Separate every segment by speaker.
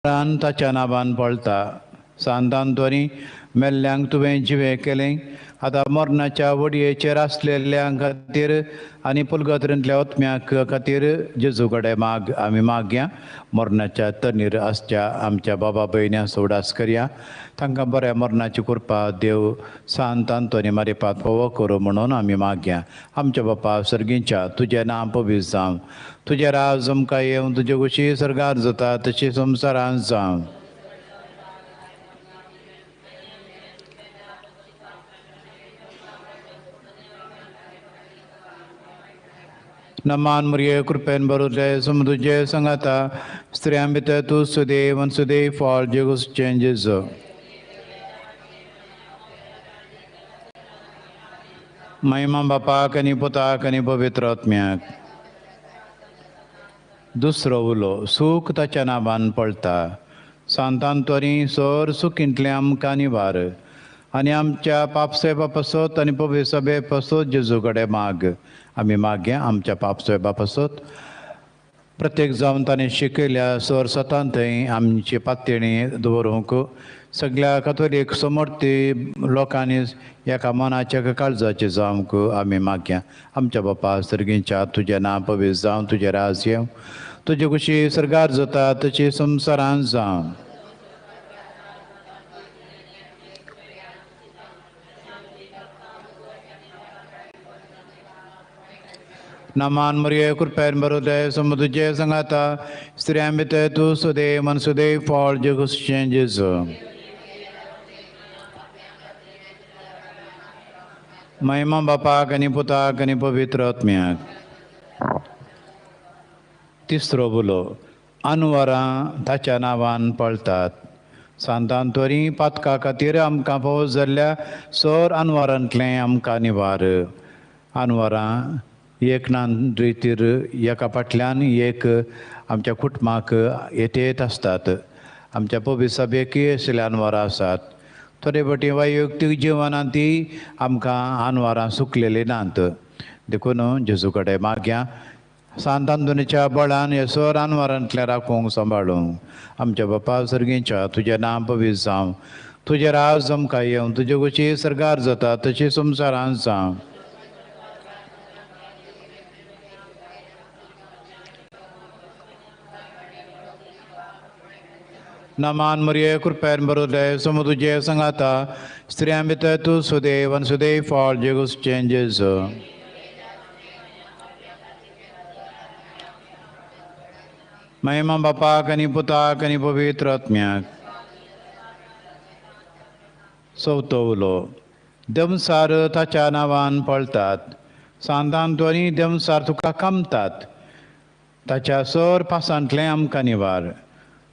Speaker 1: अनवरान ताच्या नांवान पळता. सांतांतोनी मेल्ल्यांक तुवें जिवें केलें, आतां मरणाच्या वडयेचेर आसलेल्यां खातीर आनी पुलगत्रेंतल्या ओत्म्याक खातीर जेजू कडेन माग आमी मागया. मरणाच्या तनीर आसच्या आमच्या बाबा भयण्यां उडास करया. तांकां बऱ्या मरणाची कृपा देव सांत आंतोनी मारिपात फावो करूं म्हणून आमी मागया. आमच्या बापा सर्गींच्या, तुजें नांव पवित्र जावं, तुजें राज आमकां येवं, तुजे कुशी सर्गार जाता तशी संवसारांत जावं. नमान मुरये कृपेन बरुले समुद्र संगाता, स्त्रियां भितर तूं सुदेव आनी सुदेव फळ जेजूचें जेजू. महिमा बापाक आनी पुताक आनी पवित्र आत्म्याक. दुसरो उलो, सूख ताच्या नांवान पळता. सांतांतोनी सोर सुखींतलें आमकां निवार आनी आमच्या पापसेवा पासत आनी पवित्र सभे पासत जेजू कडेन माग आमी मागया. आमच्या पापसेवा पासत प्रत्येक जावन ताणें शिकयल्या सोर सतान थंय आमची पातयेणी दवरूंक सगळ्या कातोलीक समर्थी लोकांनी एका मनाच्या एका काळजाचें जावंक आमी मागया. आमच्या बापा सर्गींच्या, तुजें नांव पवित्र जावं, तुजें राज येवं, तुजे कुशी सर्गार जाता तशी संवसारांत जावं. नमान मुरये कृपेन बरुले समुद्र संगाता, स्त्रियां भितर तूं सुदेव आनी सुदेव फळ जेजूचें जेजू. महिमा बापाक आनी पुताक आनी पवित्र आत्म्याक. तिसरो उलो, अनवरां ताच्या नांवान पळतात. सांतांतोनी पातका खातीर आमकां फावो जाल्ल्या सोर अनवरांतलें आमकां निवार. अनवरां एक ना रितीर एका फाटल्यान एक आमच्या कुटुंबाक येत आसतात. आमच्या पवित्र सभेकय असले अनवरां आसात. थोडे फावटी वैयक्तीक जिवनांत ती आमकां अनवरां सुकलेलीं नात. देखून जेजू कडेन मागया सांत आंतोनीच्या बळान हे सोर अनवरांतलें राखूंक सांबाळूंक. आमच्या बापा सर्गींच्या, तुजें नांव पवित्र जावं, तुजें राज आमकां येवं, तुजे कुशी सर्गार जाता तशी संवसारांत जावं. नमान मुरये कृपेन बरुले समुद्र संगाता, स्त्रियां भितर तूं सुदेव आनी सुदेव फळ जेजूचें जेजू. महिमा बापाक आनी पुताक आनी पवित्र आत्म्याक. चवथो उलो, देमसार ताच्या नांवान पळतात. सांतांतोनी देमसार तुका कामतात, ताच्या सोर पासांतलें आमकां निवार.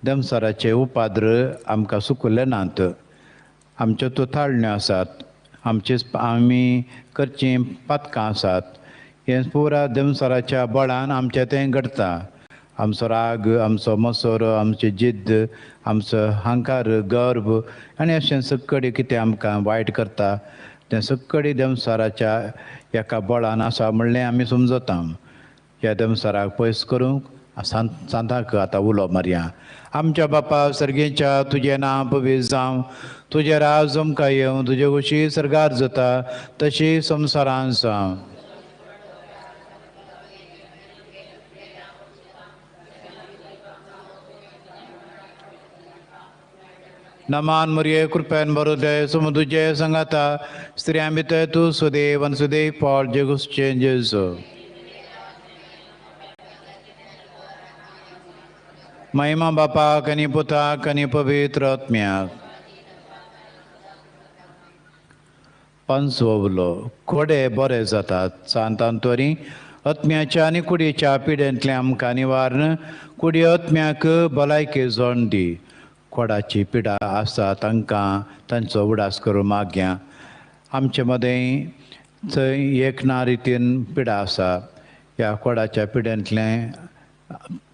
Speaker 1: देमसाराचे उपाद्र आमकां सुकुल्ले नात. आमच्यो त्यो ताळण्यो आसात, आमचे आमी करचीं पातकां आसात. हें पुरा देमसाराच्या बळान आमचें तें घडटा. आमचो राग, आमचो मसोर, आमची जिद्द, आमचो अहंकार, गर्व आनी अशें सगळें कितें आमकां वायट करता तें सगळें देमसाराच्या एका बळान आसा म्हणलें आमी समजता. ह्या देमसाराक पयस करूंक सांताक आतां उलो मारया. आमच्या बापा सर्गींच्या, तुजें नांव पवित्र जावं, तुजें राज आमकां येवं, तुजे कुशी सर्गार जाता तशी संवसारांत जावं. नमान मुरये कृपेन बरुले समुद्र संगाता, स्त्रियां भितर तूं सुदेव आनी सुदेव फळ जेजूचें जेजू. महिमा बापाक आनी पुताक आनी पवित्र आत्म्याक. पांचवो उलो, कोडे बरे जातात. सांतांतोनी आत्म्याच्या आनी कुडीच्या पिडेंतलें आमकां निवारण, कुडी आत्म्याक भलायकी जोड दी. कोडाची पिडा आसा तांकां तांचो उडास करूं मागया. आमचे मदें थंय एक ना रितीन पिडा आसा. ह्या कोडाच्या पिडेंतलें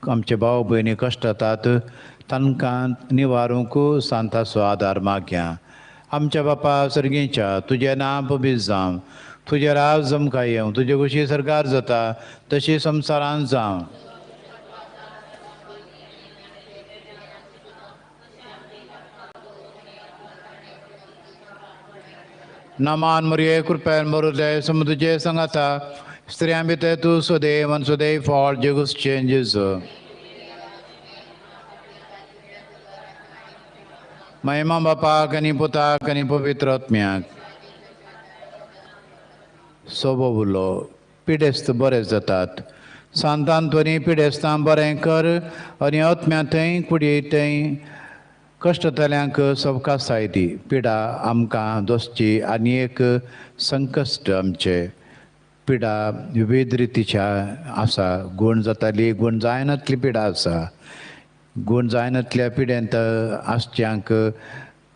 Speaker 1: आमचे भाव भयणी कश्टतात, तांकां निवारूंक सांताचो आदार मागया. आमच्या बापा सर्गींच्या, तुजें नांव पवित्र जावं, तुजें राज आमकां येवं, तुजे कुशी सर्गार जाता तशी संवसारांत जावं. नमान मरिये कृपेन भरिल्लें समुद्र संगाता स्त्रियां भितर तूं सुदैव आनी सुदैव फळ जेजूचें जेजू. महिमा बापाक आनी पुताक आनी पवित्र आत्म्याक. सोबो उलो पिडेस्त बरे जातात. सांतान त्वरी पिडेस्तां बरें कर आनी आत्म्या थंय कुडी थंय कश्टतल्यांक सवकासाय दी. पिडा आमकां दोसची आनी एक संकश्ट आमचे. पिडा विविध रितीच्या आसा. गूण जाताली गूण जायनातली पिडा आसा. गूण जायनातल्या पिडेंत आसच्यांक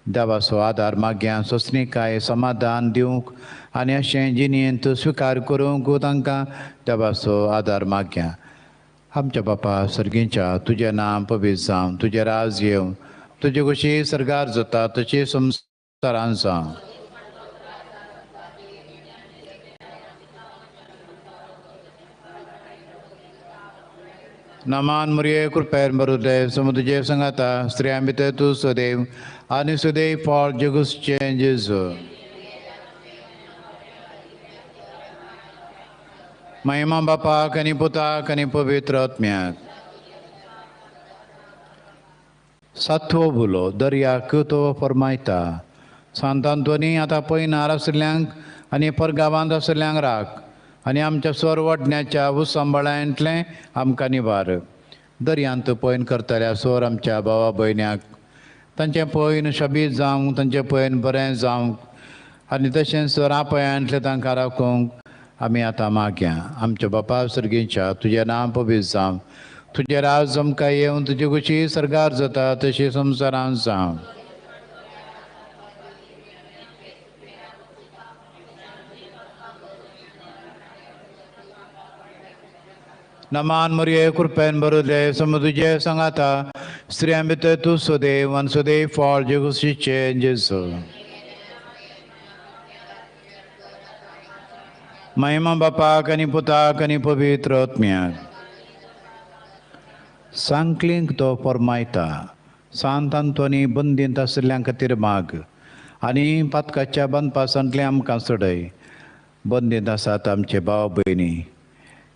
Speaker 1: देवाचो आदार मागया सोंसणीकाय समाधान दिवंक आनी अशें जिणेंत स्विकार करूंक तांकां देवाचो आदार मागया. आमच्या बापा सर्गींच्या तुजें नांव पवित्र जावं, तुजें राज येवं, तुजे कशी सर्गार जाता तशी संवसारान जावं. नमान मरिये कृपेन भरिल्लें समुद्र तुजे संगाता स्त्रियां भितर तूं सुदैव आनी सुदैव फळ जेजूचें जेजू. महिमा बापाक आनी पुताक आनी पवित्र आत्म्याक. सातवो बुलो दर्याक तो फरमायता. सांतांतोनी आतां पयनार आशिल्ल्यांक आनी परगांवांत आशिल्ल्यांक राख आनी आमच्या स्वर वाडण्याच्या उसांबळांतलें आमकां निवार. दर्यांत पयन करतल्या स्वर आमच्या भावा भयण्याक तांचें पयन शबीत जावंक, तांचें पयन बरें जावंक आनी तशेंच स्वर आपयांतलें तांकां राखूंक आमी आतां मागया. आमच्या बापा सर्गीच्या तुजें नांव पवित्र जावं, तुजें राज आमकां येवन, तुजी कशी सर्गार जाता तशी संवसारांत जावं. नमान मरिये कृपेन भरिल्लें समुद्र तुजे संगाता स्त्रियां भितर तूं सुदैव आनी सुदैव फळ जेजूचें जेजू. महिमा बापाक आनी पुताक आनी पवित्र आत्म्याक. सांकलींक तो फरमायता. सांत आंतोनी बंदींत आशिल्ल्यां खातीर माग आनी पातकाच्या बांदपासांतलें आमकां सोडय. बंदींत आसात आमचे भाव भयणी.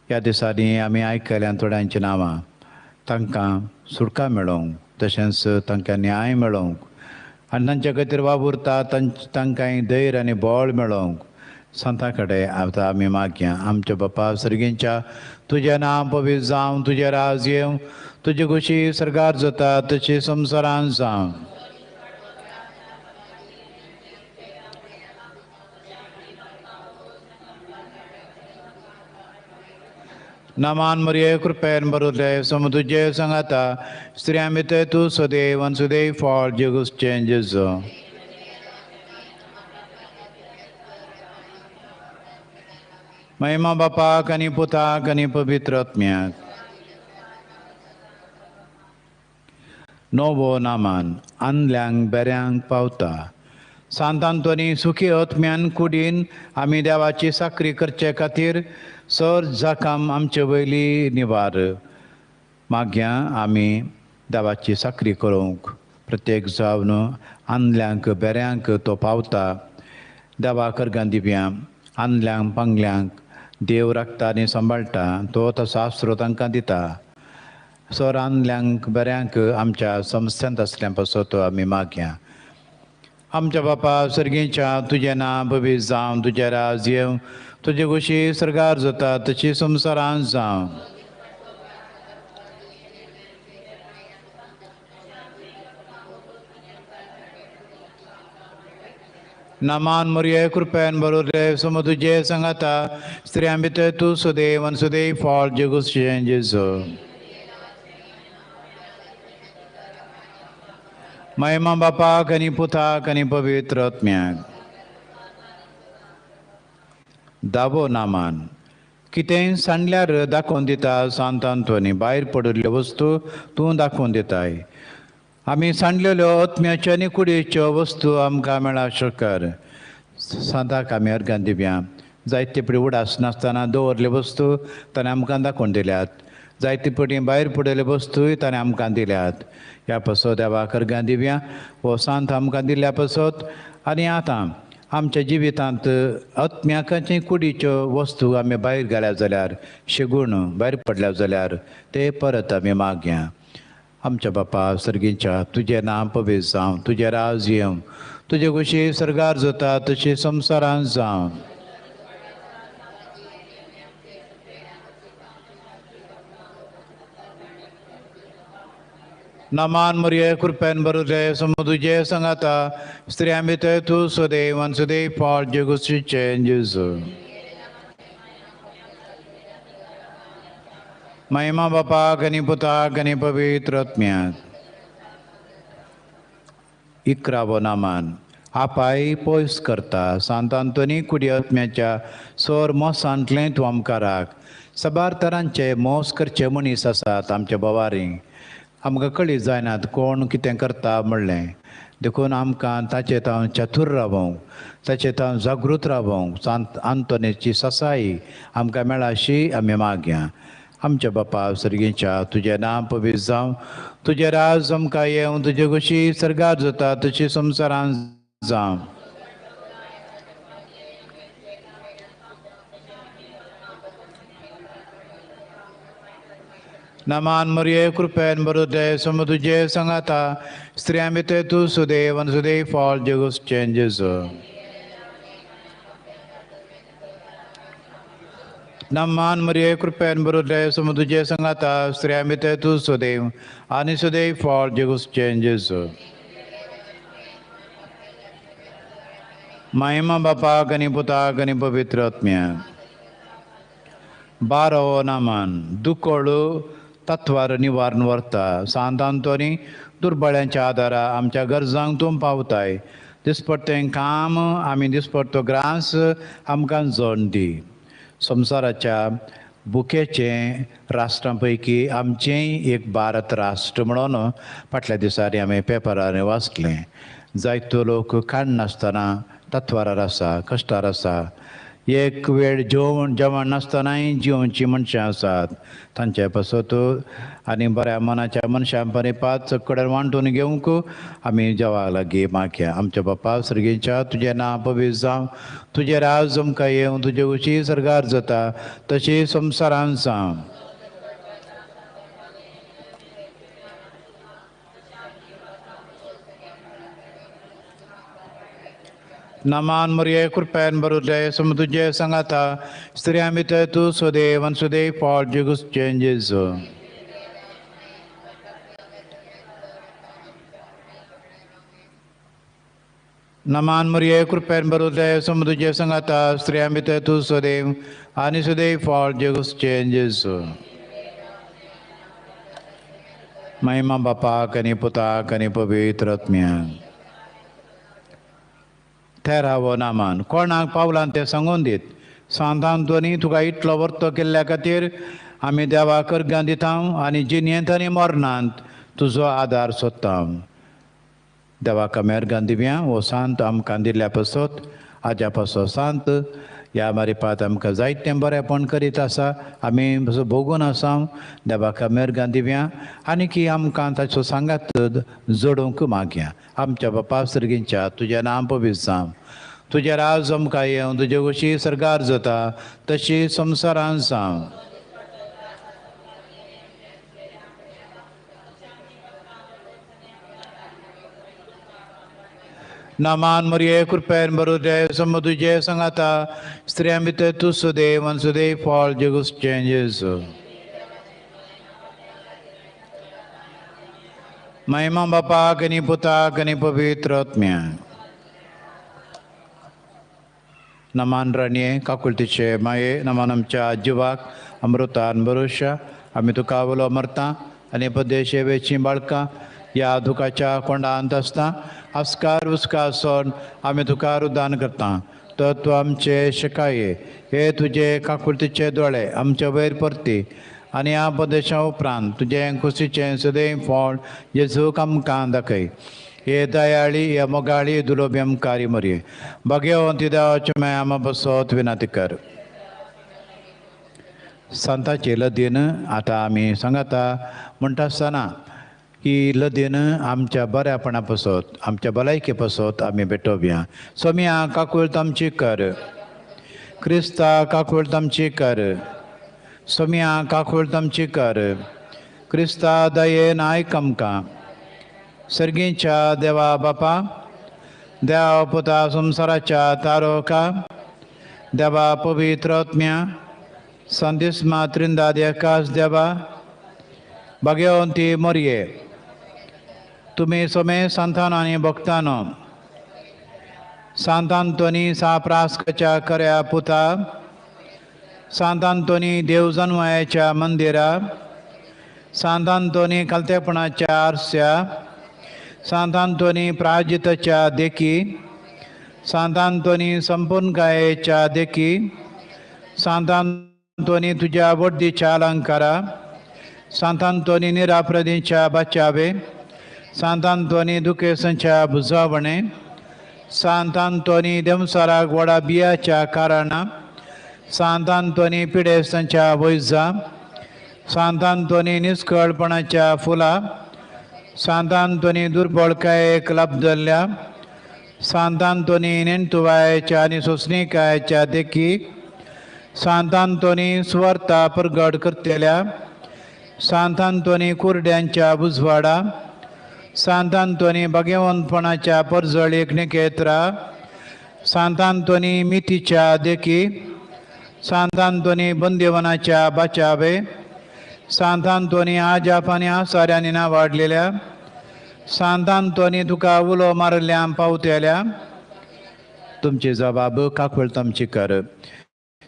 Speaker 1: ह्या दिसांनी आमी आयकल्यान थोड्यांची नांवां. तांकां सुटका मेळोवंक तशेंच तांकां न्याय मेळोवंक आनी तांच्या खातीर वावुरता तांकां धैर्य आनी बळ मेळोवंक सांता कडेन आतां आमी मागया. आमच्या बापा सर्गींच्या तुजें नांव पवित्र जावं, तुजें राज येवं, तुजी कशी सर्गार जाता तशी संवसारांत जावं. नमान मरिये कृपेन भरिल्लें समुद्र तुजे संगाता स्त्रियां भितर तूं सुदैव आनी सुदैव फळ जेजूचें जेजू. महिमा बापाक आनी पुताक आनी पवित्र आत्म्याक. नवो नामान आंदल्यांक बेऱ्यांक पावता. सांत आंतोनी सुखी आत्म्यान कुडीन आमी देवाची साकरी करचे खातीर सर जाकाम आमचे वयली निवार. मागया आमी देवाची साकरी करूंक प्रत्येक जावन आंदल्यांक बेऱ्यांक तो पावता. देवा करगां दिव्यां आंदल्यांक पांगल्यांक देव राखता आनी सांबाळटा. तो तसो आसरो तांकां दिता. सर आंदल्यांक बेऱ्यांक आमच्या संस्थेंत आसल्या पासत आमी मागया. आमच्या बापा सर्गींच्या तुजें नांव पवित्र जावं, तुजें राज येवं, तुजे कशी सर्गार जाता तशी संवसारांत जावं. नमान मरिये कृपेन भरिल्लें समुद्र तुजे संगाता स्त्रियां भितर तूं सुदैव आनी सुदैव फळ जेजूचें जेजू. महिमा बापाक आनी पुताक आनी पवित्र आत्म्याक. दावो नामान कितेंय सांडल्यार दाखोवन दिता सांत आंतोनी. भायर पडिल्ल्यो वस्तू तूं दाखोवन दिताय. आमी सांडलेल्यो आत्म्याच्यो आनी कुडीच्यो वस्तू आमकां मेळा शकर. सांताक आमी अर्गां दिवया. जायते पडी उडास नासतना दवरल्यो वस्तू ताणें आमकां दाखोवन दिल्यात. जायते पटी भायर पडिल्ल्यो वस्तूय ताणें आमकां दिल्यात. ह्या पासत देवाक अर्गां दिवया. हो सांत आमकां दिल्ल्या पासत आनी आतां आमच्या जिवितांत आत्म्याकाचे कुडीच्यो वस्तू आमी भायर घाल्या जाल्यार, शेगूण भायर पडल्या जाल्यार ते परत आमी मागया. आमच्या बापा सर्गीच्या, तुजें नांव पवित्र जावं, तुजें राज येवं, तुजे कशी सर्गार जाता तशी संवसारांत जावं. नमान मरिये, कृपेन भरुले, समू तुजे सांगाता, स्त्रियां भितर तूं सदैव आनी सदैव फळ जेगुशीचें जेजू. महिमा बापाक आनी पुताक आनी पवित्र आत्म्याक. इकरावो नामान. आपाय पयस करता. सांत आंतोनी कुडी आत्म्याच्या सोर मोसांतलें तूं आमकां राख. साबार तरांचे मोस करचे मनीस आसात आमच्या बोवारी. आमकां कळी जायनात कोण कितें करता म्हणलें. देखून आमकां ताचे तावन चतूर रावोंक, ताचे तावन जागृत रावोंक सांत आंतोनीची ससाई आमकां मेळाशी आमी मागया. आमच्या बापा सर्गीच्या, तुजें नांव पवित्र जावं, तुजें राज आमकां येवं, तुजे कशी सर्गार जाता तशी संवसारांत जावं. नमान मरिये, कृपेन भरुले, समू तुजे सांगाता, स्त्रियां भितर तूं सुदैव आनी सुदैव फळ जेगुशीचें जेजू. नमान मरिये, कृपेन भरुले, समू तुजे सांगाता, स्त्रियां भितर तूं सुदैव आनी सुदैव फळ जेगुशीचें जेजू. महिमा बापाक आनी पुताक आनी पवित्र आत्म्याक. बारावो नामान. दुकळ तत्वार निवारण व्हरता. सांत आंतोनी दुर्बळ्यांच्या आदारा आमच्या गरजांक तूं पावताय. दिसपट्टें काम आमी दिसपट्टो ग्रास आमकां जण दी. संवसाराच्या भुकेचें राष्ट्रां पैकी आमचेंय एक भारत राष्ट्र म्हणून फाटल्या दिसांनी आमी पेपरांनी वाचलें. जायतो लोक काडनासतना तत्वारार आसा, कश्टार आसा. एक वेळ जेवण जेवण नासतनाय जिवनचीं मनशां आसात. तांचे पासत आनी बऱ्या मनाच्या मनशां परिपात कडेन वांटून घेवंक आमी देवा लागीं मागया. आमच्या बापा सर्गीच्या, तुजें नांव पवित्र जावं, तुजें राज आमकां येवं, तुजे कशी सर्गार जाता तशी संवसारांत जावं. नमान मरिये, कृपेन भरुले, समू तुजे सांगाता, स्त्रियां भितर तूं सुदैव आनी सुदैव फळ जेगुशीचें जेजू. नमान मरिये, कृपेन भरुले, समू तुजे सांगाता, स्त्रियां भितर तूं सुदैव आनी सुदैव फळ जेगुशीचें जेजू. महिमा बापाक आनी पुताक आनी पवित्र आत्म्याक. तेरावो नामान. कोणाक पावलां तें सांगून दीत. सांत आंतोनी तुका इतलो वर्तो केल्ल्या खातीर आमी देवाक अर्गां दिता आनी जिणेंत आनी मरणांत तुजो आदार सोदता. देवाक आमी अर्गां दिवया. हो सांत आमकां दिल्ल्या पासत आज्या पासत सांत ह्या मारिपात आमकां जायतें बरेंपण करीत आसा. आमी भोगून आसा. देवाक आमी अर्गां दिवया आनी की आमकां ताचो सांगात जोडूंक मागया. आमच्या बापा सर्गीच्या, तुजें नांव पवित्र जावं, तुजें राज आमकां येवं, तुजे कशी सर्गार जाता तशी संवसारांत जावं. नमान मरिये, कृपेन भरुले, समू तुजे सांगाता, स्त्रियां भितर तूं सुदैव आनी सुदैव फळ जेगुशीचें जेजू. महिमा बापाक आनी पुताक आनी पवित्र आत्म्याक. नमान राणये, काकुळतीचे माये, नमान आमच्या जिवाक अमृतान भरोशा. आमी तुका उलो मरता आनी पदेशे वेचीं बाळकां ह्या दुखाच्या कोंडांत आसता आस्कार उस्कार सोन आमी तुका रुदान करता. तर तूं आमचे शिकाये हे तुजे काकुळतीचे दोळे आमचे वयर परती आनी ह्या प्रदेशा उपरांत तुजें कुशीचें सदैव फळ जेजूक आमकां दाखय. हे दयाळी हे मोगाळी दुलोबी आमकारी मरये भगवंती देवाचे माया आमा बसत विनंती कर. सांताचे लदीन आतां आमी सांगता म्हणटा आसतना ही लदीन आमच्या बऱ्यापणा पसत आमच्या भलायके पसत आमी भेटोवया. सोम्या काकूळत आमची कर. क्रिस्ता काकूळत आमची कर. सोम्या काकूळत आमची कर. क्रिस्ता दयेन आयक आमकां. सर्गीच्या देवा बापा, देवा पुता संवसाराच्या तारोका, देवा पवित्र आत्म्या, संदिस्मा त्रिंदाद एकास देवा, भाग्यवंती मोरये, तुमी सोमे सांतानो आनी भक्तानो, सांत आंतोनी साप्रास्काच्या खऱ्या पुता, सांत आंतोनी देव जन्मायाच्या मंदिरा, सांत आंतोनी खालतेपणाच्या आरस्या, सांत आंतोनी प्राजिताच्या देखी, सांत आंतोनी संपूर्णकायेच्या देखी, सांत आंतोनी तुज्या वड्डीच्या अलंकारा, सांत आंतोनी निराप्रदीच्या बचावे, सांत आंतोनी दुखेसांच्या भुजावणे, सांत आंतोनी देमसाराक व्हडा बियाच्या कारणां, सांत आंतोनी पिडेस्तांच्या वैजा, सांत आंतोनी निस्कळपणाच्या फुलां, सांत आंतोनी दुर्बळकायेक लाबदल्ल्या, सांत आंतोनी नेणतुवायेच्या आनी सोंसणीकायेच्या देखी, सांत आंतोनी सुवार्ता परगट करतल्या, सांत आंतोनी कुरड्यांच्या उजवाडा, सांत आंतोनी भाग्यवंतपणाच्या परजळीक निकेत्रा, सांत आंतोनी मितीच्या देखी, सांत आंतोनी बंदिवनाच्या बचावे, सांत आंतोनी आजाप आनी आसाऱ्यांनी नावाडलेल्या, सांत आंतोनी तुका उलो मारल्या पावतेल्या, तुमची जबाब काकूळत आमची कर.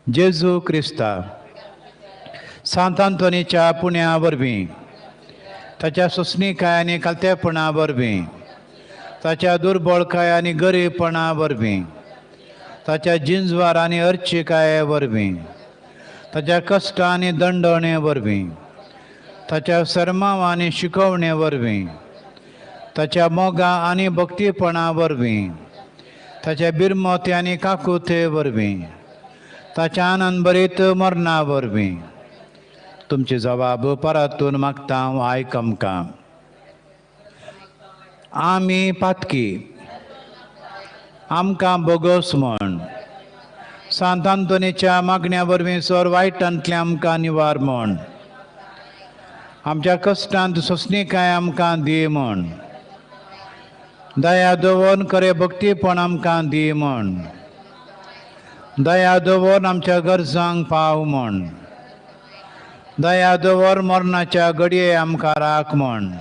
Speaker 1: जेजू क्रिस्ता सांत आंतोनीच्या पुण्या वरवीं, ताच्या सोंसणीकाय आनी खालतेपणा वरवीं, ताच्या दुर्बळकाय आनी गरीबपणा वरवीं, ताच्या जिंजवार आनी अर्चिकाये वरवीं, ताच्या कश्ट आनी दंडवणे वरवीं, ताच्या सर्माव आनी शिकवणे वरवीं, ताच्या मोगा आनी भक्तीपणा वरवीं, ताच्या बिरमोते आनी काकुते वरवीं, ताच्या आनंदभरीत मरणा वरवीं, तुमची जबाब परतून मागता हांव, आयक आमकां. आमी पातकी, आमकां बोगोस म्हण सांत आंतोनीच्या मागण्या वरवीं सर वायटांतलें आमकां निवार म्हण, आमच्या कश्टांत सोंसणीकाय आमकां दी म्हण, दया दवर खरें भक्तीपण आमकां दी म्हण, दया दवर आमच्या गरजांक पाव म्हण, दया दवर मरणाच्या घडये आमकां राख म्हण.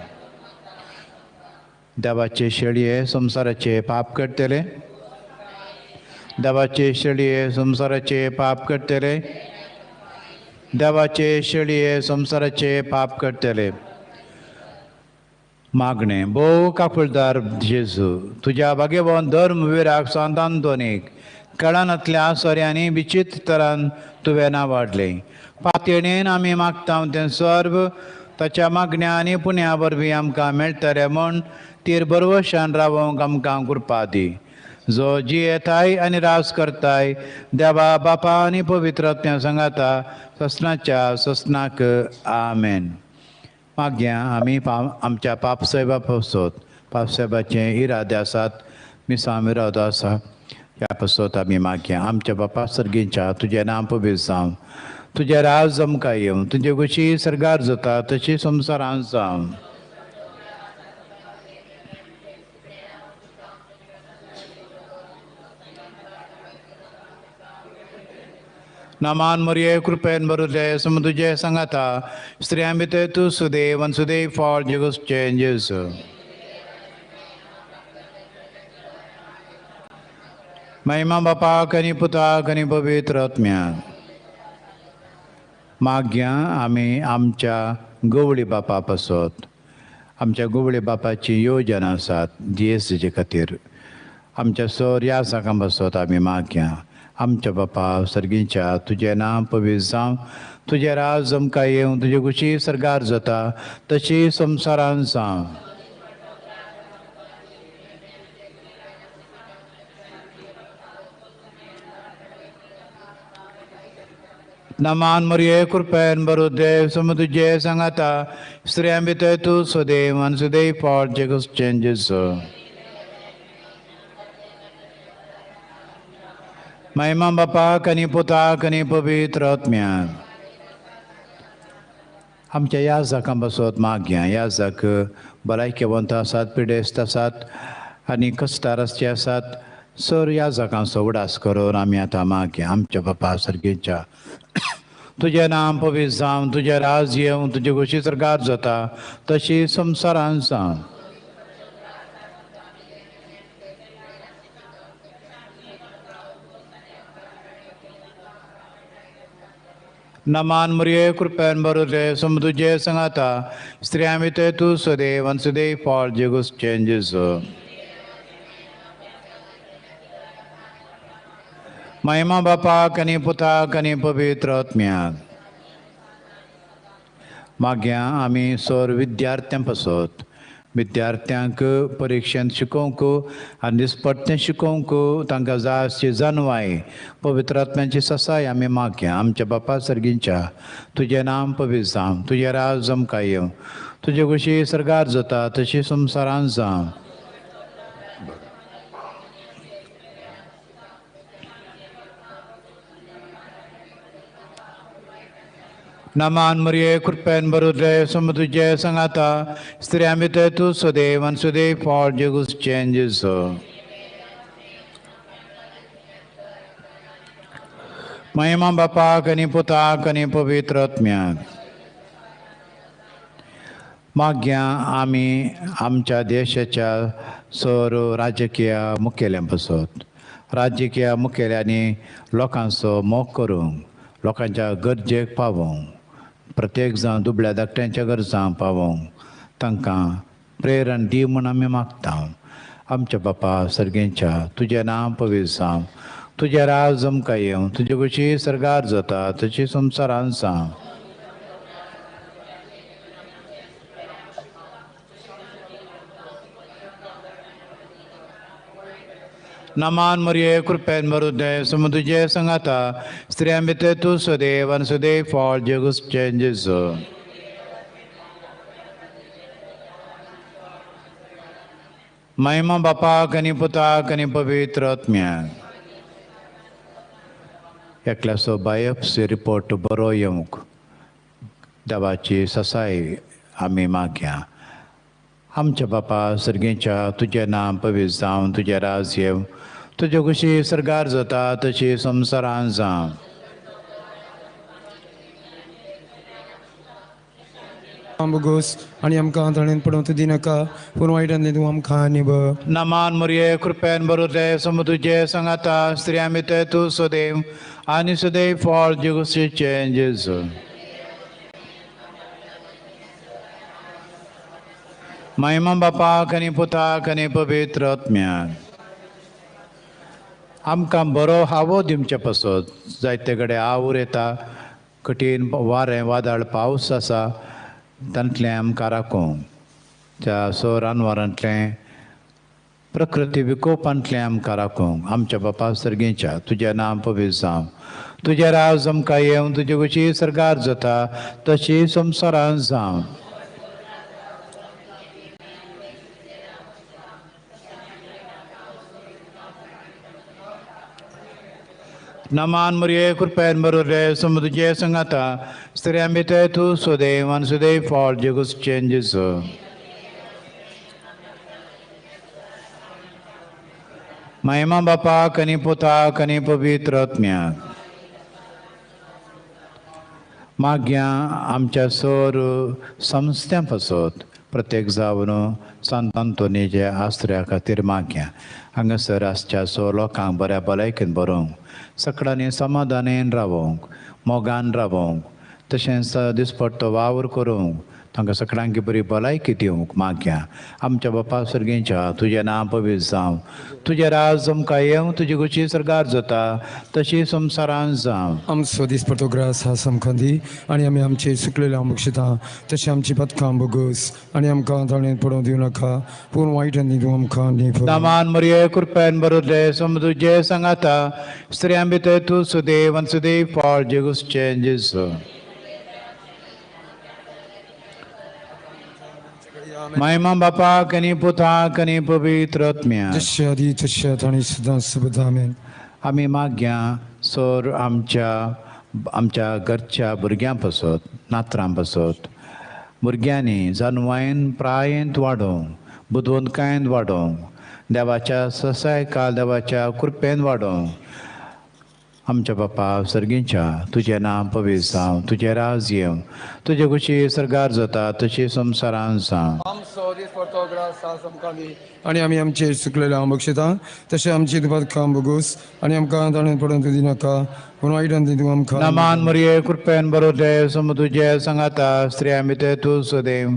Speaker 1: देवाचे शेळये संवसाराचे पाप करतले, देवाचे शेळये संवसाराचे पाप करतले, देवाचे शेळये संवसाराचे पाप करतले. मागणें. भोव काकुळदार जेजू, तुज्या भाग्यवान धर्म विराक सांत आंतोनीक कळानांतल्या आसऱ्यांनी विचित्र तरान तुवें नावाडलें. पातयेन आमी मागता तें सर्व ताच्या मागण्या आनी पुण्या वरवीं आमकां मेळटलें म्हूण तीर बरवशान रावोंक आमकां कृपा दी. जो जियेताय आनी राज करताय देवा बापा आनी पवित्र आत्म्या सांगाता ससनाच्या ससनाक. आमेन. मागया आमी आमच्या पापसाहेबा पसत, पापसाहेबाचे इरादे आसात, मिसां इरादो आसा, ह्या पसत आमी मागया. आमच्या बापा सर्गींच्या, तुजें नांव पवित्र जावं, तुजें राज आमकां येवं, तुजे कशी सर्गार जाता तशी संवसारांत जावं. नामान मरिये कृपेन भरुले सम तुजे सांगाता, स्त्रियां भितर तूं सुदेव आनी सुदेव फळ जगुचे जेजू. महिमा बापाक आनी पुताक आनी पवित्र आत्म्याक. मागया आमी आमच्या गवळी बापा पासत, आमच्या गवळी बापाची योजना आसात जिएसटीचे खातीर, आमच्या सर ह्या साकां पासत आमी मागया. आमच्या बापा सर्गीच्या, तुजें नांव पवित्र जावं, तुजें राज आमकां येवं, तुजे खुशी सर्गार जाता तशी संवसारांत जावं. नमान मरिये कृपेन बरो देव सम तुजे सांगाता, स्त्रियां भितर तूं सुदैव आनी सुदैव फळ जेगुसचें जेजू. महिमा बापाक आनी पुताक आनी पवित्र आत्म्याक. आमच्या याजकां बसत मागया. याजक भलायकेवंत आसात, पिडेस्त आसात आनी कश्टार आसचे आसात. सर याजकांचो उडास करून आमी आतां मागया. आमच्या बापा सर्गेच्या, तुजें नांव पवित्र जावं, तुजें राज येवं, तुजी गोशी सरकार जाता तशी संवसारान जावं. नमान मुरये कृपेन बरुले समुद्र संगाता स्त्रियां भितर तूं सुदैव आनी सुदैव फळ जेगुसचें जेजू. महिमा बापाक आनी पुताक आनी पवित्र आत्म्याक. मागया आमी सर विद्यार्थ्यां पासत विद्यार्थ्यांक परिक्षेंत शिकोवंक आनी दिसपट्टें शिकोवंक तांकां जाय आसची जानवाय पवित्र आत्म्याची ससाय आमी मागया. आमच्या बापा सर्गींच्या, तुजें नांव पवित्र जावं, तुजें राज आमकां येवं, तुजे कशी सर्गार जाता तशी संवसारान जावं. नमान मुरये कृपेन बरुले समुद्र संगाता स्त्रियां भितर तूं सुदैव आनी सुदैव फळ जेगुसचें जेजू. महिमा बापाक आनी पुताक आनी पवित्र आत्म्याक. मागया आमी आमच्या देशाच्या सर राजकीय मुखेल्यां पासत राजकीय मुखेल्यांनी लोकांचो मोग करूंक, लोकांच्या गरजेक पावोवंक, प्रत्येक जाण दुबळ्या धाकट्यांच्या गरजांक पावोवंक तांकां प्रेरण दी म्हूण आमी मागता. आमच्या बापा सर्गेंच्या, तुजें नांव पवित्र जावं, तुजें राज आमकां येवं, तुजे कशी सर्गार जाता तशी संवसारान जावं. नमान मुरये कृपेन बरुदे समुद्र संगाता स्त्रियां भितर तूं सुदैव आनी सुदैव फळ जेगुसचें जेजू. महिमा बापाक आनी पुताक आनी पवित्र आत्म्याक. एकल्याचो बायोप्सी रिपोर्ट बरो येवंक देवाची ससाय आमी मागया. आमच्या बापा सर्गेच्या, तुजें नांव पवित्र जावं, तुजें राज येवं, तुजे कशी सर्गार जाता तशी संवसारान जावं.
Speaker 2: बोगोस आनी आमकां ताणें पडोवंक दिनाका, पूण वायटांतलें तूं आमकां निब.
Speaker 1: नमान मुरये कृपेन बरुले समुद्र संगाता स्त्रियां भितर तूं सुदैव आनी सुदैव फळ जेगुसचें जेजू. महिमा बापाक आनी पुताक आनी पवित्र आत्म्याक. आमकां बरो हावो दिवचे पासत जायते कडेन आवूर येता, कठीण वारें वादळ पावस आसा, तांतलें आमकां राखूंक त्या सो रानवरांतलें प्रकृती विकोपांतलें आमकां राखूंक. आमच्या बापा सर्गेच्या, तुजें नांव पवित्र जावं, तुजें राज आमकां येवं, तुजे कशी सर्गार जाता तशी संवसारान जावं. नमान मुरये कृपेन बरुले समुद्र संगाता स्त्रियां भितर तूं सुदैव आनी सुदैव फळ जेगुसचें जेजू. महिमा बापाक आनी पुताक आनी पवित्र आत्म्याक. मागया आमच्या सर संस्थ्यां पासत प्रत्येक जावन सांत आंतोनीच्या आसऱ्या खातीर मागया. हांगासर आसच्या सो लोकांक बऱ्या भलायकेन बरोवंक, सगळ्यांनी समाधानेन रावोवंक, मोगान रावोवंक, तशेंच दिसपट्टो वावर करूंक तांकां सगळ्यांक बरी भलायकी दिवंक मागया. आमच्या बापा सर्गेच्या, तुजें नांव पवित्र जावं, तुजें राज आमकां येवं, तुजी गोशी सर्गार जाता तशी संवसारान जावं.
Speaker 2: आमचो दिसपट्टो ग्रास हा आमकां दी आनी आमी आमचे सुकलेले बक्षिता तशें आमची पथकां बोगस आनी आमकां ताणें पडोवंक दिवं नाका, पूण वायट आनी तूं आमकां न्ही.
Speaker 1: दामान मरिये कृपेन बरुले समुद्र सांगाता स्त्रियां भितर तूं सुदैव आनी सुदैव फळ जेगुसचें जेजू. महिमा बापाक आनी पुताक आनी पवित्र आत्म्याक.
Speaker 2: जशें आदी तशें आतां आनी सदां सर्वदा आमेन.
Speaker 1: आमी मागया सर आमच्या आमच्या घरच्या भुरग्यां पासत, नातरां पासत, भुरग्यांनी जानवायन प्रायेंत वाडोवंक, बुदवंतकायेंत वाडोवंक, देवाच्या ससायकाल देवाच्या कृपेन वाडोवंक. आमच्या बापा सर्गींच्या, तुजें नांव पवित्र जावं, तुजें राज येवं, तुजे खुशी सर्गार जाता तशी संवसारान जावं.
Speaker 2: आमचो दिसपडतो ग्रास आज आमकां दी आनी आमी आमचे चुकलेले हांव बक्षिता तशें आमची तुपात बोगूस आनी आमकां ताणें पडून तूं दिनाका पूण वायटान तूं आमकां.
Speaker 1: नमान मरिये, कृपेन बरो सम तुजे सांगाता, स्त्रियां भितर तूं सदैव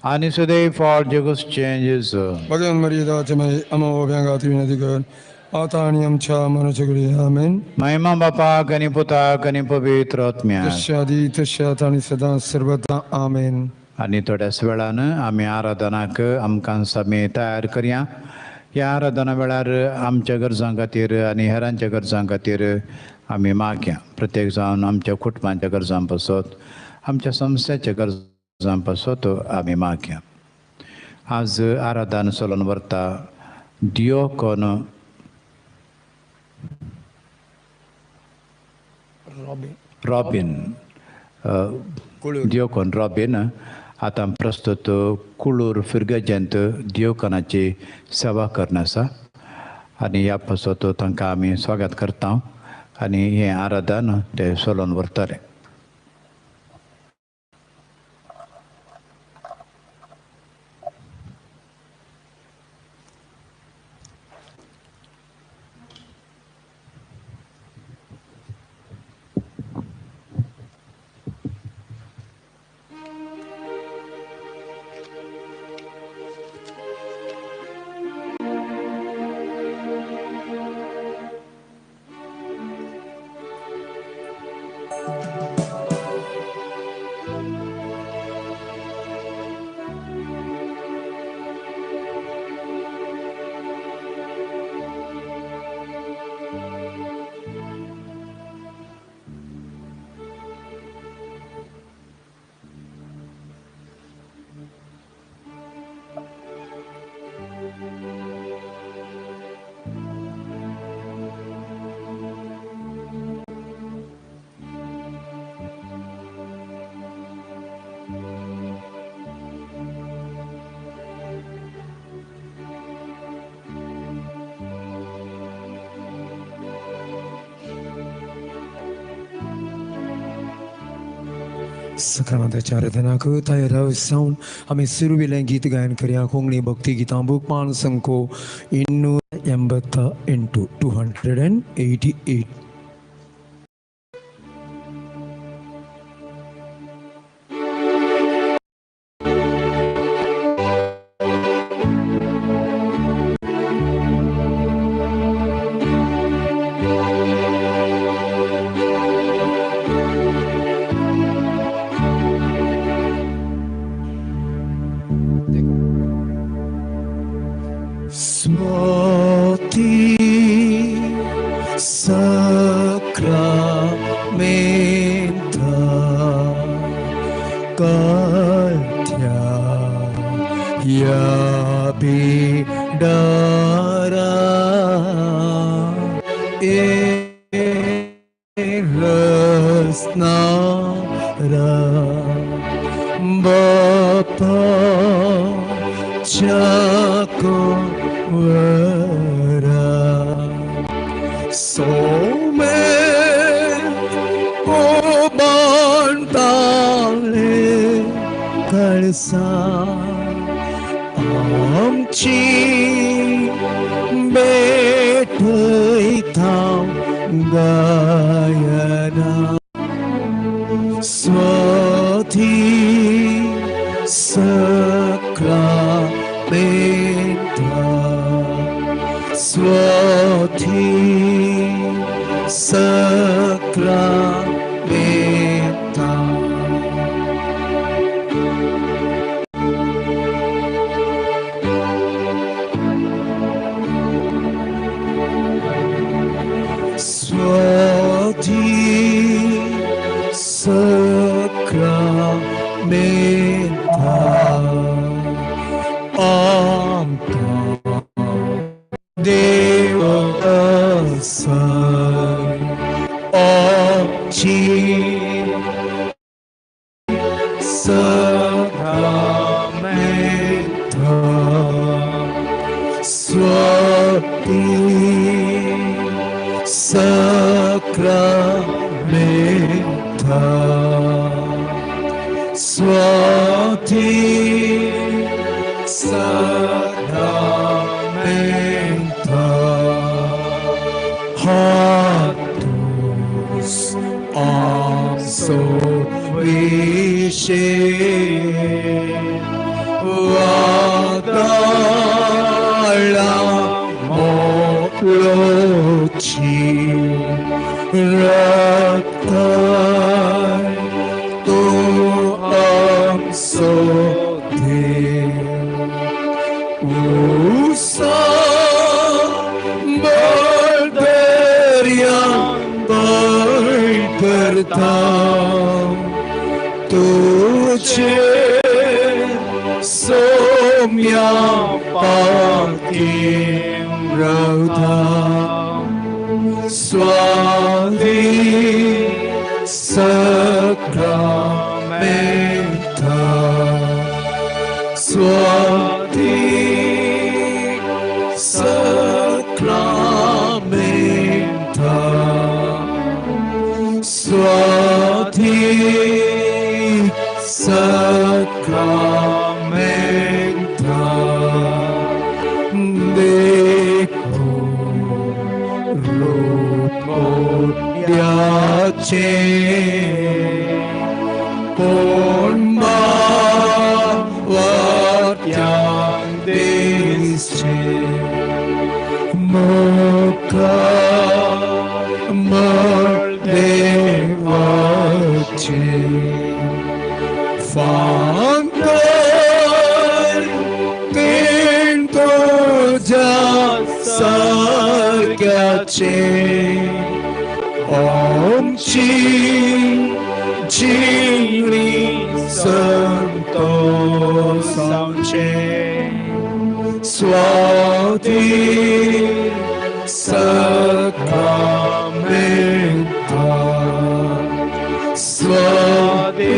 Speaker 1: आनी सदैव फळ जेगुसचें जेजू.
Speaker 2: भगवान मरिये देवाचे माई, आमा ओब्यां खातीर विनंती कर आतां आनी आमच्या मरणाच्या घडये आमेन.
Speaker 1: महिमा बापाक आनी पुताक आनी पवित्र आत्म्याक.
Speaker 2: जशें आदी तशें आतां आनी सदां सर्वदा आमेन.
Speaker 1: आनी थोड्याच वेळान आमी आराधनाक आमकां आमी तयार करया. ह्या आराधना वेळार आमच्या गरजां खातीर आनी हेरांच्या गरजां खातीर आमी मागया. प्रत्येक जावन आमच्या कुटुंबाच्या गरजां पासत, आमच्या संस्थेच्या गरजां पासत आमी मागया. आज आराधन चलोवन व्हरता दियोकोन रॉबीन, दियोकोन रॉबीन आतां प्रस्तुत कुळूर फिरगजेंत दियोकनाची सेवा करून आसा आनी ह्या पासत तांकां आमी स्वागत करता आनी हें आराधन ते चलोवन व्हरतले.
Speaker 2: सक्रांताच्या आराधनाक तयार जावन आमी सुरविलें गीत गायन करया. कोंकणी भक्ती गितां बूक पान संको 288, 288. देव आसाय आमची सक्रामेंता स्वाती सक्रामेंता स्वाती सक्रामेंता हातूस आमचो विशे वादळा मोलोची रक्ताय तूं आमचो देव उसा बळदर्या बळ करता तुझे सोम्या पातीं रावता स्वाती सक्रामेंता स्वाती सक्रामेंता स्वाती सक्रामेंता देखो रूप मोठ्याचे कोण मावाट्यांक दिसचे मुखा मळ देवाचे फांतर तीन तुझ्या सारक्याचे आमची जिणी संतोषांचे स्वाती सक्रामेंता स्वाती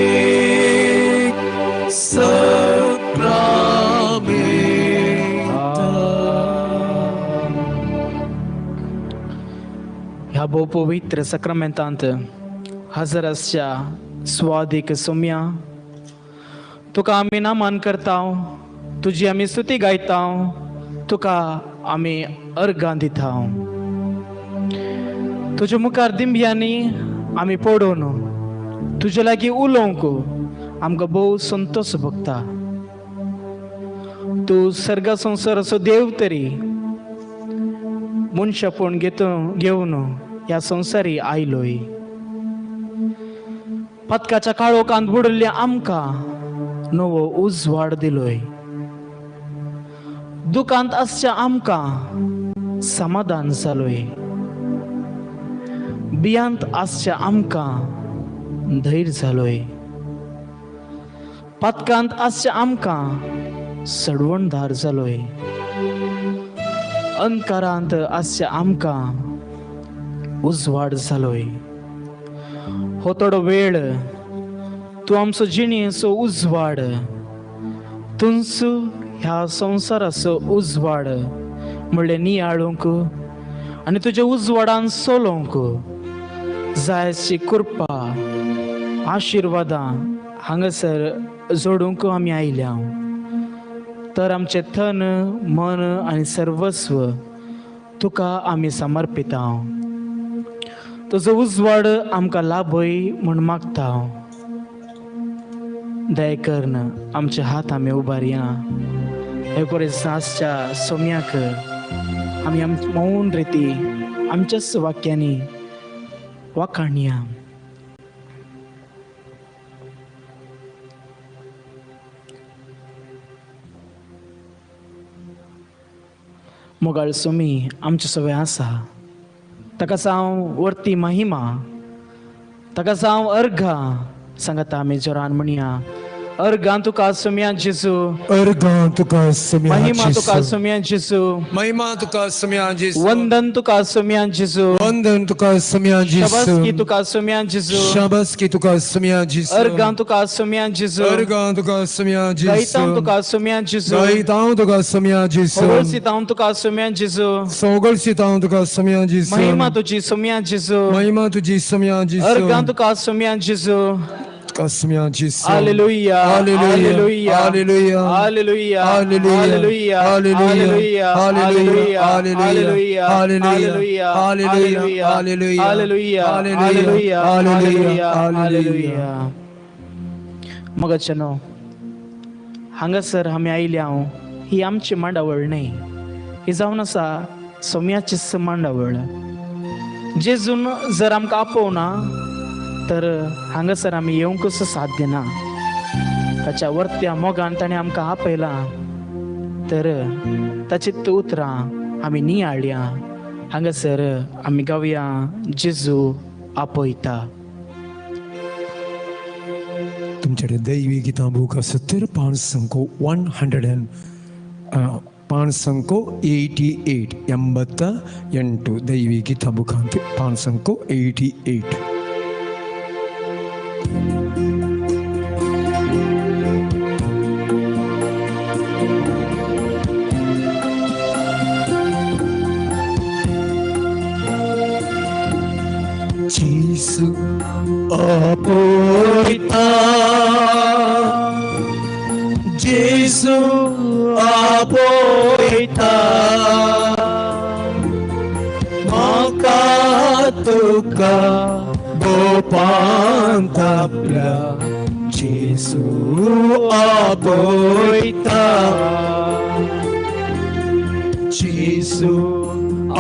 Speaker 2: सक्रामेंता.
Speaker 3: ह्या भोव पवित्र सक्रामेंतांत हजर आसच्या स्वादीक सोम्या तुका आमी नामान करता, तुजी आमी स्तुती गायता, तुका आमी अर्गां दिता. तुज्या मुखार दिंब्यांनी आमी पडून तुजे लागीं उलोवंक आमकां भोव संतोश भोगता. तूं सर्ग संवसाराचो देव तरी मनशापण घेवन ह्या संवसारी आयलोय. पदकाच्या काळोखांत बुडिल्ल्या आमकां नवो उजवाड दिलोय. दुकांत आसच्या आमकां समाधान जालोय. बियांत आसच्या आमकां धैर्य जालोय. पदकांत आसच्या आमकां सडवणदार जालोय. अंधकारांत आसच्या आमकां उजवाड जालोय. हो थोडो वेळ तूं आमचो जिणेचो उजवाड, तुंच ह्या संवसाराचो उजवाड म्हणलें नियाळूंक आनी तुज्या उजवाडान चलोवंक जायची कृपा आशिर्वादां हांगासर जोडूंक आमी आयल्या. तर आमचें तन मन आनी सर्वस्व तुका आमी समर्पिता. तुजो उजवाड आमकां लाभय म्हूण मागता. दया करून आमचे हात आमी उबारया. हे कोरेसाच्या सोम्याक आमी मौन रिती आमच्याच वाक्यांनी वाखाणया. मोगाळ सोमी आमचे सगळे आसा, ताका जावं वर्ती महिमा, ताका जावं अर्घा सांगता आमी जोरान म्हणया. अर्गां तुका सोम्या जेजू,
Speaker 2: अर्गां तुका सोम्या,
Speaker 3: महिमा तुका सोम्या जेजू,
Speaker 2: महिमा तुका सोम्या जेजू,
Speaker 3: वंदन तुका सोम्या जेजू,
Speaker 2: वंदन तुका सोम्या जेजू,
Speaker 3: शाबासकी तुका सोम्या जेजू,
Speaker 2: शाबासकी तुका सोम्या जेजू,
Speaker 3: अर्गां तुका सोम्या जेजू,
Speaker 2: अर्गां तुका सोम्या जेजू,
Speaker 3: गायतां तुका सोम्या जेजू,
Speaker 2: गायतां तुका सोम्या जेजू,
Speaker 3: होगळसितां तुका सोम्या जेजू,
Speaker 2: सोगळसितां तुका सोम्या जेजू,
Speaker 3: महिमा तुजी सोम्या जेजू,
Speaker 2: महिमा तुजी सोम्या जेजू,
Speaker 3: अर्गां तुका सोम्या जेजू,
Speaker 2: कसम्या जेजू.
Speaker 3: Hallelujah,
Speaker 2: hallelujah,
Speaker 3: hallelujah,
Speaker 2: hallelujah,
Speaker 3: hallelujah,
Speaker 2: hallelujah,
Speaker 3: hallelujah,
Speaker 2: hallelujah,
Speaker 3: hallelujah,
Speaker 2: hallelujah,
Speaker 3: hallelujah,
Speaker 2: hallelujah,
Speaker 3: hallelujah,
Speaker 2: hallelujah,
Speaker 3: hallelujah,
Speaker 2: hallelujah.
Speaker 3: मगचनो हांगासर आमी आयल्या हांव, ही आमची मांडावळ न्हय, ही जावन आसा सोम्याचीच मांडावळ. जेजून जर आमकां आपोवना तर हांगासर आमी येवंकच साध्य ना. ताच्या वर्त्या मोगान ताणें आमकां आपयलां, तर ताची उतरां आमी नियाळया. हांगासर आमी गावया, जेजू आपयता.
Speaker 2: तुमच्याकडे दैवी गितां बूक आसा तर 5 188 88 दैवी गितां बुकांत 588. जेजू आपयता, जेजू आपयता, म्हाका तुका गोपांत आपल्या, जेजू आपयता, जेजू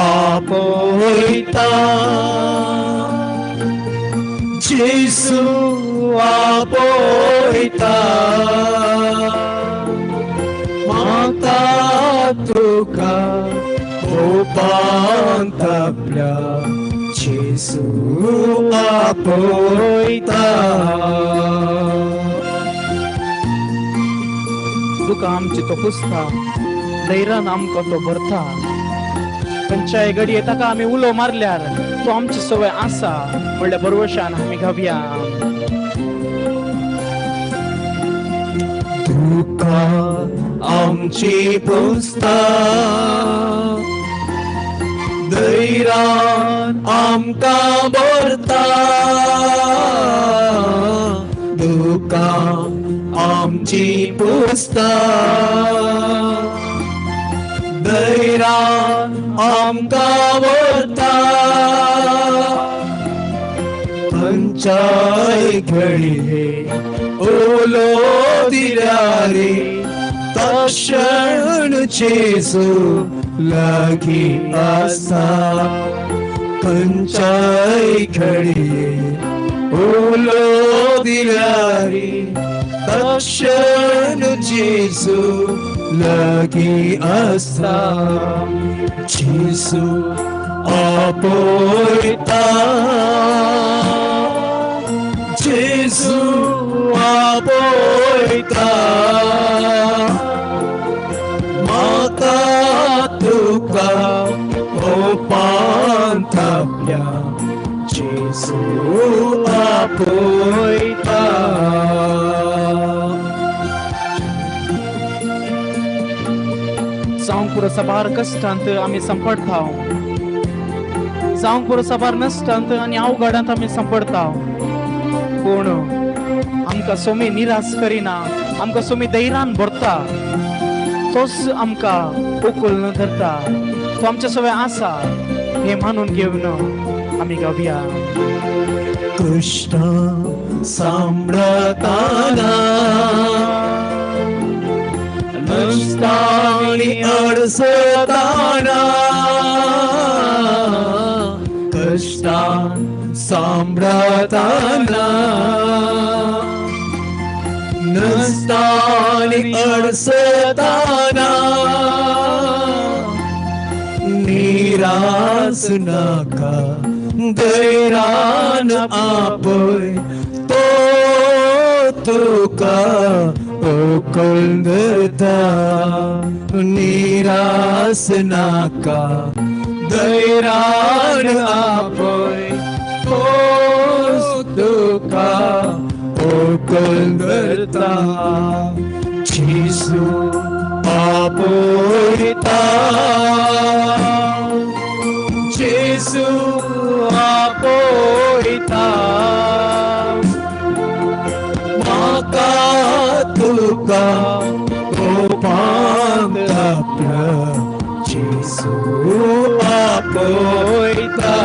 Speaker 2: आपयता, जेजू आपयता, म्हाका तुका गोपांत आपल्या, जेजू आपयता.
Speaker 3: तुका आमची तो पुसता, धैर्यान आमकां तो भरता. खंयच्याय घडये ताका आमी उलो मारल्यार तो आमची सवय आसा म्हणल्या बरवशान आमी गावया.
Speaker 2: तुका आमची पुसता, धैर्यान आमकां भरता, तुका आमची पुसता, धैर्यान आमकां भरता. खंयच्याय घडये उलो दिल्यार तक्षण जेजू लागीं आसा, खंयच्याय घडये उलो दिल्यार तक्षण जेजू लागीं आसा, जेजू आपयता, जेजू आपयता, म्हाका तुका गोपांत आपल्या, जेजू आपयता.
Speaker 3: जावंक पुरो साबार कश्टांत आमी सांपडटा, जावंक पुरो साबार नश्टांत आनी अवघडांत आमी सांपडटा. पूण आमकां सोमी निराश करिना, आमकां सोमी धैर्यान भरता, तोच आमकां उखलून धरता, तो आमच्या सवय आसा हें मानून घेवन आमी गावया.
Speaker 2: कृष्णा सांबळताना नश्टांनी अडसताना, कश्टां सांबळताना नश्टांनी अडसताना, निरास नाका धैर्यान आपय तो
Speaker 4: तुका उखल धरता निरास नाका धैर्यान आपय पोस तुका उखल धरता जेजू आपयता जेजू आपयता म्हाका तुका कोपांत आपल्या जेजू आपयता.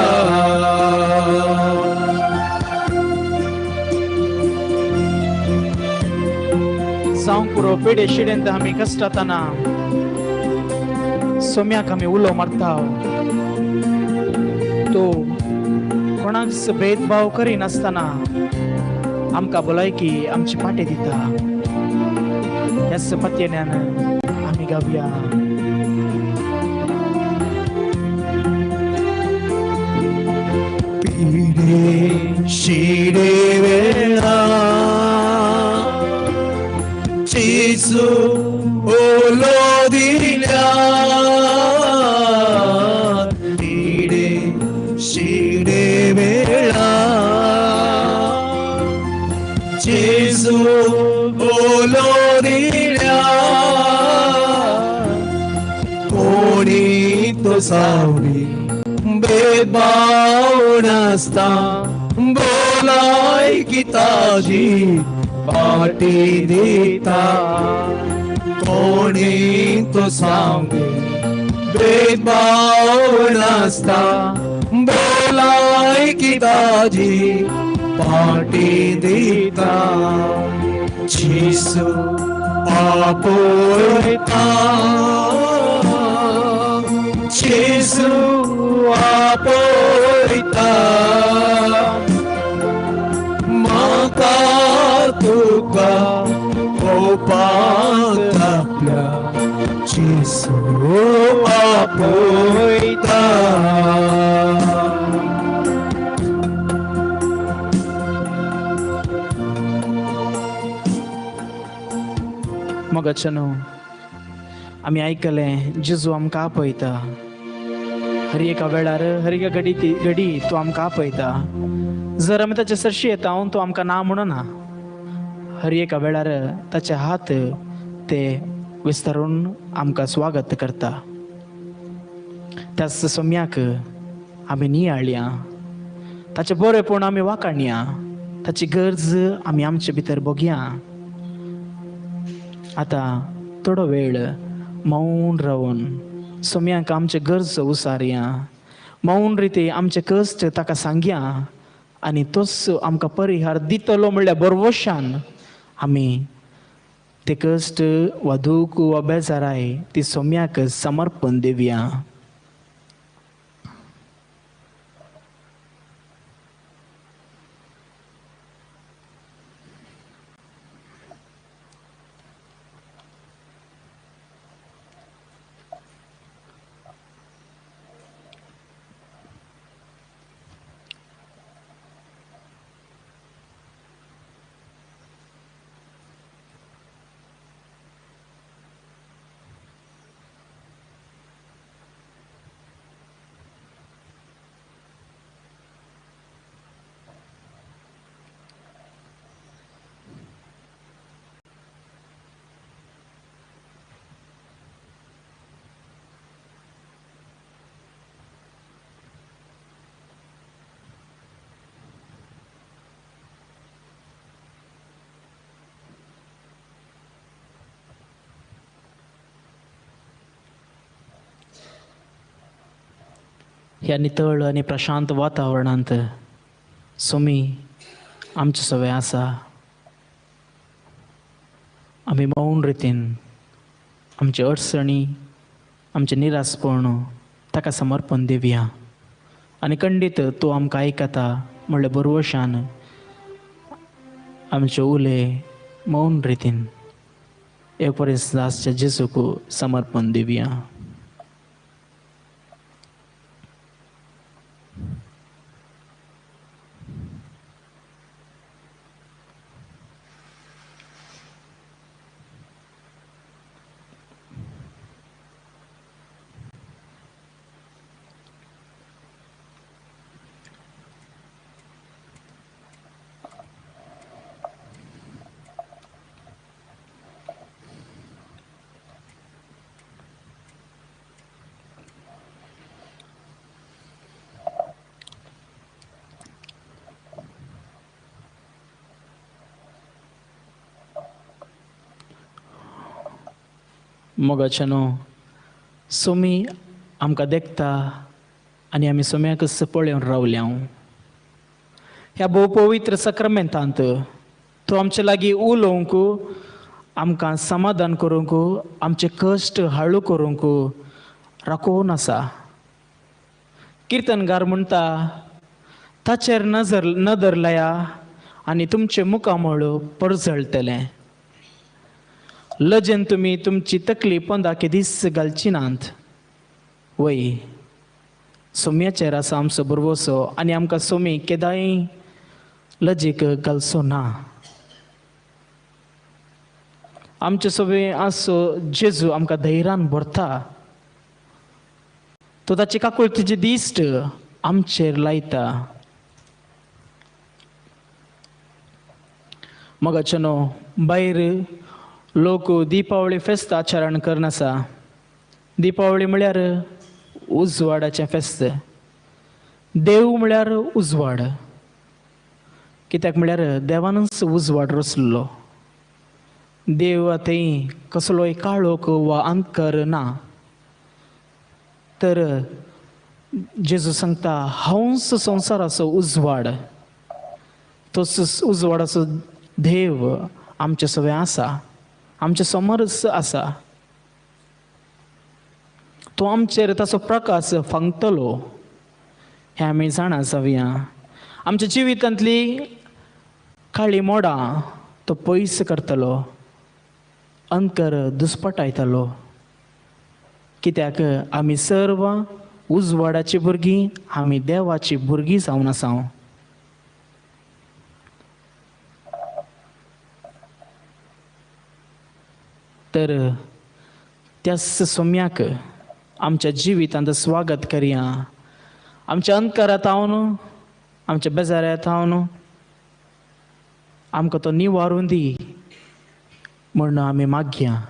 Speaker 3: जावंक पुरो पेडे शिडेंत आमी कश्टातना सोम्याक आमी उलो मारता तो कोणाक भेदभाव करिनासतना आमकां भलायकी आमची पाटे दिता. ह्याच पत्यान आमी गावया.
Speaker 4: पिडे शिडे वेळा जेजू उलो दिल्या पिडे शिडे वेळा जेजू उलो दिल्या कोणी तो सावळी भेदभाव नासता बोलाय की ताजी पाटी दिता कोणी तो सावळी भेदभाव नासता बोलाय की ताजी पाटी दिता जेजू आपयता जेजू आपयता म्हाका तुका कोपांत आपल्या जेजू आपयता.
Speaker 3: मोगाच्यानो आमी आयकलें जेजू आमकां आपयता. हर एका वेळार हर एका घडी घडी तो आमकां आपयता. जर आमी ताचे सरशी येता तो आमकां ना म्हणना. हर एका वेळार ताचे हात ते विस्तारून आमकां स्वागत करता. त्याच सोम्याक आमी नियाळया, ताचें बरेंपण आमी वाखाणया, ताची गरज आमी आमचे भितर बघया. आतां थोडो वेळ मौन रावन सोम्याक आमचे गरज उसारया, मौन रिती आमचे कश्ट ताका सांगया आनी तोच आमकां परिहार दितलो म्हणल्यार बरवशान आमी ते कश्ट वा दूख वा बेजाराय ती सोम्याक समर्पण दिवया. ह्या नितळ आनी प्रशांत वातावरणांत सोमी आमचे सवे आसा. आमी मौन रितीन आमचे अडचणी आमचें निरासपण ताका समर्पण दिवया आनी खंडीत तो आमकां आयकता म्हणल्यार बरवशान आमचे उले मौन रितीन एक परस दासच्या जेजूक समर्पण दिवया. मोगाचें न्हू सोमी आमकां देखता आनी आमी सोम्याकच पळोवन रावल्या. ह्या भोव पवित्र सक्रमेंतांत तो आमचे लागीं उलोवंक, आमकां समाधान करूंक, आमचे कश्ट हाळू करूंक राखोवन आसा. किर्तनगार म्हणटा, ताचेर नजर नदर लाया आनी तुमचें मुखामळ परजळटलें. लजेन तुमी तुमची तकली पोंदा केदीच घालची नात. वय, सोम्याचेर आसा आमचो भरवसो आनी आमकां सोमी केदांय लजेक घालचो ना. आमचे सगळे आसो जेजू आमकां धैर्यान भरता. तो ताची काकुळतीची दिश्ट आमचेर लायता. मोगाचें न्हू, भायर लोक दिपावळी फेस्त आचरण करनासा. दिपावळी म्हळ्यार उजवाडाचें फेस्त. देव म्हळ्यार उजवाड. कित्याक म्हळ्यार देवानूच उजवाड रचलो. देव थंय कसलोय काळोख वा अंधकार ना. तर जेजू सांगता, हांवच संवसाराचो उजवाड. तोच उजवाडाचो देव आमचे सगळें आसा, आमचे समोरच आसा. तो आमचेर ताचो प्रकाश फांकतलो हें आमी जाणा जावया. आमच्या जिवितांतली काळी मोडां तो पयस करतलो, अंतर दुस्पटायतलो. कित्याक आमी सर्व उजवाडाची भुरगीं, आमी देवाची भुरगीं जावन आसा. तर त्याच सोम्याक आमच्या जिवितांत स्वागत करया. आमच्या अंतकारांत हांव, आमच्या बेजाऱ्यांत हांव आमकां तो निवारून दी म्हूण आमी मागया.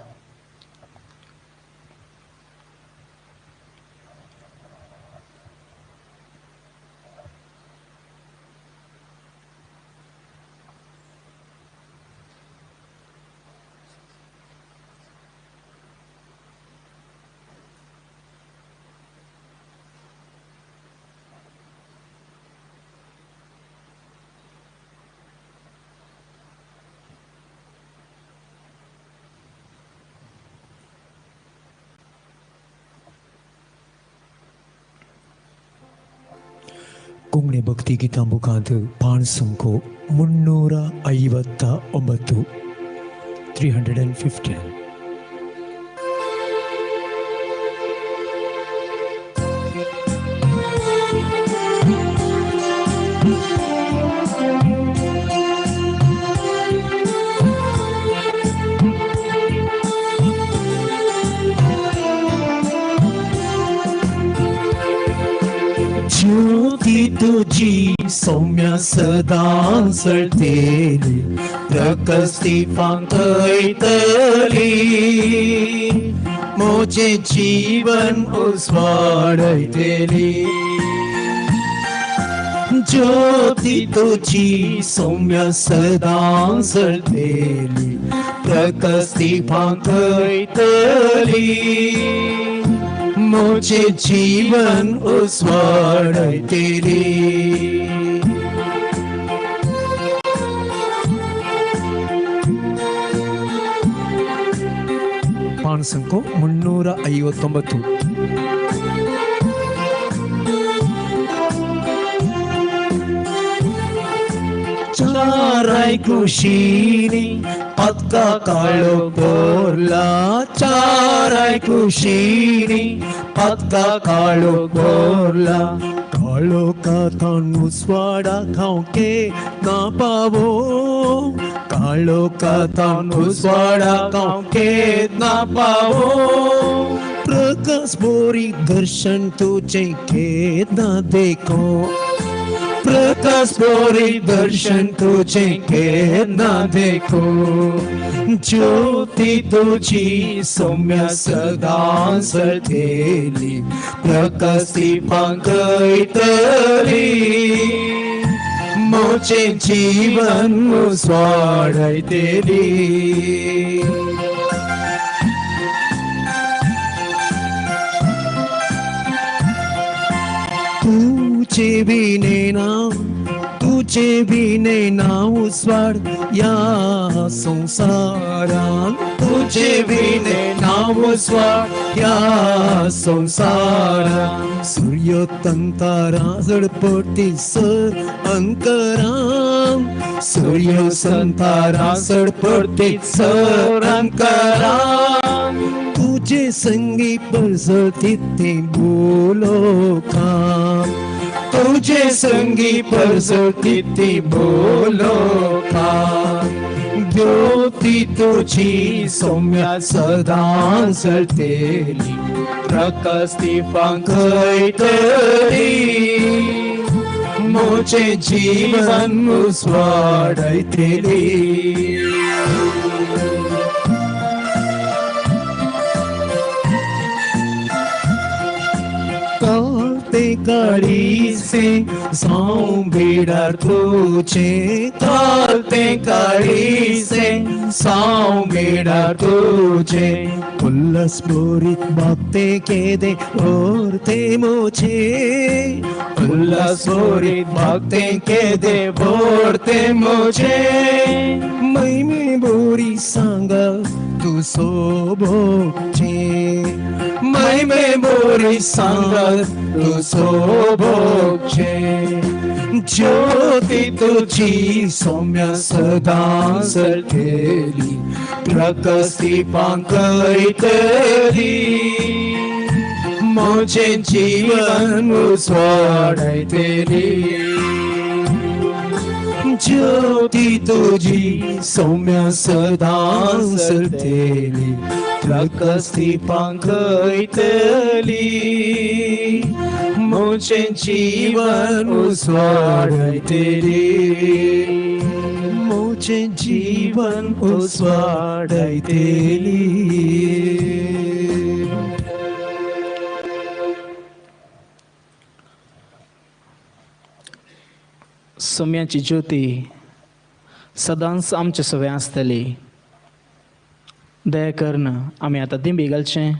Speaker 4: कोंकणी भक्ती गीतां बुकांत पाणसंको 359 315. ज्योती तुझी सौम्य सदां सळतेली, प्रकस्ती फांकयतली, म्हजें जीवन उजवाडयतली. ज्योती तुझी सौम्य सदां सळतेली, प्रकस्ती फांकयतली, म्हजें जीवन उजवाडयतली. पाणसंको 359. चाराय कुशीनी पक्का काळो बोरला, चाराय कुशीनी पक्का काळो बोरला, काळो का उजवाडा खावके ना पावो, काळो का उजवाडा खावके ना पावो, प्रकाश बोरी दर्शन तुझे के ना देखो, प्रकाश बोरी दर्शन तुझे के ना देखो, ज्योति तुझी सौम्य सदा सळतेली, प्रकाशी फांकयतली, म्हजें जीवन उजवाडयतली. तुझे बिने ना, तुझे बिने ना उस्वाड या संसारान, तुझे बिने ना उस्वाड या संसारान। सूर्य तंतारा झडपटी सर अंकरान, सूर्य संतारा झडपटी सर अंकरान। तुझे संगी परजळती ते बोलोकान, तुझे संगी परजळती ते बोलोकान। ज्योती तुझी सौम्या सदां जळतेली, प्रकाश ती फांकयतली, म्हजें जीवन उजवाडयतली। काळीसे जावं बिडार तुझे, कालते काळीसे जावं बिडार तुझे। उल्लास बोरीत बागते केदे ओरते मोछे, उल्लास बोरीत बागते केदे ओरते मोछे। मैमे बोरी सांगा तू सोबोचे, मैमे बोरी सांगा तू सोबोचे। ज्योती तुझी सौम्या सदां जळतेली, प्रकाश ती फांकयतली, म्हजें जीवन उजवाडयतली। ज्योती तुझी सौम्या सदां जळतेली, प्रकाश ती फांकयतली, म्हजें जीवन उजवाडयतली, म्हजें जीवन उजवाडयतली।
Speaker 3: सोम्याची ज्योती सदांच आमचे सवय आसतली। दया करून आमी आतां दिंबी घालचें।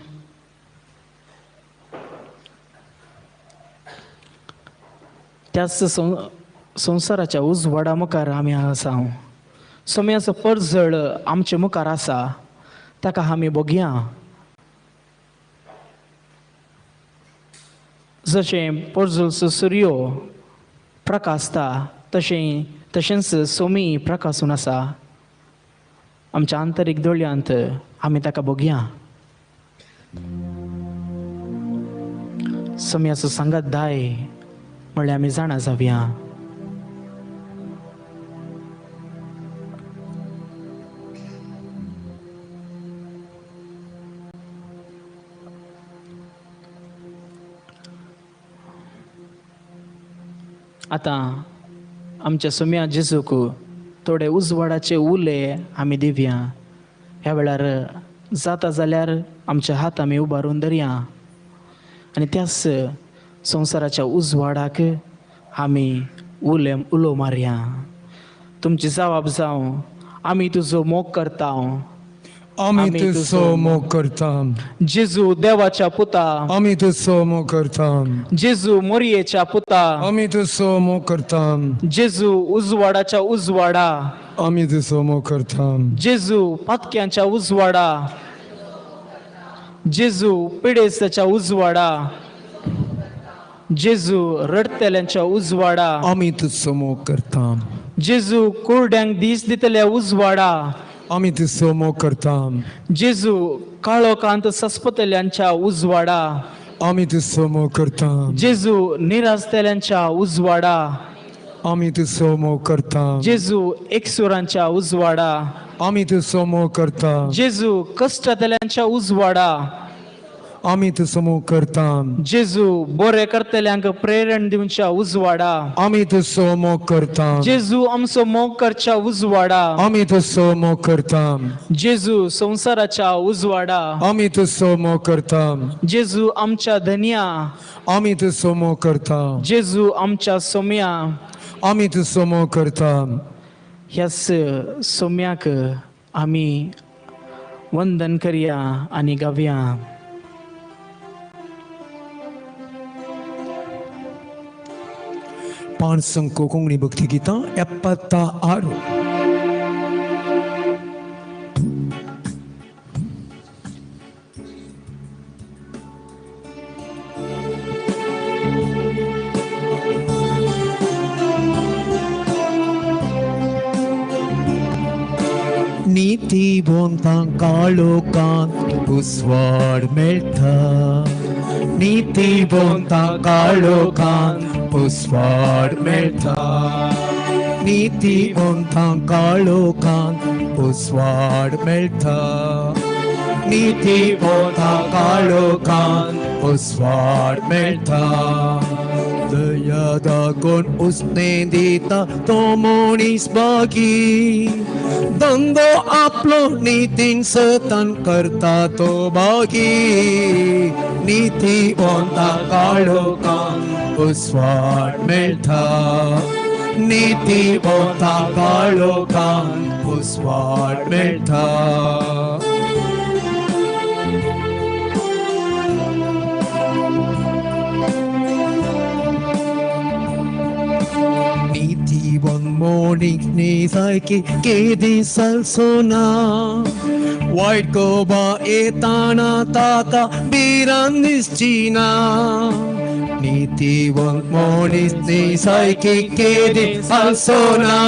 Speaker 3: त्याच संवसाराच्या उजवाडा मुखार आमी आसा। सोम्याचो परजळ आमचे मुखार आसा, ताका आमी बघया। जशें परजळचो सुर्यो प्रकाशता तशें तशेंच सोमी प्रकासून आसा। आमच्या आंतरीक दोळ्यांत आमी ताका बघया। सोम्याचो सांगात दाय म्हणल्यार आमी जाणा जावया। आतां आमच्या सोम्या जेजूक थोडे उजवाडाचे उले आमी दिवया। ह्या वेळार जाता जाल्यार आमचे हात आमी उबारून धरया आनी त्याच संवसाराच्या उजवाडाक आमी उले उलो मारया। तुमची जबाब जावं, आमी तुजो मोग करता,
Speaker 2: आमी तुजो मोग करता।
Speaker 3: जेजू देवाच्या पुता,
Speaker 2: आमी तुजो मोग करता।
Speaker 3: जेजू मोरयेच्या पुता,
Speaker 2: आमी तुजो मोग करता।
Speaker 3: जेजू उजवाडाच्या उजवाडा,
Speaker 2: आमी तुजो मोग करता।
Speaker 3: जेजू पातक्यांच्या उजवाडा, जेजू पिडेस्ताच्या उजवाडा, जेजू रडतेल्यांच्या उजवाडा,
Speaker 2: आमी तुजो मोग करता।
Speaker 3: जेजू कुरड्यांक दीस दितल्या उजवाडा,
Speaker 2: आमी तुजो मोग करता।
Speaker 3: जेजू काळोखांत सस्पतल्यांच्या उजवाडा,
Speaker 2: आमी तुजो मोग करता।
Speaker 3: जेजू निरासतेल्यांच्या उजवाडा,
Speaker 2: आमी तुजो मोग करता।
Speaker 3: जेजू एकसुरांच्या उजवाडा,
Speaker 2: आमी तुजो मोग करता।
Speaker 3: जेजू कश्टांतल्यांच्या उजवाडा,
Speaker 2: आमी तुजो मोग करता।
Speaker 3: जेजू बरें करतल्यांक प्रेरण दिवच्या उजवाडा,
Speaker 2: आमी तुजो मोग करता।
Speaker 3: जेजू आमचो मोग करच्या उजवाडा,
Speaker 2: आमी तुजो मोग करता।
Speaker 3: जेजू संवसाराच्या उजवाडा,
Speaker 2: आमी तुजो मोग करता।
Speaker 3: जेजू आमच्या धनया,
Speaker 2: आमी तुजो मोग करता।
Speaker 3: जेजू आमच्या सोम्या,
Speaker 2: आमी तुजो मोग करता।
Speaker 3: ह्याच सोम्याक आमी वंदन करया आनी गावया।
Speaker 4: पांच कोंकणी भक्ती गितां 76. नीतिवंतांक काळोखांत उजवाड मेळटा, नीतिवंतांक काळोखांत उजवाड मेळटा, नीतिवंतांक काळोखांत उजवाड मेळटा, नीतिवंतांक काळोखांत उजवाड मेळटा. दया दाखोवन उसने दिता तो मनीस बागी, धंदो आपलो नितीन सतन करता तो बागी. नीतिवंतांक काळोखांत उजवाड मेळटा, नीतिवंतांक काळोखांत उजवाड मेळटा. नीतिवंत मोनीक निसायकी केदी सलसोना, वायट गोबा येताना ताका भिरांत दिसची ना. नीतिवंत मनीस निसायकी केदी सलसोना,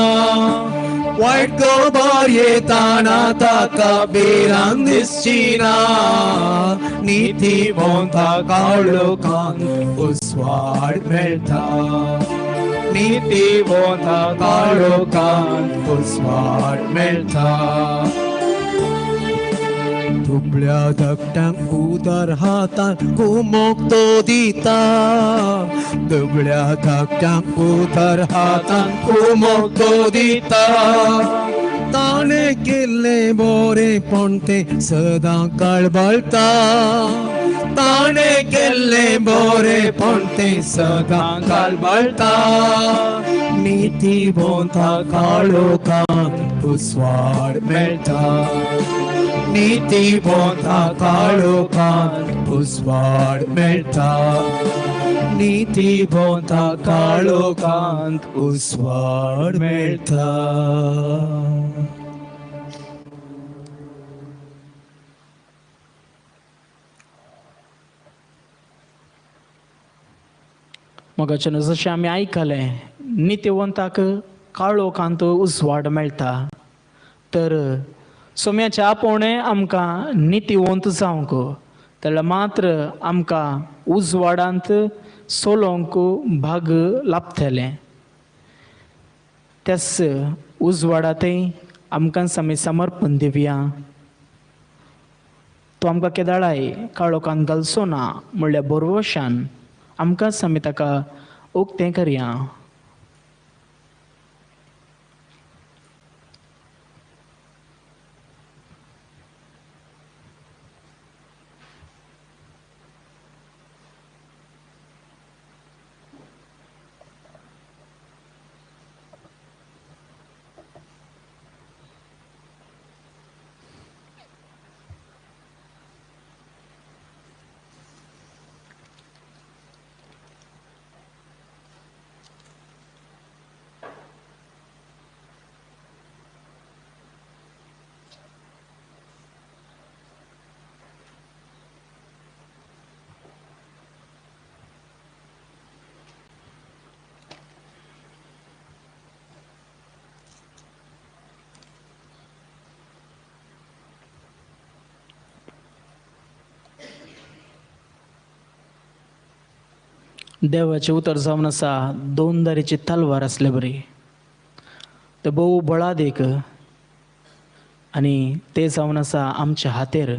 Speaker 4: वायट गोबा येताना ताका भिरांत दिसची ना. नीतिवंतांक काळोखांत उजवाड मेळटा, नीतिवंतांक काळोखांत उजवाड मेळटा. दुबळ्या धाकट्यांक उदार हातान कुमोक तो दिता, दुबळ्या धाकट्यांक उदार हातान कुमोक तो दिता. ताणें केल्लें बरेंपण तें सदां काळबाळटा, ताणें केल्लें बरेंपण तें सदां काळबाळटा. नीतिवंतांक काळोखांत उजवाड मेळटा, नीतिवंतांक काळोखांत उजवाड मेळटा, नीतिवंतांक काळोखांत उजवाड मेळटा.
Speaker 3: मोगाच्यान जशें आमी आयकलें नितीवंताक काळोखांत उजवाड मेळटा, तर सोम्याचें आपोवणें आमकां नितीवंत जावंक, जाल्यार मात्र आमकां उजवाडांत सोलोवंक भाग लाभतलें. त्याच उजवाडांतय आमकां आमी समर्पण दिवया. तो आमकां केदाळाय काळोखांत घालचो ना म्हणल्या भरवशान आमकां आमी ताका उक्तें करया. देवाचें उतर जावन आसा दोन दारीची तलवार आसले बरी, ते भोव बळादीक आनी ते जावन आसा आमच्या हातेर.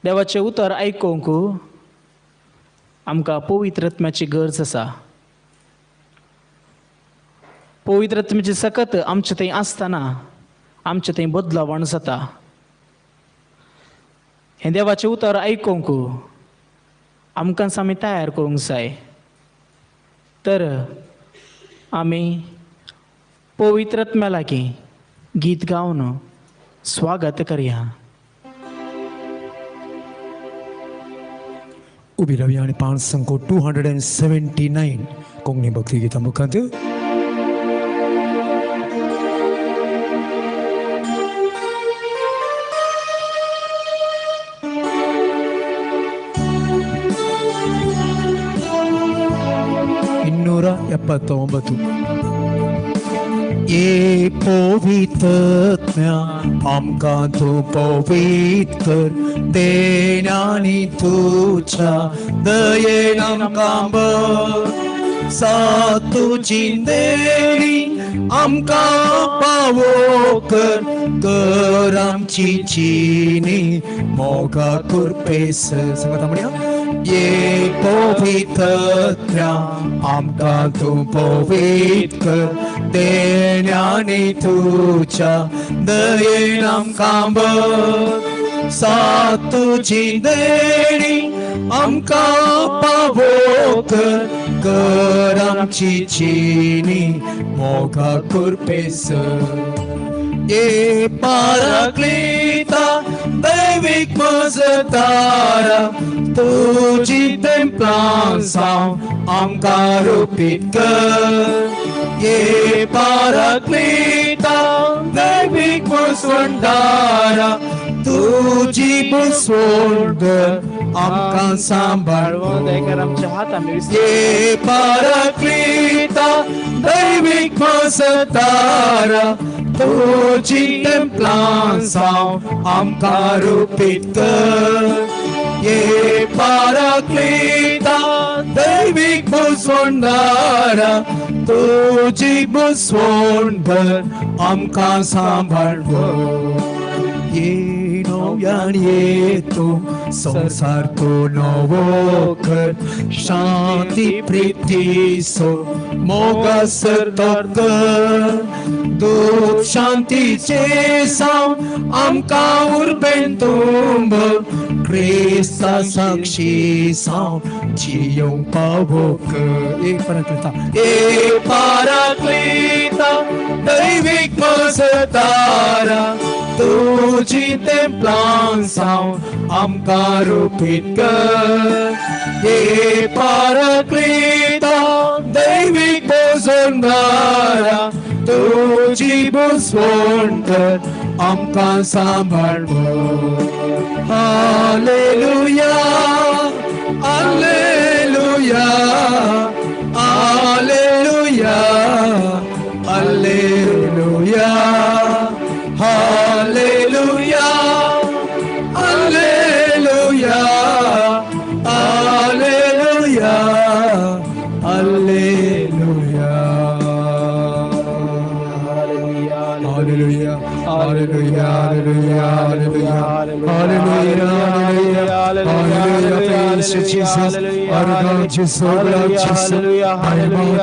Speaker 3: देवाचें उतर आयकूंक आमकां पवित्र आत्म्याची गरज आसा. पवित्र आत्म्याची सकत आमचे थंय आसतना आमचे थंय बदलावण जाता. हें देवाचें उतर आयकूंक आमकां आमी तयार करूंक जाय. तर आमी पवित्र आत्म्या लागीं गीत गावन स्वागत करया.
Speaker 2: उबी रावया आनी पांच संको 279 कोंकणी भक्ती गीता मुखांत. 279. ये पवित्रत्म्या आमकां तूं पवित्र कर, देण्यानी तुज्या दयेन आमकां भर. सात तुजी देणी आमकां पावो कर, कर आमची जिणी मोगा कृपेसर. सांगात म्हणया. ये पवित्रत्म्या आमकां तूं पवित्र कर, देण्यानी तुज्या दयेन आमकां भर. सात तुजी देणी आमकां पावो कर, कर आमची जिणी मोगा कृपेसर. ये पाराक्लीता दैवीक मजतारा, तुजी तेंपलां सावन आमकां रुपीत कर. ये पाराक्लीता दैवीक मजवंडारा, तुजी बसवण कर आमकां सांबाळ. ये पाराक्लीता दैवीक मजतारा, तुजी तेंपलां सावन आमकां रुपीत कर. ये पाराक्लीता दैवीक बसवंडारा, तुजी बसवण कर आमकां सांबाळ. ये नव्यान येतो संसार तो नवो कर, शांती प्रीतीसो मोगा सरतो कर. दूत शांतीचे सावन आमकां उर्बेन तुंब, क्रिस्ता साक्षी सावन जियोंक पावो कर. एक पाराक्लीता, एक पाराक्लीता दैवीक मजतारा, तुजी तेंपलां सावन आमकां रुपीत कर. ये पाराक्लीता दैवीक बसवंडारा, तुजी बसवण कर आमकां सांबाळ. Hallelujah, hallelujah, hallelujah, hallelujah, hallelujah, hallelujah, hallelujah, hallelujah, hallelujah, hallelujah, hallelujah, hallelujah, hallelujah. Praise you, Jesus. Our God, Jesus, Lord Jesus, my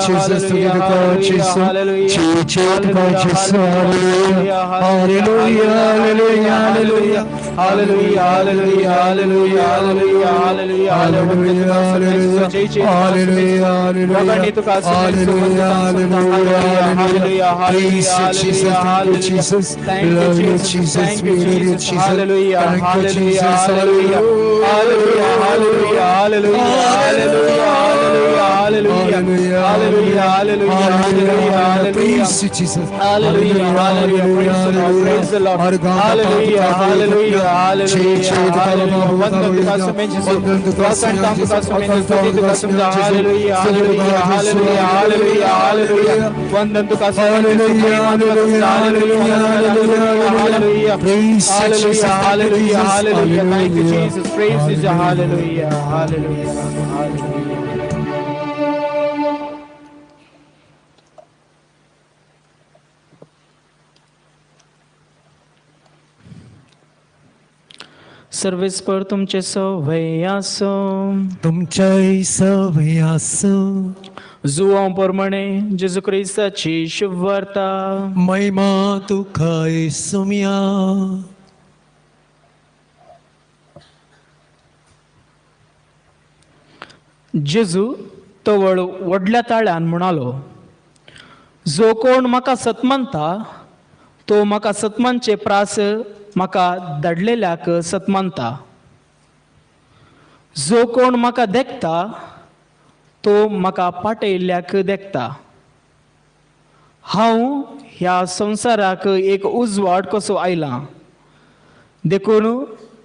Speaker 2: Jesus, to the God, Jesus, Jesus, hallelujah, hallelujah, hallelujah, hallelujah, hallelujah, hallelujah, hallelujah, hallelujah, hallelujah, hallelujah, hallelujah, praise you, Jesus, thank you, Jesus, love you, Jesus, we love you, Jesus, thank you, Jesus, hallelujah,
Speaker 3: hallelujah, hallelujah, hallelujah, hallelujah, hallelujah, hallelujah, hallelujah,
Speaker 2: praise you, Jesus,
Speaker 3: hallelujah, hallelujah, praise the Lord, praise the Lord, hallelujah, hallelujah, hallelujah, hallelujah, hallelujah, hallelujah, hallelujah, hallelujah,
Speaker 2: praise
Speaker 3: hallelujah, hallelujah, hallelujah, thank you, Jesus, praise you, hallelujah, hallelujah, hallelujah. सर्वेस्पर तुमचे सवय आसो,
Speaker 4: तुमच्याय सवय आसो.
Speaker 3: जुवां प्रमाणे जेजू क्रिस्ताची शुभवार्ता.
Speaker 4: महिमा तुका येसुम्या.
Speaker 3: जेजू तवळ व्हडल्या ताळ्यान म्हणालो, जो कोण म्हाका सतमानता तो म्हाका सतमानचे प्रास म्हाका धाडलेल्याक सतमानता. जो कोण म्हाका देखता तो म्हाका पाटयल्ल्याक देखता. हांव ह्या संवसाराक एक उजवाड कसो आयलां, देखून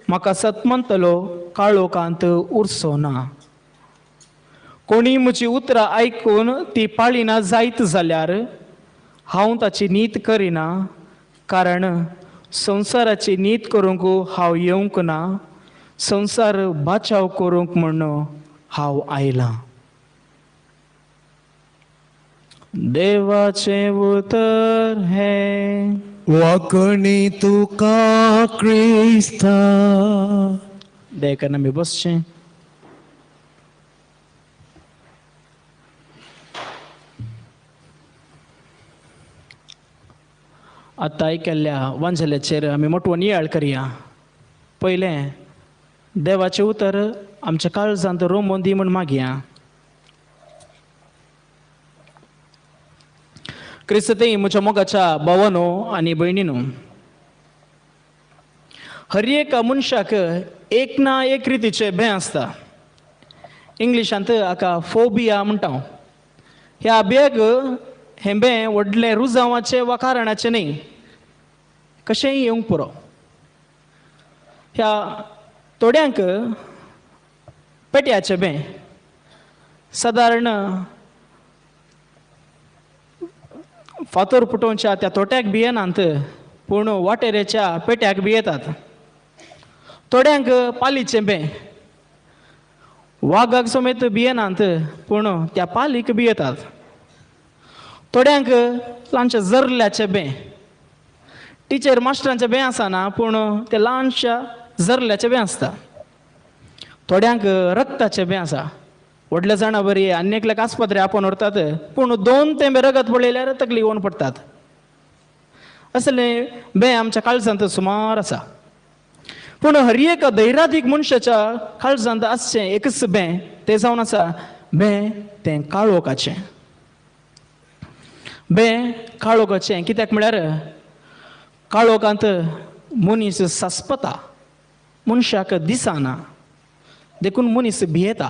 Speaker 3: म्हाका सत म्हणटलो काळोखांत उरचो ना. कोणी म्हजी उतरां आयकून ती पाळिना जायत जाल्यार हांव ताची नीत करिना, कारण संवसाराची नीत करूंक हांव येवंक ना, संवसार बाचाव करूंक म्हूण हांव आयलां. देवाचें उतर हें.
Speaker 4: वाकणी तुका क्रिस्ता.
Speaker 3: दयाकरून आमी बसचें. आतां आयकल्ल्या वांजल्याचेर आमी मोटवो नियाळ करया. पयलें, देवाचें उतर आमच्या काळजांत रोमोन दी म्हूण मागया. क्रिस्ती म्हज्या मोगाच्या भावानो आनी भयणीनो, हर एका मनशाक एक ना एक रितीचें भंय आसता. इंग्लिशांत हाका फोबिया म्हणटा. ह्या भंयाक हें भंय व्हडलें रुजावाचें वा कारणाचें न्हय, कशेंय येवंक पुरो. ह्या थोड्यांक पेट्याचें भंय, सादारण फातर पुटोवच्या त्या तोट्याक भियेनात, पूण वाटेरेच्या पेट्याक भियेतात. थोड्यांक पालीचें भंय, वागाक समेत भियेनात पूण त्या पालीक भियेतात. थोड्यांक ल्हानशें जरल्याचें भंय, टिचर मास्टरांचें भंय आसना पूण तें ल्हानश्या जरल्याचें भंय आसता. थोड्यांक रक्ताचें भंय आसा, व्हडल्या जाणां बरी आनी एकल्याक आस्पत्रे आपोवन व्हरतात पूण दोन तेंबे रगत पळयल्यार तकली येवन पडटात. असलें भंय आमच्या काळजांत सुमार आसा. पूण हर एका धैर्यादीक मनशाच्या काळजांत आसचें एकच भंय, तें जावन आसा भंय तें काळोखाचें. भंय काळोखाचें कित्याक म्हळ्यार काळोखांत मनीस सासपता, मनशाक दिसना, देखून मनीस भियेता.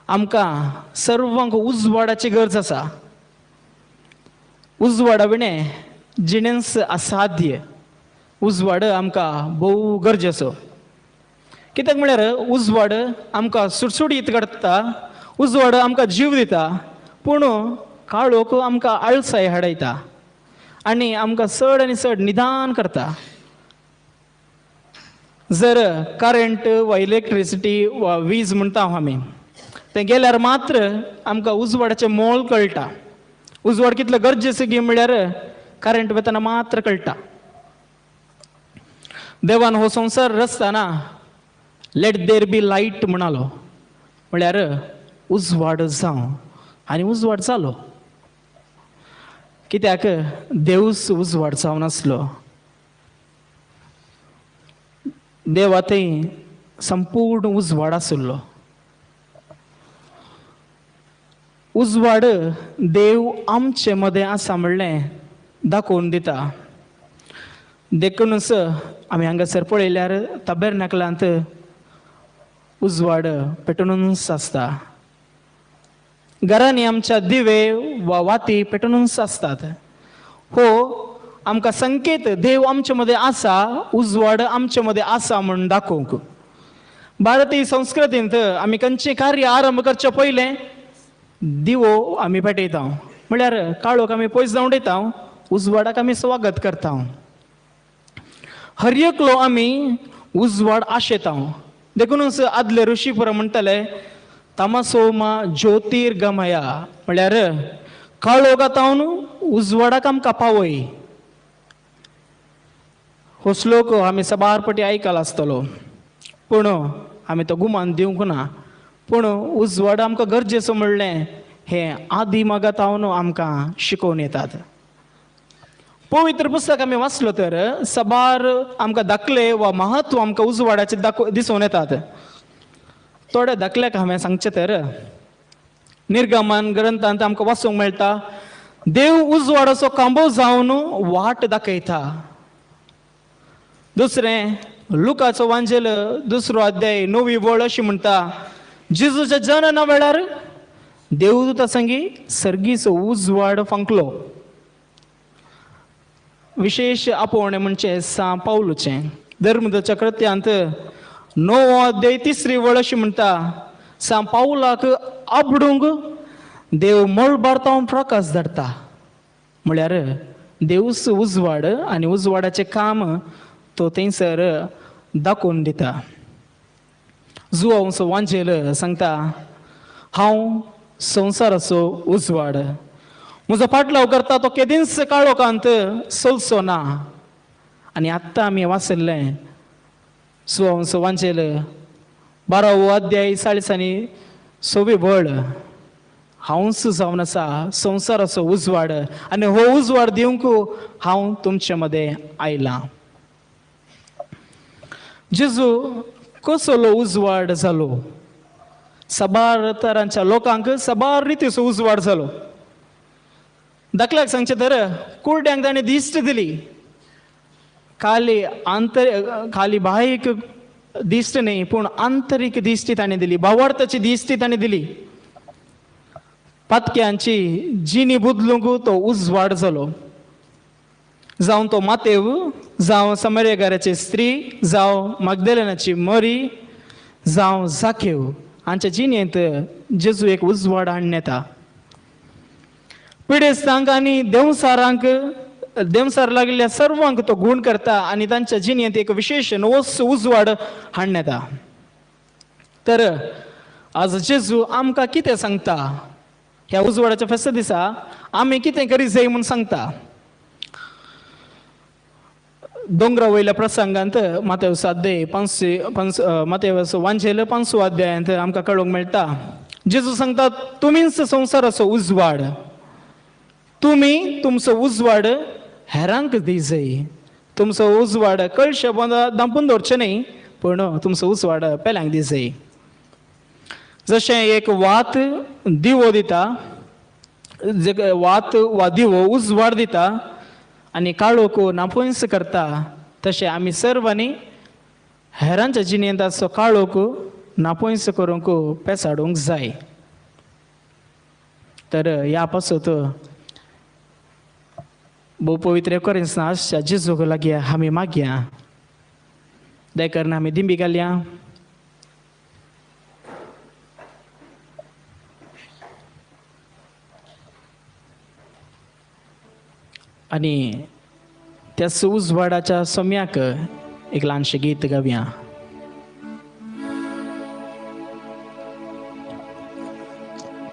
Speaker 3: आमकां सर्वांक उजवाडाची गरज आसा. उजवाडा विणें जिणेंच असाध्य. उजवाड आमकां भोव गरजेचो, कित्याक म्हळ्यार उजवाड आमकां सुटसुटीत काडटा, उजवाड आमकां जीव दिता, पूण काळोख आमकां आळसाय हाडयता आनी आमकां चड आनी चड निदान करता. जर करंट वा इलेक्ट्रिसिटी वा वीज म्हणटा आमी, तें गेल्यार मात्र आमकां उजवाडाचें मोल कळटा. उजवाड कितलो गरजेचो गी म्हळ्यार करंट वतना मात्र कळटा. देवान हो संवसार रचतना लेट there be light म्हणालो, म्हळ्यार उजवाड जावं, आनी उजवाड जालो. कित्याक देवूच उजवाड जावन आसलो. देवा थंय संपूर्ण उजवाड आशिल्लो. उजवाड देव आमचे मदें आसा म्हणलें दाखोवन दिता. देखूनच आमी हांगासर पळयल्यार तबेरनाकलांत उजवाड पेटोवनूच आसता. घरांनी आमच्या दिवे वा वाती पेटोवनूच आसतात. हो आमकां संकेत देव आमचे मदें आसा, उजवाड आमचे मदें आसा म्हूण दाखोवंक. भारतीय संस्कृतींत आमी खंयचें कार्य आरंभ करचें पयलें दिवो आमी पेटयता, म्हळ्यार काळोख आमी पयस जावन उडयता, उजवाडाक आमी स्वागत करता. हर एकलो आमी उजवाड आशेता. देखूनच आदले ऋषी पुरा म्हणटाले तमसोमा ज्योतिर्गमया, म्हळ्यार काळोखांत उजवाडाक आमकां पावय. हो श्लोक आमी साबार पटी आयकला आसतलो, पूण आमी तो गुमान दिवंक ना. पूण उजवाड आमकां गरजेचो म्हणलें हें आदी मागातावन आमकां शिकोवन येतात. पवित्र पुस्तक आमी वाचलो तर साबार आमकां दाखले वा महत्व आमकां उजवाडाचें दाखो दिसून येतात. थोड्या दाखल्याक हांवें सांगचें तर निर्गमन ग्रंथांत आमकां वाचूंक मेळटा, देव उजवाडाचो खांबो जावन वाट दाखयता. दुसरें लुकाचो वांजेल 2 अध्याय 9 वळ अशी म्हणटा, जेजूच्या जनना वेळार देवदूता संगी सर्गीचो उजवाड फांकलो. विशेष आपोवणें म्हणजे सां पावलूचें. धर्मदच्या कृत्यांत 9 अध्याय 3 वळ अशी म्हणटा, सां पावलाक आबडूंक देव मळबार तावन प्रकाश धाडटा. म्हळ्यार देवूच उजवाड आनी उजवाडाचें काम तो थंयसर दाखोवन दिता. जुवांवचो वांजेल सांगता, हांव संवसाराचो उजवाड, म्हजो फाटलाव करता तो केदींच काळोखांत चलचो ना. आनी आत्तां आमी वाचिल्लें जुवांवचो वांजेल 12 अध्याय 40 आनी 6 वळ, हांवच जावन आसा संवसाराचो उजवाड आनी हो उजवाड दिवंक हांव तुमचे मदें आयलां. जेजू कसलो उजवाड जालो? साबार तरांच्या लोकांक साबार रितीचो उजवाड जालो. दाखल्याक सांगचें तर कुरड्यांक ताणें दिश्ट दिली, खाली आंतर खाली बाह्यक दिश्ट न्ही पूण आंतरीक दिश्टी ताणें दिली, भावार्थाची दिश्टी ताणें दिली. पातक्यांची जिणी बदलूंक तो उजवाड जालो. जावं तो मातेव, जावं समरेगाराची स्त्री, जावं मागदेलनाची मरी, जावं जाकेव, हांच्या जिणेंत जेजू एक उजवाड हाडून येता. पिडेस्तांक आनी देंवसारांक, देंवसार लागिल्ल्या सर्वांक तो गूण करता आनी तांच्या जिणेंत एक विशेश नवोच उजवाड हाडून येता. तर आज जेजू आमकां कितें सांगता? ह्या उजवाडाच्या फेस्ता दिसा आमी कितें करी जाय म्हूण सांगता. दोंगरा वयल्या प्रसंगांत मातेव 7 5 मातेव वांजेल 5 अध्यायांत आमकां कळोवंक मेळटा. जेजू सांगता, तुमीच संवसाराचो उजवाड, तुमी तुमचो उजवाड हेरांक दी जाय. तुमचो उजवाड कळशे बंद धांपून दवरचें न्ही, पूण तुमचो उजवाड पेल्यांक दी जाय. जशें एक वात दिवो दिता, वात वा दिवो उजवाड दिता आनी काळोख नापयस करता, तशें आमी सर्वांनी हेरांच्या जिणेंत आसचो काळोख नापयस करूंक पेसाडूंक जाय. तर ह्या पासत भोव पवित्र करिनासतना आसच्या जेजूक लागया आमी मागया. दया आमी दिंबी घालया. आनी त्या उजवाडाच्या सम्याक एक ल्हानशें गीत गावया.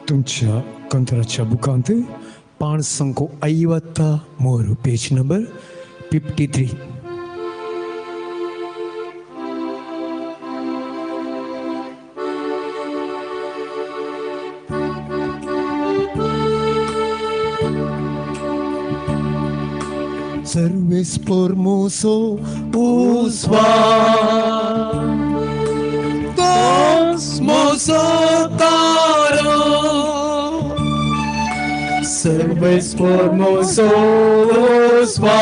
Speaker 2: तुमच्या कंत्राच्या बुकांत 553, पेज number 53.
Speaker 4: Serves formoso usva Cosmoso taro Serves formoso usva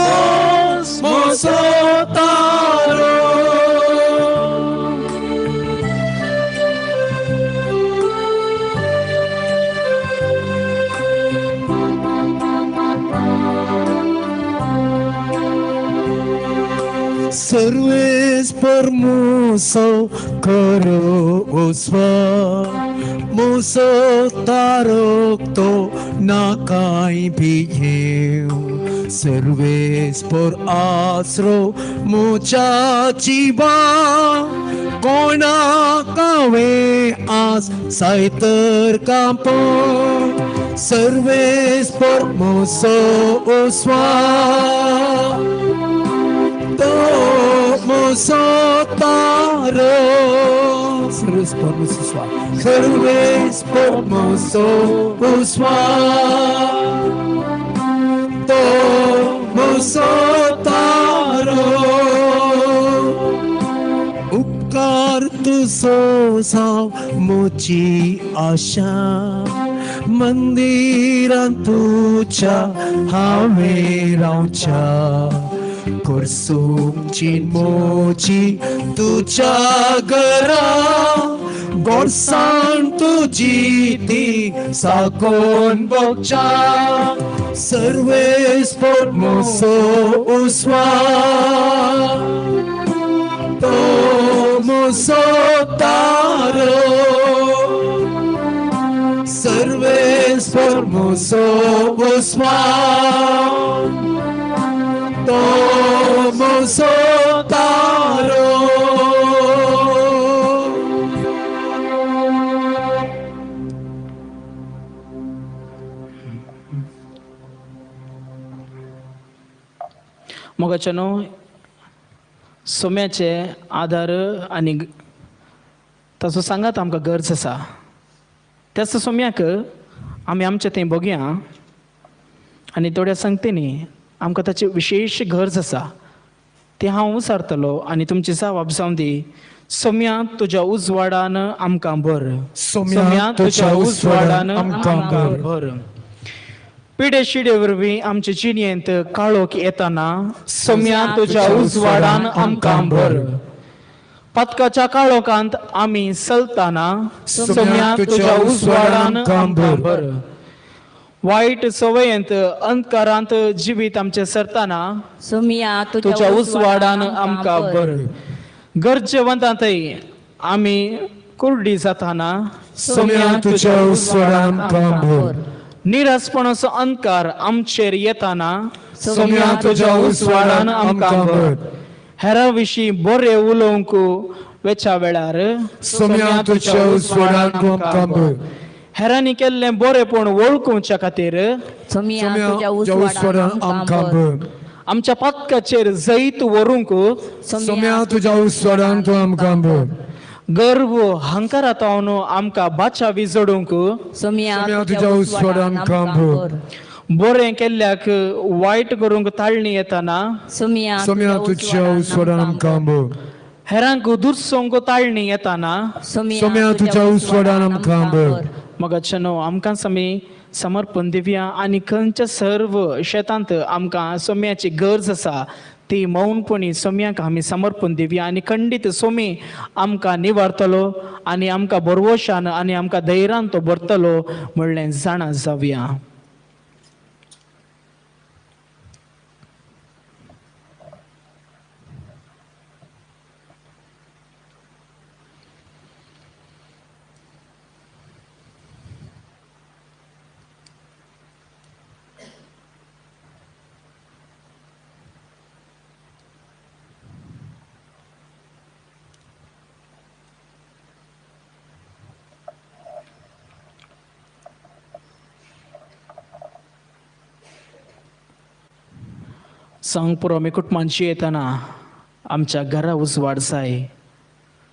Speaker 4: Cosmoso taro Serves formoso karo usva Moso tarok to nakai biyew Serves por asro muchachiba Kona kawe as saitar kampo Serves por moso usva Moso taro Serves por moso swa Serves por moso uswa To moso taro Upkar tu so sav mochi asha Mandiran tucha have rauncha कोर्सूंची मोजी तुज्या घरा गोडसाण तुजी ती साकोन बोगच्या सर्वेस्पोर moso उस्वा तो moso तारो सर्वेस्पोर moso उस्वा तो moso तारो.
Speaker 3: मोगाच्यानो सोम्याचे आदार आनी ताचो सांगात आमकां गरज आसा. त्याच सोम्याक आमी आमचे थंय बघया आनी थोड्या सांगतेनी आमकां ताची विशेश गरज आसा ती हांव विचारतलो आनी तुमची जबाब जावं दी. सोम्या तुज्या उजवाडान आमकां भर.
Speaker 2: सोम्या तुज्या उजवाडान आमकां भर.
Speaker 3: पिडे शिडे वरवीं आमचे जिणेंत काळोख येताना सोम्या तुज्या उजवाडान आमकां भर. पातकाच्या काळोखांत आमी चलताना सोम्या तुज्या उजवाडान आमकां भर. वायट संवयेंत अंधकारांत जिवीत आमचें सरताना
Speaker 5: सोम्या
Speaker 3: तुज्या उजवाडान आमकां भर. गरजेवंतांतय आमी कुर्डी जाताना
Speaker 2: सोम्या तुज्या उजवाडान आमकां भर.
Speaker 3: निरासपणाचो अंधकार आमचेर येताना
Speaker 2: सोम्या तुज्या उजवाडान आमकां भर.
Speaker 3: हेरां विशीं बरें उलोवंक वेच्या वेळार
Speaker 2: सोम्या तुज्या उजवाडान आमकां भर.
Speaker 3: हेरांनी केल्लें बरेंपण वळखुच्या खातीर
Speaker 5: सोम्या तुज्या उजवाडान आमकां भर.
Speaker 3: आमच्या पातकाचेर जैत व्हरूंक
Speaker 2: सोम्या तुज्या उजवाडान तूं आमकां भर.
Speaker 3: गर्व हंकारांत आमकां बाचावी जोडूंक
Speaker 5: सोम्या तुज्या उजवाडान आमकां भर.
Speaker 3: बरें केल्ल्याक वायट करूंक ताळणी येताना
Speaker 2: सोम्या तुज्या उजवाडान आमकां भर.
Speaker 3: हेरांक दुरसोंक ताळणी येताना
Speaker 2: सोम्या तुज्या उजवाडान आमकां भर.
Speaker 3: मगाच्यानो आमकांच आमी समर्पण दिवया आनी खंयच्या सर्व शेतांत आमकां सोम्याची गरज आसा ती मौनपणी सोम्याक आमी समर्पण दिवया आनी खंडीत सोमी आमकां निवारतलो आनी आमकां बरवशान आनी आमकां धैर्यान तो भरतलो म्हणलें जाणा जावया. सांग पुरो आमी कुटुंबांची येताना आमच्या घरा उजवाड जाय.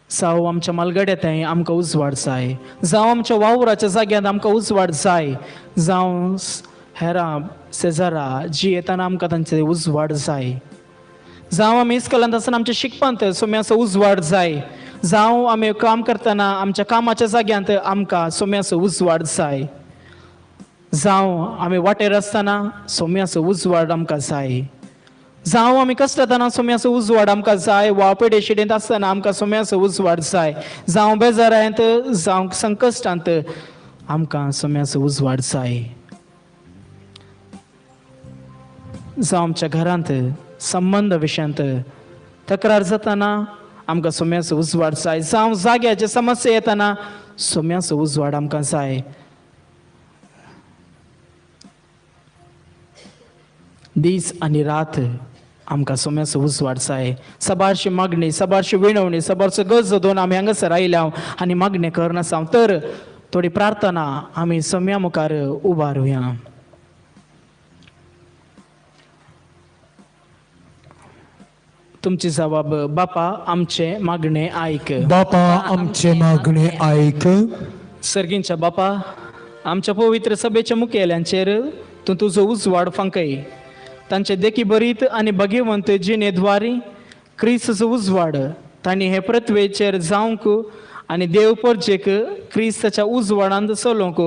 Speaker 3: जावं आमच्या मालगड्यांत आमकां उजवाड जाय. जावं आमच्या वावराच्या जाग्यांत आमकां उजवाड जाय. जावं हेरां शेजारा जी येताना आमकां तांचे उजवाड जाय. जावं आमी इस्कॉलांत आसतना आमच्या शिकपांत सोम्याचो उजवाड जाय. जावं आमी काम करतना आमच्या कामाच्या जाग्यांत आमकां सोम्याचो उजवाड जाय. जावं आमी वाटेर आसतना सोम्याचो उजवाड आमकां जाय. जावं आमी कश्टताना सोम्याचो उजवाड आमकां जाय. वा पेडे शिडेंत आसतना आमकां सोम्याचो उजवाड जाय. जावं बेजारांत जावं संकश्टांत आमकां सोम्याचो उजवाड जाय. जावं आमच्या घरांत संबंद विशयांत तक्रार जाताना आमकां सोम्याचो उजवाड जाय. जावं जाग्याचे समस्या येताना सोम्याचो उजवाड आमकां जाय. दीस आनी रात आमकां सोम्याचो उजवाड जाय. सबारशी मागणी सबारशी विणवणी सबारचो गरजो दोन आमी हांगासर आयल्या आनी मागणें करनासा तर थोडी प्रार्थना आमी सोम्या मुखार उबारुया. तुमची जबाब बापा आमचे मागणे आयक.
Speaker 2: बापा आमचे मागणे आयक.
Speaker 3: सर्गींच्या बापा आमच्या पवित्र सभेच्या मुखेल्यांचेर तूं तुजो उजवाड फांकय. तांचे देखी बरीत आनी भगेवंत जिणेद्वारी क्रिस्ताचो उजवाड तांणी हे पृथ्वेचेर जावंक आनी देव परजेक क्रिस्ताच्या उजवाडांत चलोवंक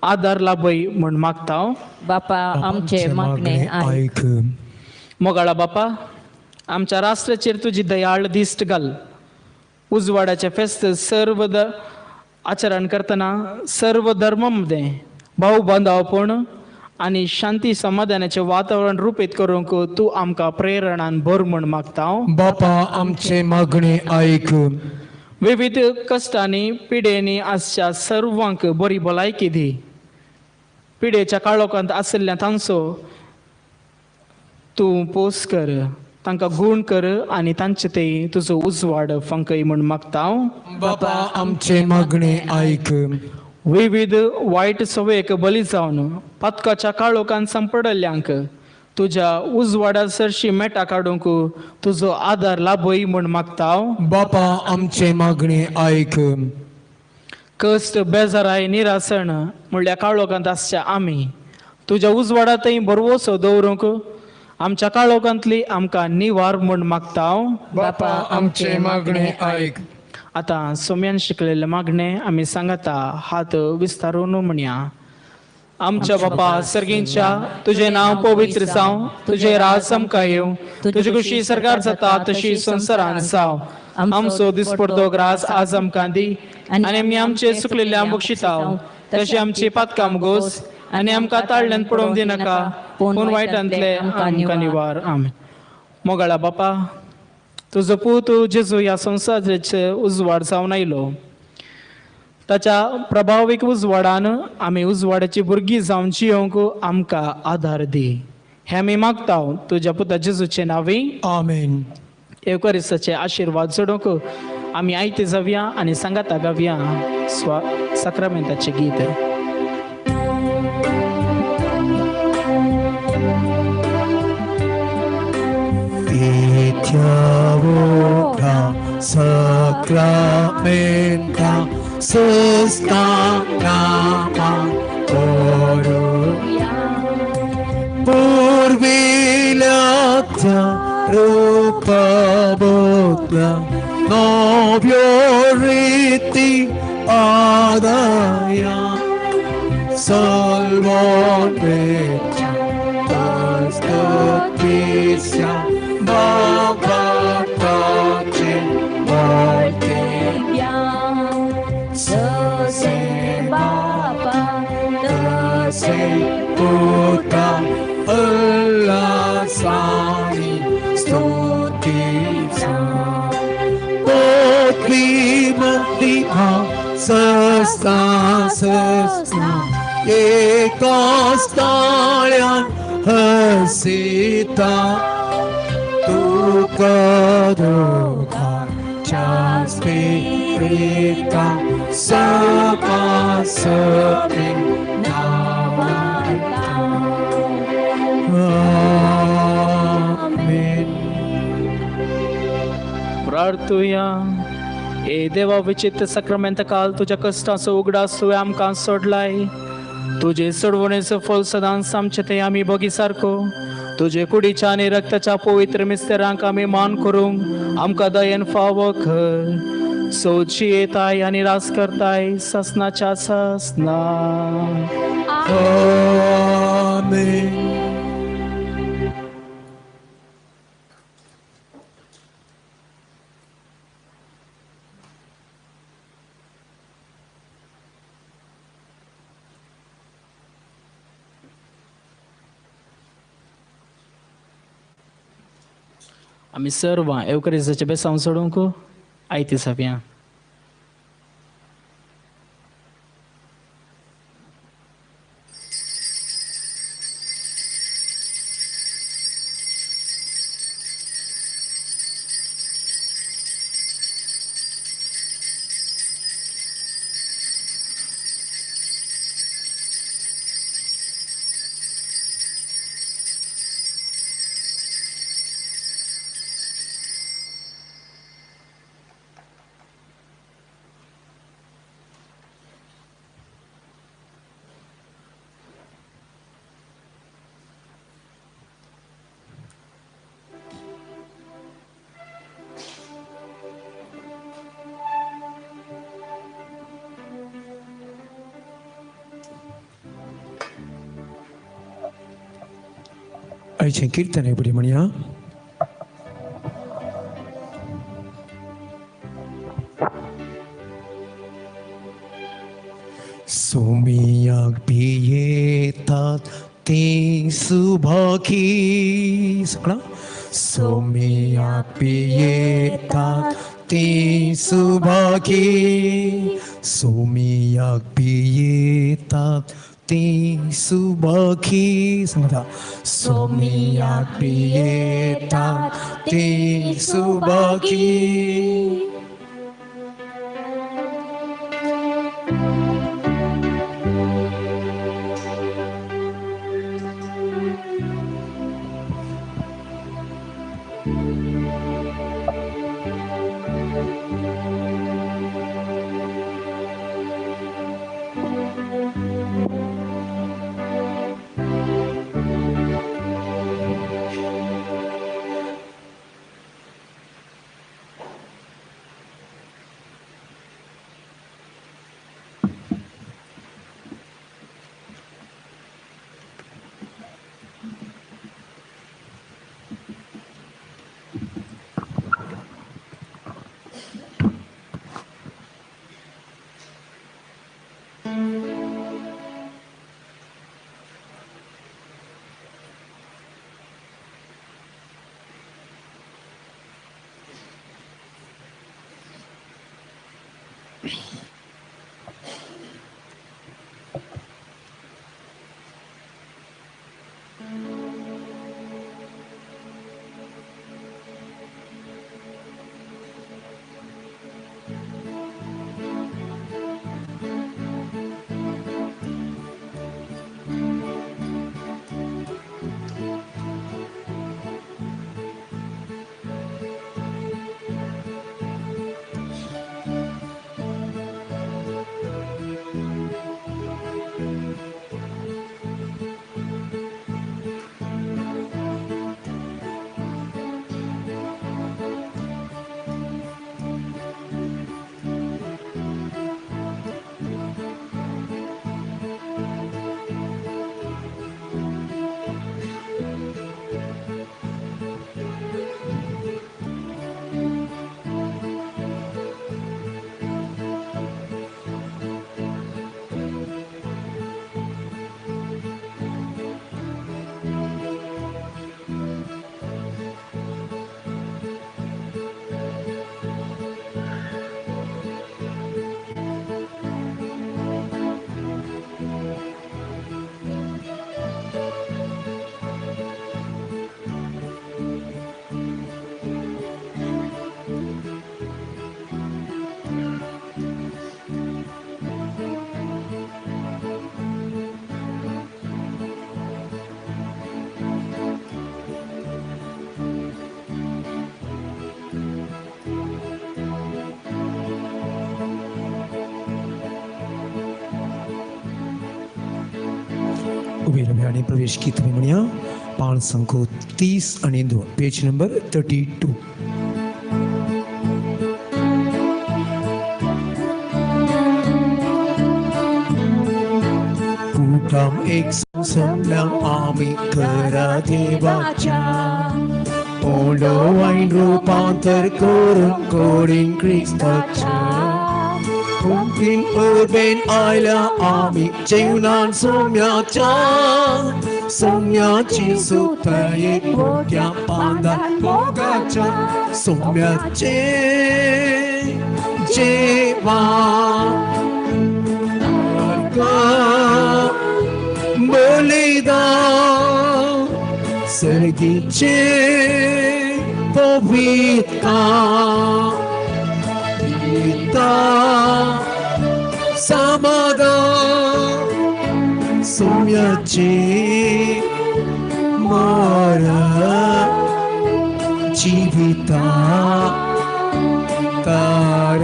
Speaker 3: आदार लाभय म्हूण मागता.
Speaker 5: बापा आमचे मागणे आयक.
Speaker 3: मोगाळा बापा आमच्या राष्ट्राचेर तुजी दयाळ दिश्ट घाल. उजवाडाचें फेस्त सर्व आचरण करतना सर्व धर्मां मदें भाव बांदावपण आनी शांती समाधानाचें वातावरण रुपीत करूंक तूं आमकां प्रेरणान भर म्हूण मागता.
Speaker 2: बापा आमचे मागणे आयक.
Speaker 3: विविध कश्टांनी पिडेनी आसच्या सर्वांक बरी भलायकी दी. पिडेच्या काळोखांत आशिल्ल्या तांचो तूं पोस कर, तांकां गूण कर आनी तांचे ते तुजो उजवाड फांकय म्हूण मागता.
Speaker 2: बापा आमचे मागणे आयक.
Speaker 3: विविध वायट संवयेक बली जावन पातकाच्या काळोखान सांपडल्ल्यांक तुज्या उजवाडा सरशी मेटा काडूंक तुजो आदार लाभय म्हूण मागता.
Speaker 2: बापा आमचे मागणे आयक.
Speaker 3: कश्ट बेजाराय निरासण म्हणल्यार काळोखांत आसच्या आमी तुज्या उजवाडांतय भरवसो दवरूंक आमच्या काळोखांतली आमकां निवार म्हूण मागता.
Speaker 2: बापा आमचे मागणे आयक.
Speaker 3: आतां सोम्यान शिकलेलें मागणें आमी सांगाता हात विस्तारून म्हणया. आमच्या बापा सर्गींच्या, तुजें नांव पवित्र जावं, तुजें राज आमकां येवं, तुजी खुशी सरकार जाता तशी संवसारान जावं. आमचो दिसपडतो ग्रास आज आमकां दी आनी आमी आमचे चुकलेले बक्षिताव तशें आमची पातकां गोस आनी आमकां ताळल्यान पडोवंक दिनाका, पूण वायटांतले आमकां निवार. आमेन. मोगाळा बापा, तुजो पूत जेजू ह्या संवसाराचेर उजवाड जावन आयलो. ताच्या प्रभावीक उजवाडान आमी उजवाडाची भुरगीं जावन जियोंक आमकां आदार दी. हें आमी मागता तुज्या पुता जेजूचे नांवी.
Speaker 2: आमेन.
Speaker 3: येवकारिस्ताचे आशिर्वाद जोडूंक आमी आयते जावया आनी सांगाता गावया स्वा साक्रामेंताचें गीत.
Speaker 4: Sacramenta sustangama koruya purvilatya rupa botla novyo riti adaya salvon vecha tastutisya bhagavatache
Speaker 5: voltebia se bapa se
Speaker 4: puta ullasani stutisa potli mukti sasta sasta ekastalyan hasita dukkha dukkha chaspirita sapasami
Speaker 5: navata.
Speaker 4: Amen.
Speaker 3: प्रार्थुया. ए देवा, विचित्र साक्रामेंत काल तुज्या कश्टांचो उगडास तुवें आमकां सोडलाय. तुजे सोडवणेचो फल सदांच आमचे ते आमी बगी सारको तुजे कुडीच्या आनी रक्ताच्या पवित्र मिस्तेरांक आमी मान करूंक आमकां दयेन फावो कर. सोची येताय आनी रास करताय सासनाच्या सासना.
Speaker 4: आमेन.
Speaker 3: आमी सर्वां एवकरिस्ताचें बेसांव सोडूंक आयते जावया.
Speaker 2: आयचें किर्तन बरी म्हणया.
Speaker 4: सोमियाक पियेतात ती सुभागी सगळा सोमियाक पियेतात ती सुभागी सोमियाक पियेतात ती सुभागी सांगता सोमियाक पियेतात ती सुभागी. उबी रावया आनी प्रवेश गीत आमी म्हणया पान संख्या 30 आनी 2 पेज नंबर 32. कुटाम एक संसमल्या आमी करा देवाच्या ओंडो वायन रूपांतर करून कोडीन क्रिस्ताच्या कुंपीन उर्बेन आयल्या आमी जेवणान सोम्याच्या सोम्याची सुतये मोठ्या पांदान मोगाच्या सोम्याचे जेवण बलिदान सर्गीचे पवित्र पिता समाधान सोम्याचे मरण जिविता तार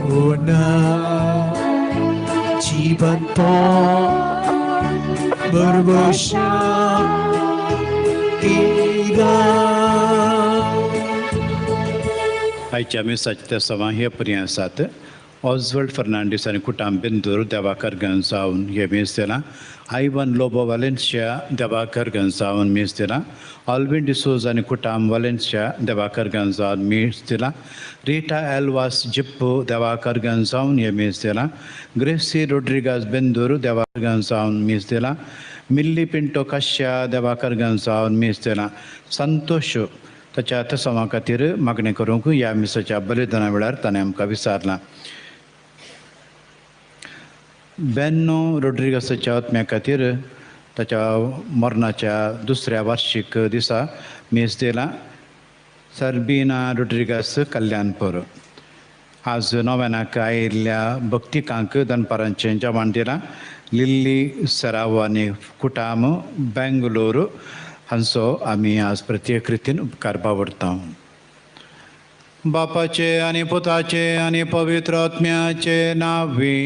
Speaker 4: पुन्हा जीवन बरबशा
Speaker 1: आयच्या मिसाच्या तेसांवां हे पर्यंत आसात. ऑजवर्ड फर्नांडीस आनी कुटाम बेंदूर देवाकर गंजावन हे मीस दिलां. आयवन लोबो वालेन्शिया देवाकर गंजावन मीस दिलां. ऑल्विन डिसोज आनी कुटाम वालेन्शिया देवाकर गंजावन मीस दिलां. रिटा एल्वास जिप्पू देवाकर गंजावन हे मीस दिलां. ग्रेसी रोड्रिगास बेंदूर देवाकर गंजावन मीस दिलां. मिल्ली पिंटो काश्या देवाकर गंजावन मीस दिलां. संतोश ताच्या तसवा खातीर मागणें करूंक ह्या मिसाच्या बलिदाना वेळार ताणें आमकां विचारलां. बेन्नो रोड्रिगसाच्या आत्म्या खातीर ताच्या मरणाच्या दुसऱ्या वार्षीक दिसा मीस दिलां. सरबिना रोड्रिगस कल्याणपूर. आज नव्यानाक आयिल्ल्या भक्तिकांक दनपारांचें जेवण दिलां. लिल्ली सराव आनी कुटाम बेंगलोर हांचो आमी आज प्रत्येक रितीन उपकार बावडता. बापाचे आनी पुताचे आनी पवित्र आत्म्याचे नांवी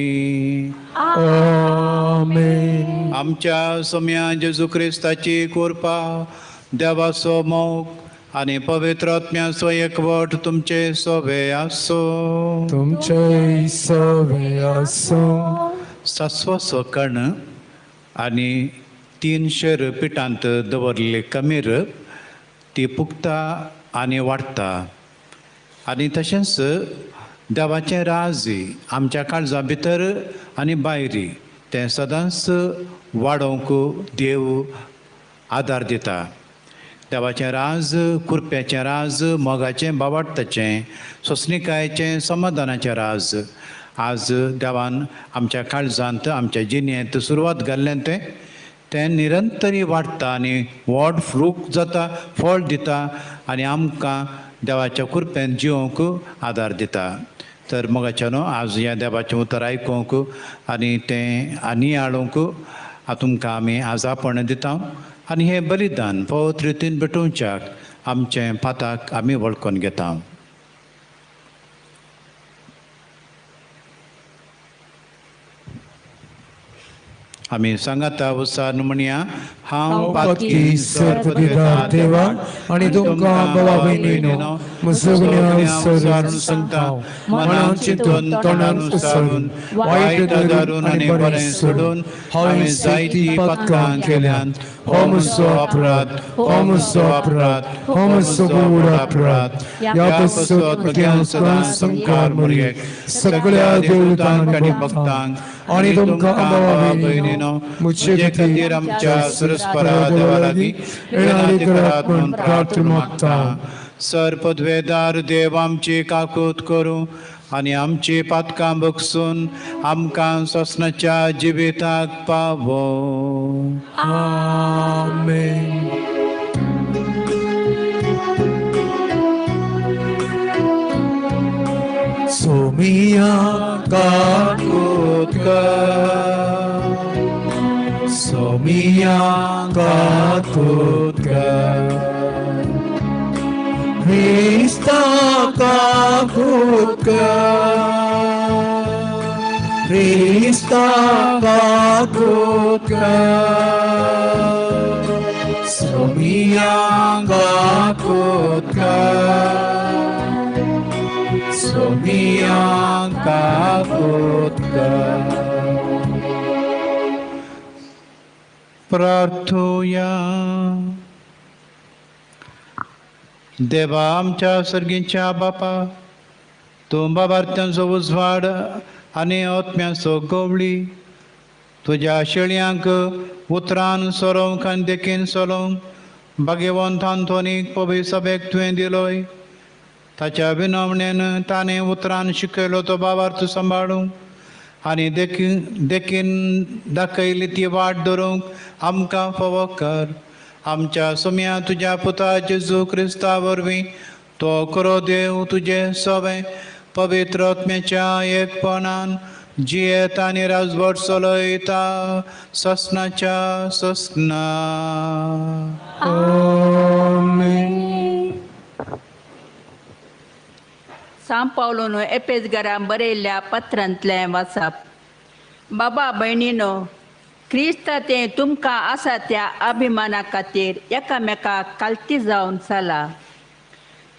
Speaker 2: आमेन.
Speaker 1: आमच्या सोम्या जेजू क्रिस्ताची कृपा, देवाचो मोग आनी पवित्र आत्म्याचो एकवट तुमचे सोबे आसो.
Speaker 2: तुमचे सवे आसूं.
Speaker 1: सासवाचो कण आनी 300 पिठांत दवरलेली कमीर ती पुगता आनी वाडटा. आनी तशेंच देवाचें राज आमच्या काळजा भितर आनी भायर तें सदांच वाडोवंक देव आदार दिता. देवाचें राज कुरप्याचें राज, मोगाचें, बावाडटाचें, सोंसणिकायेचें, समाधानाचें राज आज देवान आमच्या काळजांत आमच्या जिणेंत सुरवात घाल्ल्यान तें तें निरंतरी वाडटा आनी व्हड फ्रूट जाता, फळ दिता आनी आमकां देवाच्या कृपेन जिवंक आदार दिता. तर मोगाच्यानो आज ह्या देवाचें उतर आयकूंक आनी तें आनी हाडूंक तुमकां आमी आज आपण दिता आनी हें बलिदान पवित्र रितीन भेटोवच्याक आमचें पाताक आमी वळखून घेता. आमी सांगाता उसार म्हणया, हांव
Speaker 2: पातकी सर्वदिदार देवा आनी तुमकां भावा भयणीनो म्हजो गुन्यांव सांगता, मनान चिंतून तोंडान उसारून वायट धरून आनी बरें सोडून हांवें जायतीं पातकां केल्यांत. हो म्हजो अपराध, हो म्हजो अपराध, हो म्हजो व्हड अपराध. ह्या पासत म्हज्या सदां संकार मुरयेक सगळ्या देवतांक आनी भक्तांक आनी तुमकां भावा भयणीनो म्हजे
Speaker 1: खातीर आमच्या सुरस्परा देवा लागीं
Speaker 2: येणारी करात म्हूण प्रार्थना मागता.
Speaker 1: सर पदवेदार देव आमची काकूत करूं आनी आमची पातकां बगसून आमकां सोसनाच्या जिविताक पावो.
Speaker 2: आमेन. सोमिया
Speaker 1: काकूत कर, सोमिया काकूत कर,
Speaker 2: क्रिस्ता काकूत कर, क्रिस्ता काकूत कर, सोमिया
Speaker 1: काकूत कर, सोमिया काकूत कर. प्रार्थुया. देवा आमच्या सर्गीच्या बापा, तूं बाबार्थ्यांचो उजवाड आनी आत्म्याचो गवळी, तुज्या शेळयांक उतरान सोरोवंक आनी देखीन चलोवंक भाग्यवंत आंतोनीक पवी सभेक तुवें दिलोय. ताच्या विनवणेन ताणें उतरान शिकयलो तो बाबार्थ सांबाळूंक आनी देखीन दाखयली ती वाट धरूंक आमकां फावो कर. आमच्या सोम्या तुज्या पुता जेजू क्रिस्ता वरवीं तो करो देव तुजें सवें पवित्र आत्म्याच्या एकपणान जियेत आनी राजवट चलयता ससनाच्या ससना.
Speaker 2: आमेन.
Speaker 5: सांव पावलोन एपेजगरां बरयल्ल्या पत्रांतलें वाचप. बाबा भयणीनो, क्रिस्ता तें तुमकां आसा त्या अभिमाना खातीर एकामेकाक कालती जावन चला.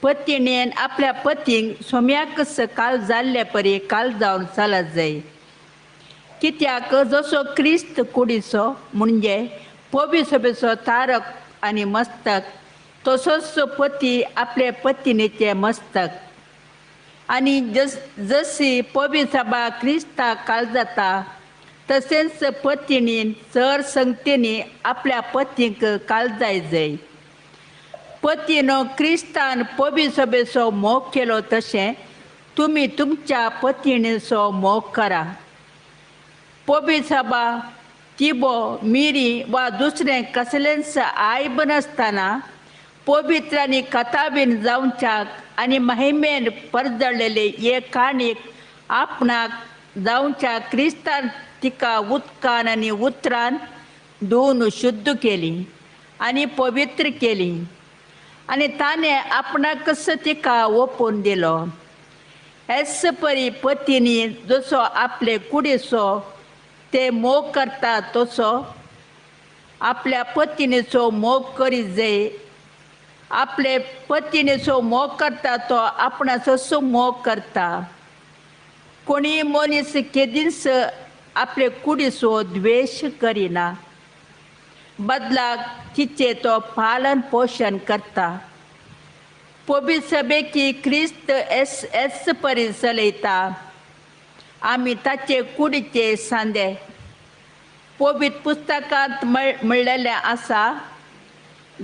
Speaker 6: पतिणेन आपल्या पतींक सोम्याक काल जाल्ले परी काल जावन चलत जाय. कित्याक जसो क्रिस्त कुडीचो म्हणजे पवी सभेचो तारक आनी मस्तक, तसोच पती आपले पतिणेचे मस्तक. आनी जशी पवी सभा क्रिस्ताक काल जाता तशेंच पतिणीन चड संगतींनी आपल्या पतींक काल जाय जाय. पतीनो क्रिस्तान पवी सभेचो मोग केलो तशें तुमी तुमच्या पतिणेचो मोग करा. पवी सभा तिबो मिरी वा दुसरें कसलेंच आयब नासतना पवित्र आनी कथाबीन जावच्याक आनी महिमेन परजळ्ळेले एक काणीक आपणाक जावच्या क्रिस्तान तिका उदकान आनी उतरान धुवन शुद्ध केली आनी पवित्र केली आनी ताणें आपणाकच तिका ओपून दिलो. एस परी पतीनी जसो आपले कुडीचो ते मोग करता तसो आपल्या पतिणेचो मोग करीत जाय. आपले पतिणेचो मोग करता तो आपणाचो मोग करता. कोणीय मनीस केदींच आपले कुडीचो द्वेश करिना, बदलाक तिचें तो पालन पोशण करता. पवित्र सभेकी क्रिस्त एस एस परी चलयता. आमी ताचे कुडीचे सांदे. पवित्र पुस्तकांत म्हणलेलें आसा,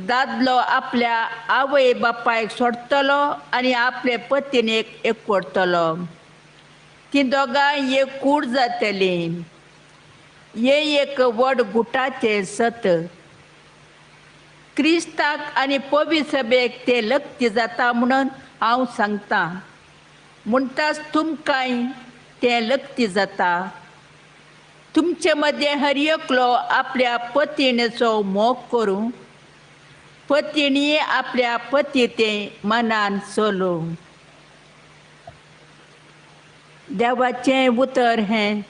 Speaker 6: दादलो आपल्या आवय बापायक सोडटलो आनी आपले पतिणेक एकवटतलो. ती दोगांय एक कूड जातली. हें एक व्हड गुटाचें सत. क्रिस्ताक आनी पवित्र सभेक तें लक्ती जाता म्हणून हांव सांगतां. म्हणटाच तुमकांय तें लक्ती जाता. तुमचे मदें हर एकलो आपल्या पतिणेचो मोग करूं, पतिणी आपल्या पती तें मनान चलूं. देवाचें उतर हें.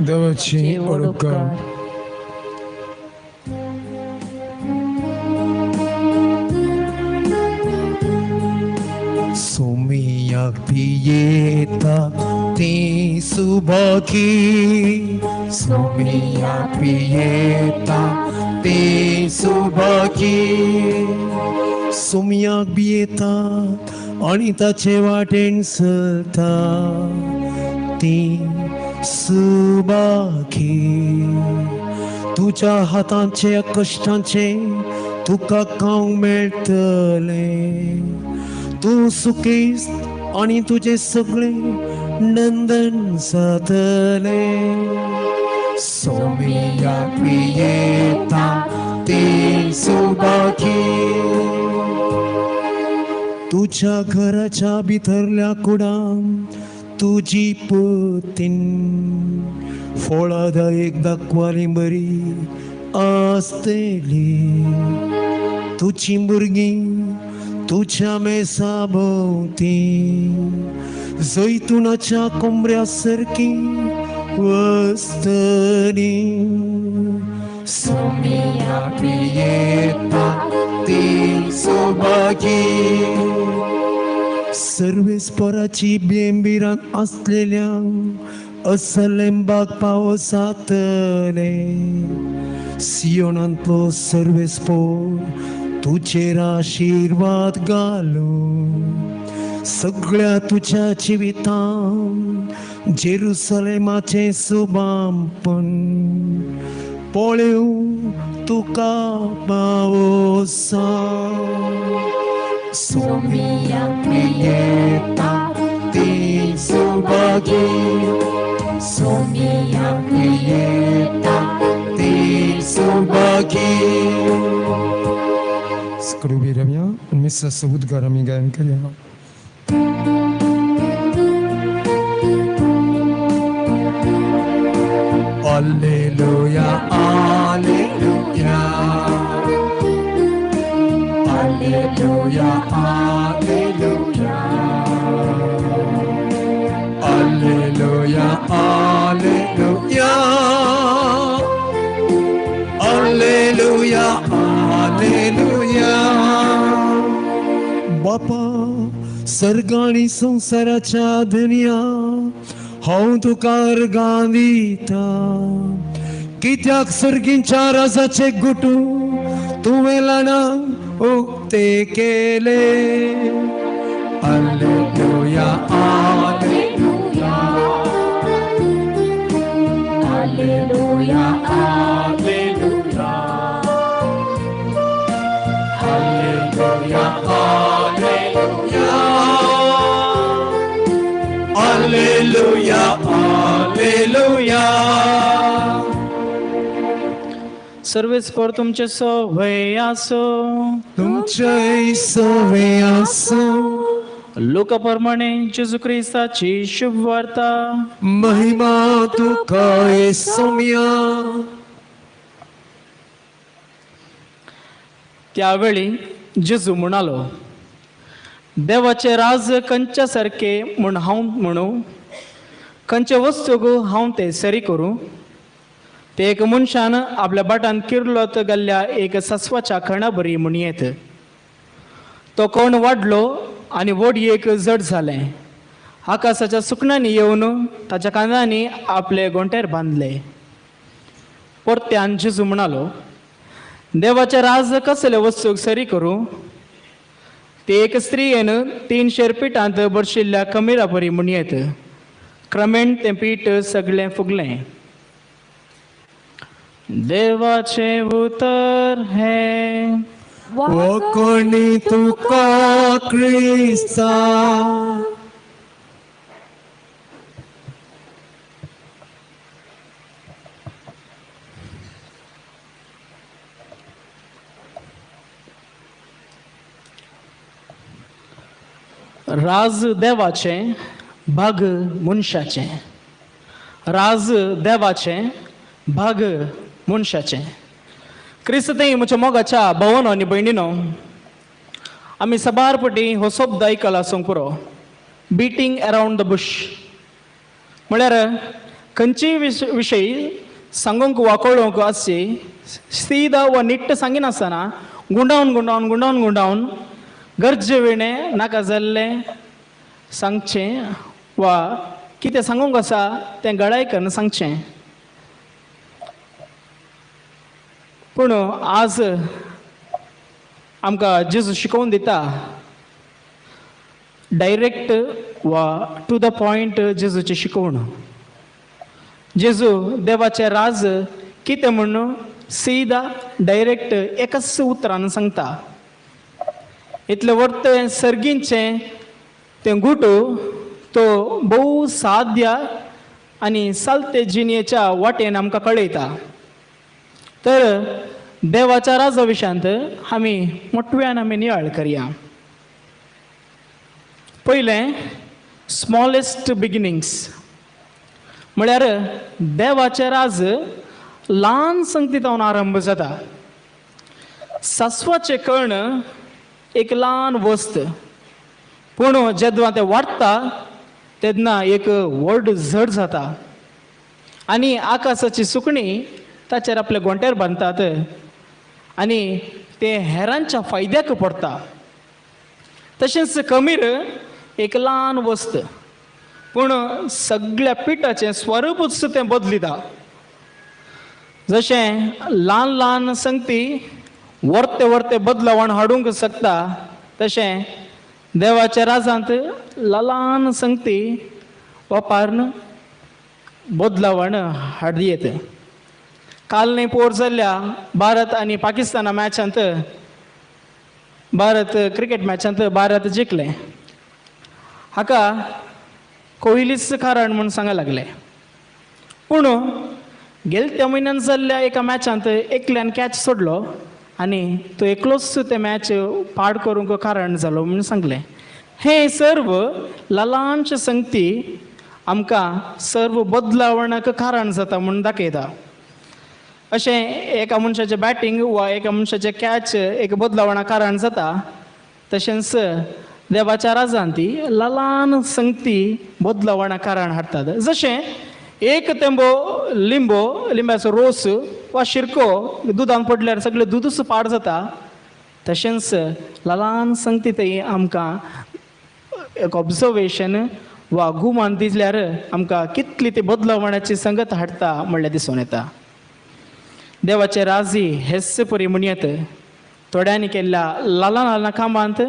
Speaker 2: देवाची उपकार. सोमियाक पियेता ती सुबाकी, सोमियाक पियेता ती सुबाकी, सोमियाक पियेता आनी ताचे वाटेन चलता ती सुबाकी. तुज्या हातांचे कश्टांचे तुका खावंक मेळटलें. तूं सुखेस्त आनी तुजें सगळें नंदन जातलें. सोमियाक पियेता ती सुबाकी. तुज्या घराच्या भितरल्या कुडान तुजी पतीन फळादायक दाखवाली बरी आसतली. तुजी भुरगीं तुज्या मेसा भोंवती जैतुनाच्या कोंबऱ्या सारकी वसतली. सोमियाक पियेता ती सुबाकी. सर्वेस्पराची बेंबिरान आसलेल्या असलेंबाक पावो जातले. सियोनांतलो सर्वेस्पोर तुजेर आशिर्वाद घालूं. सगळ्या तुज्या जिवितान जेरुसलेमाचें सुबामपण पळोवं तुका पावोसा. सोमियाक पियेता ती सुबाकी, सोमियाक पियेता ती सुबाकी.
Speaker 4: Skrubi रम्या मिस सबूत आमी गायन करया.
Speaker 2: Alleluia, alleluia, alleluia, alleluia, alleluia, alleluia, alleluia, alleluia.
Speaker 4: बापा
Speaker 2: सर्गाणी संवसाराच्या धनया हांव तुका अर्गां दिता कित्याक सर्गींच्या राजाचे गुटू तुवें ल्हानांक उक्ते केले. Alleluia, alleluia,
Speaker 5: alleluia, alleluia,
Speaker 2: alleluia, alleluia, alleluia.
Speaker 3: सर्वेस्पर तुमचे सवय आसो,
Speaker 2: तुमचे सवय आसो.
Speaker 3: लोका प्रमाणे जेजू क्रिस्ताची शुभ वार्ता.
Speaker 2: महिमा तुका सोम्या.
Speaker 3: त्यावेळी जेजू म्हणालो, देवाचे राज कंच्या सारखे म्हूण हांव म्हणू, खंयचे वस्तूक हांव ते सरी करूं? ते एक मनशान आपल्या बाटान किर्लोत घाल्ल्या एक सस्वाच्या खणा बरी म्हूण येत. तो कोण वाडलो आनी वडयेक जड जालें. आकाशाच्या सुकण्यांनी येवन ताच्या कानांनी आपले गोंटेर बांदले. परत्यान जेजू म्हणालो, देवाचे राज कसले वस्तूक सरी करूं? ते एक स्त्रियेन 3 शेरपिठांत बरशिल्ल्या कमिरा बरी म्हूण येत. क्रमेण तें पीठ सगळें फुगलें. देवाचें उतर हें.
Speaker 2: कोणी तुका क्रिस्ता.
Speaker 3: राज देवाचें भाग मनशाचें, राज देवाचें भाग मनशाचें. क्रिस्तय म्हज्या मोगाच्या भावानो आनी भयणीनो, आमी साबार पटी हो शब्द आयकला आसूंक पुरो, बिटींग अरावंड the Bush. म्हळ्यार खंयचीय विशय सांगूंक वा कळोवंक आसची सीधा वा निट्ट सांगिनासतना गुंडावन गुंडावन गुंडावन गुंडावन गरजे विणें नाका जाल्लें सांगचें वा कितें सांगूंक आसा तें गळाय करून सांगचें. पूण आज आमकां जेजू शिकोवन दिता डायरेक्ट वा टू the point जेजूची शिकवण. जेजू देवाचें राज कितें म्हूण सीधा डायरेक्ट एकाच उतरान सांगता. इतलें वर्तें सर्गींचें तें गुटू तो भोव साद्या आनी सालते जिणेच्या वाटेन आमकां कळयता. तर देवाच्या राजा विशयांत आमी मोटव्यान आमी नियाळ करया. पयलें, स्मॉलेस्ट बिगिनींग्स, म्हळ्यार देवाचें राज ल्हान संगती जावन आरंभ जाता. सासवाचें कर्ण एक ल्हान वस्त, पूण जेन्ना तें वाडटा तेन्ना एक व्हड झड जाता आनी आकाशाची सुकणीं ताचेर आपले गोंटेर बांदतात आनी ते हेरांच्या फायद्याक पडटा. तशेंच कमीर एक ल्हान वस्त, पूण सगळ्या पिठाचें स्वरुपूच तें बदलिता. जशें ल्हान ल्हान संगती वर्ते वर्ते बदलावण हाडूंक शकता, तशें देवाच्या राजांत ल्हान संगती वापरून बदलावण हाड येत. काल न्ही पोर जाल्ल्या भारत आनी पाकिस्ताना मॅचांत, भारत क्रिकेट मॅचांत भारत जिखलें. हाका कोहलीच कारण म्हूण सांगा लागले. पूण गेल्या त्या म्हयन्यान जाल्ल्या एका मॅचांत एकल्यान कॅच सोडलो आनी तो एकलोच ते मॅच पाड करूंक कारण जालो म्हूण सांगलें. हें सर्व ल्हानशे संगती आमकां सर्व बदलावणाक कारण जाता म्हूण दाखयता. अशें एका मनशाचें बॅटींग वा एका मनशाचें कॅच एक बदलावणा कारण जाता, तशेंच देवाच्या राजान ती ल्हान संगती बदलावणा कारण हाडटात. जशें एक तेंबो लिंबो, लिंब्याचो रोस वा शिरको दुदान पडल्यार सगळें दुदूच पाड जाता, तशेंच ल्हान संगती थंय आमकां एक ऑब्जर्वेशन वा गुमान दिसल्यार आमकां कितली ती बदलावणाची संगत हाडटा म्हणल्यार दिसून येता. देवाचे राजी हेच परी म्हणयत थोड्यांनी केल्ल्या ल्हान ल्हान कामांत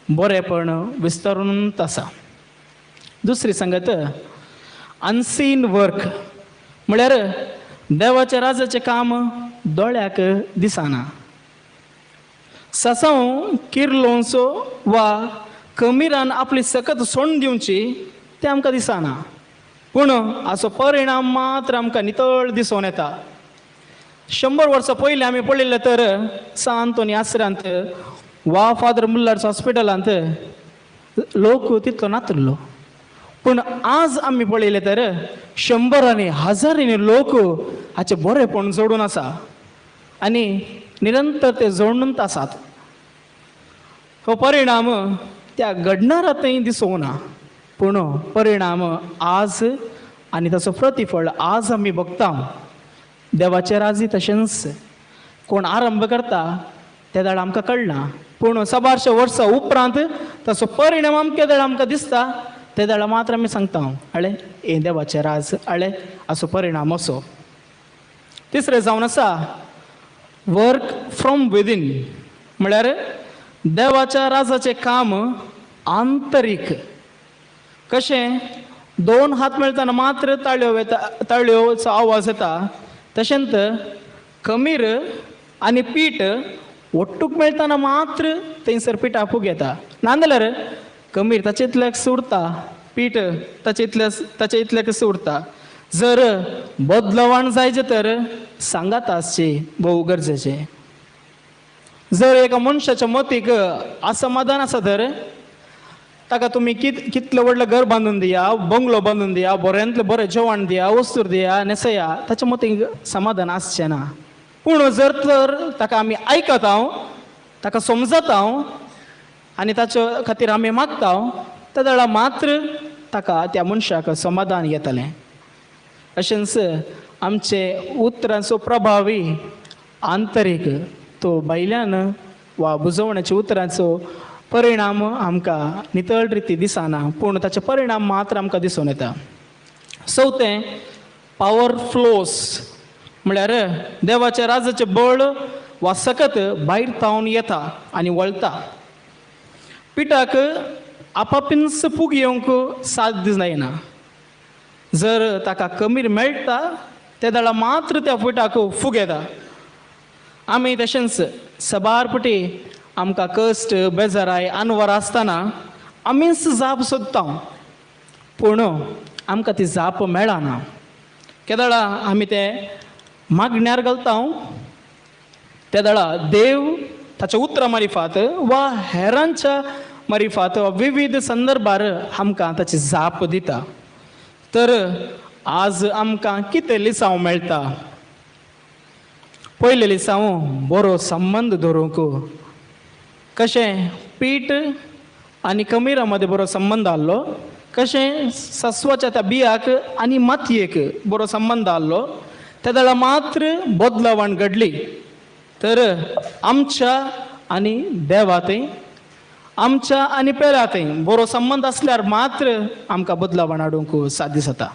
Speaker 3: बरेपण विस्तारून आसा. दुसरी संगत अनसीन वर्क म्हळ्यार देवाच्या राजाचें काम दोळ्याक दिसना. ससांव किर्लोंचो वा कमीरान आपली सकत सोडून दिवची तें आमकां दिसना, पूण हाचो परिणाम मात्र आमकां नितळ दिसून येता. 100 वर्सां पयलीं आमी पळयलें तर सान आंतोनी आसरांत वा फादर मुल्लार्स हॉस्पिटलांत लोक तितलो नातलो, पूण आज आमी पळयलें तर शंबरांनी हजारांनी लोक हाचें बरेपण जोडून आसा आनी निरंतर ते जोडून आसात. हो परिणाम त्या घडणारांतय दिसूंक ना, पूण परिणाम आज आनी ताचो प्रतिफळ आज आमी बघता. देवाचे राजी तशेंच कोण आरंभ करता ते दाड आमकां कळना, पूण साबारशे वर्सां उपरांत ताचो परिणाम आमकां दाड आमकां दिसता ते दाडा मात्र आमी सांगता अळे हें देवाचें राज, अळे हाचो परिणाम असो. तिसरें जावन आसा वर्क फ्रॉम विदीन म्हळ्यार देवाच्या राजाचें काम आंतरीक. कशें दोन हात मेळतना मात्र ताळयो येता, ताळयोचो आवाज येता, तशेंच कमीर आनी पीठ ಒಟ್ಟುಕ್ मेळतना मात्र थंयसर पिठा फूग येता, नाजाल्यार कमीर ताचे इतल्याक उरता, पीठ ताचे इतल्याक उरता. जर बदलवण जायचें तर सांगात आसची भोव गरजेचें. जर एका मनशाच्या मतीक असमाधान आसा तर ताका तुमी कितलें व्हडलें घर बांदून दिया, बंगलो बांदून दिया, बऱ्यांतलें बरें जेवण दिया, वस्तूर दिया, न्हेसया, ताच्या मतीक समाधान आसचें ना. पूण जर तर ताका आमी आयकता, ताका समजता आनी ताचे खातीर आमी मागता त्या वेळार मात्र ताका त्या मनशाक समाधान येतलें. अशेंच आमचे उतरांचो प्रभावी आंतरीक तो भायल्यान वा बुजवण्याच्या उतरांचो परिणाम आमकां नितळ रिती दिसना, पूण ताचे परिणाम मात्र आमकां दिसून येता. चवथें पावर फ्लोस म्हळ्यार देवाच्या राजाचें बळ वा सकत भायर तावन येता आनी वळता. पिठाक आपापींच फूग येवंक साथ जायना, जर ताका कमीर मेळटा ते वेळार मात्र त्या पिठाक फूग येता. आमी तशेंच सबार पटी आमकां कश्ट बेजाराय अनवर आसतना आमीच जाप सोदता, पूण आमकां ती जाप मेळना. केदळा आमी ते मागण्यार घालता त्या वेळा देव ताच्या उतरां मारिफात वा हेरांच्या मारिफात वा विविध संदर्भार आमकां ताची जाप दिता. तर आज आमकां कितें लिसांव मेळटा? पयलें लिसांव बरो संबंद दवरूंक. कशें पीठ आनी कमिरा मदें बरो संबंद आहलो, कशें सस्वाच्या त्या बियाक आनी मातयेक बरो संबंद आहलो, त्या वेळार मात्र बदलावण घडली. तर आमच्या आनी देवातय, आमच्या आनी पेरातय बरो संबंद आसल्यार मात्र आमकां बदलावण हाडूंक साध्य जाता.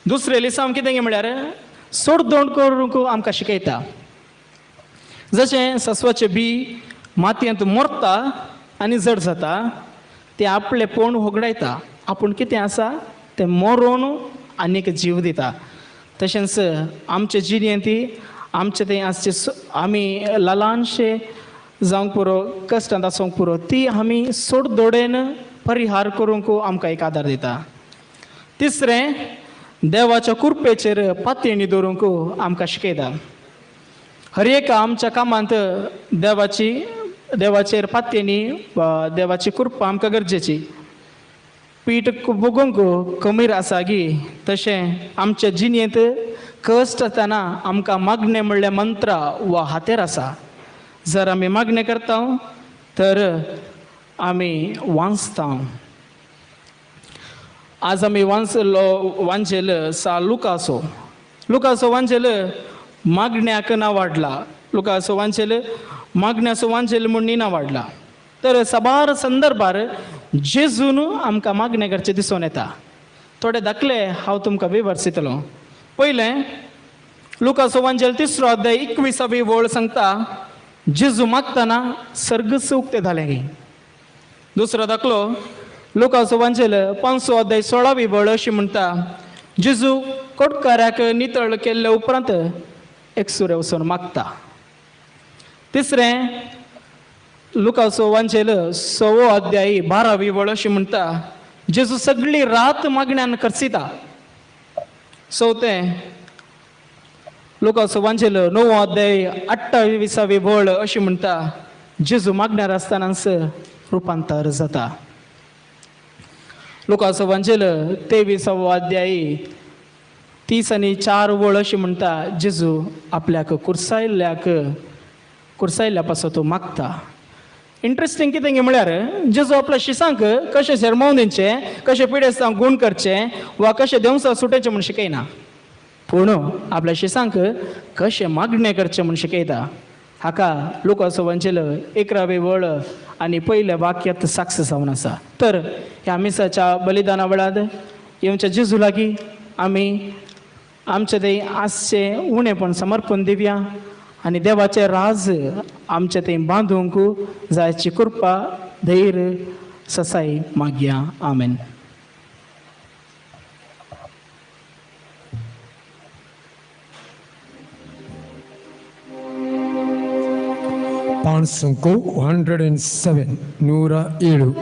Speaker 3: दुसरें लिसांव कितें म्हळ्यार सोडदोण करूंक आमकां शिकयता. जशें सस्वाचें बी मातयेंत मरता आनी जड जाता, तें आपलें पोण होगडायता, आपूण कितें आसा तें मरोन आनीक जीव दिता. तशेंच आमचे जिणेंत आमचें तें आसचें आमी ल्हानशें जावंक पुरो, कश्टांत आसूंक पुरो, ती आमी सोडदोडेन परिहार करूंक आमकां एक आदार दिता. तिसरें देवाच्या कृपेचेर पातयेणी दवरूंक आमकां शिकयता. हर एका आमच्या कामांत देवाचेर पातयेणी वा देवाची कृपा आमकां गरजेची. पीठ भोगूंक कमीर आसा गी, तशें आमच्या जिणेंत कश्ट आसतना आमकां मागणें म्हणल्यार मंत्र वा हातेर आसा. जर आमी मागणें करता तर आमी वांचता. आज आमी वांचलो वांजेल सा लुकासो, लुकासो वांजेल मागण्याक ना वाडला, लुकासो वांजेल मागण्याचो वांजेल म्हूण ना वाडला. तर साबार संदर्भार जेजून आमकां मागणें करचें दिसून येता. थोडे दाखले हांव तुमकां विवर्सितलो. पयलें लुकास वांजेल 3रो अध्याय 21वी वळ सांगता जेजू मागतना सर्गच उक्तें जालें. दुसरो दाखलो लुकास वांजेल 5 अध्याय 16वी वळ अशी म्हणटा जेजू कोटकाऱ्याक नितळ केल्ले उपरांत एकसुरे वचून मागता. तिसरें लुकास वांजेल 6वो अध्याय 12वी वळ अशी म्हणटा जेजू सगळी रात मागण्यान खर्चिता. चवथें लुकास वांजेल 9वो अध्याय 28वी वळ अशी म्हणटा जेजू मागण्यार आसतनाच रुपांतर जाता. लुकास वांजेल 23वो अध्याय 30 आनी 4 वळ अशी म्हणटा जेजू आपल्याक कुर्सायल्ल्या पासत तो मागता. इंट्रस्टींग कितें म्हळ्यार जेजू आपल्या शिसांक कशें शेरमाव दिवचें, कशें पिडेस्तांक गूण करचें वा कशें देवसा सुटायचें म्हूण शिकयना, पूण आपल्या शिसांक कशें मागणें करचें म्हूण शिकयता. हाका लुकास वांजेल 11वी वळ आनी पयल्या वाक्यांत साक्ष जावन आसा. तर ह्या मिसाच्या बलिदाना वेळार येवच्या जेजू लागीं आमी आमचे थंय आसचें उणेपण समर्पण दिवया आनी देवाचें राज आमचे थंय बांदूंक जायची कृपा धैर्य ससाई मागया. आमेन.
Speaker 2: पांच 107 107.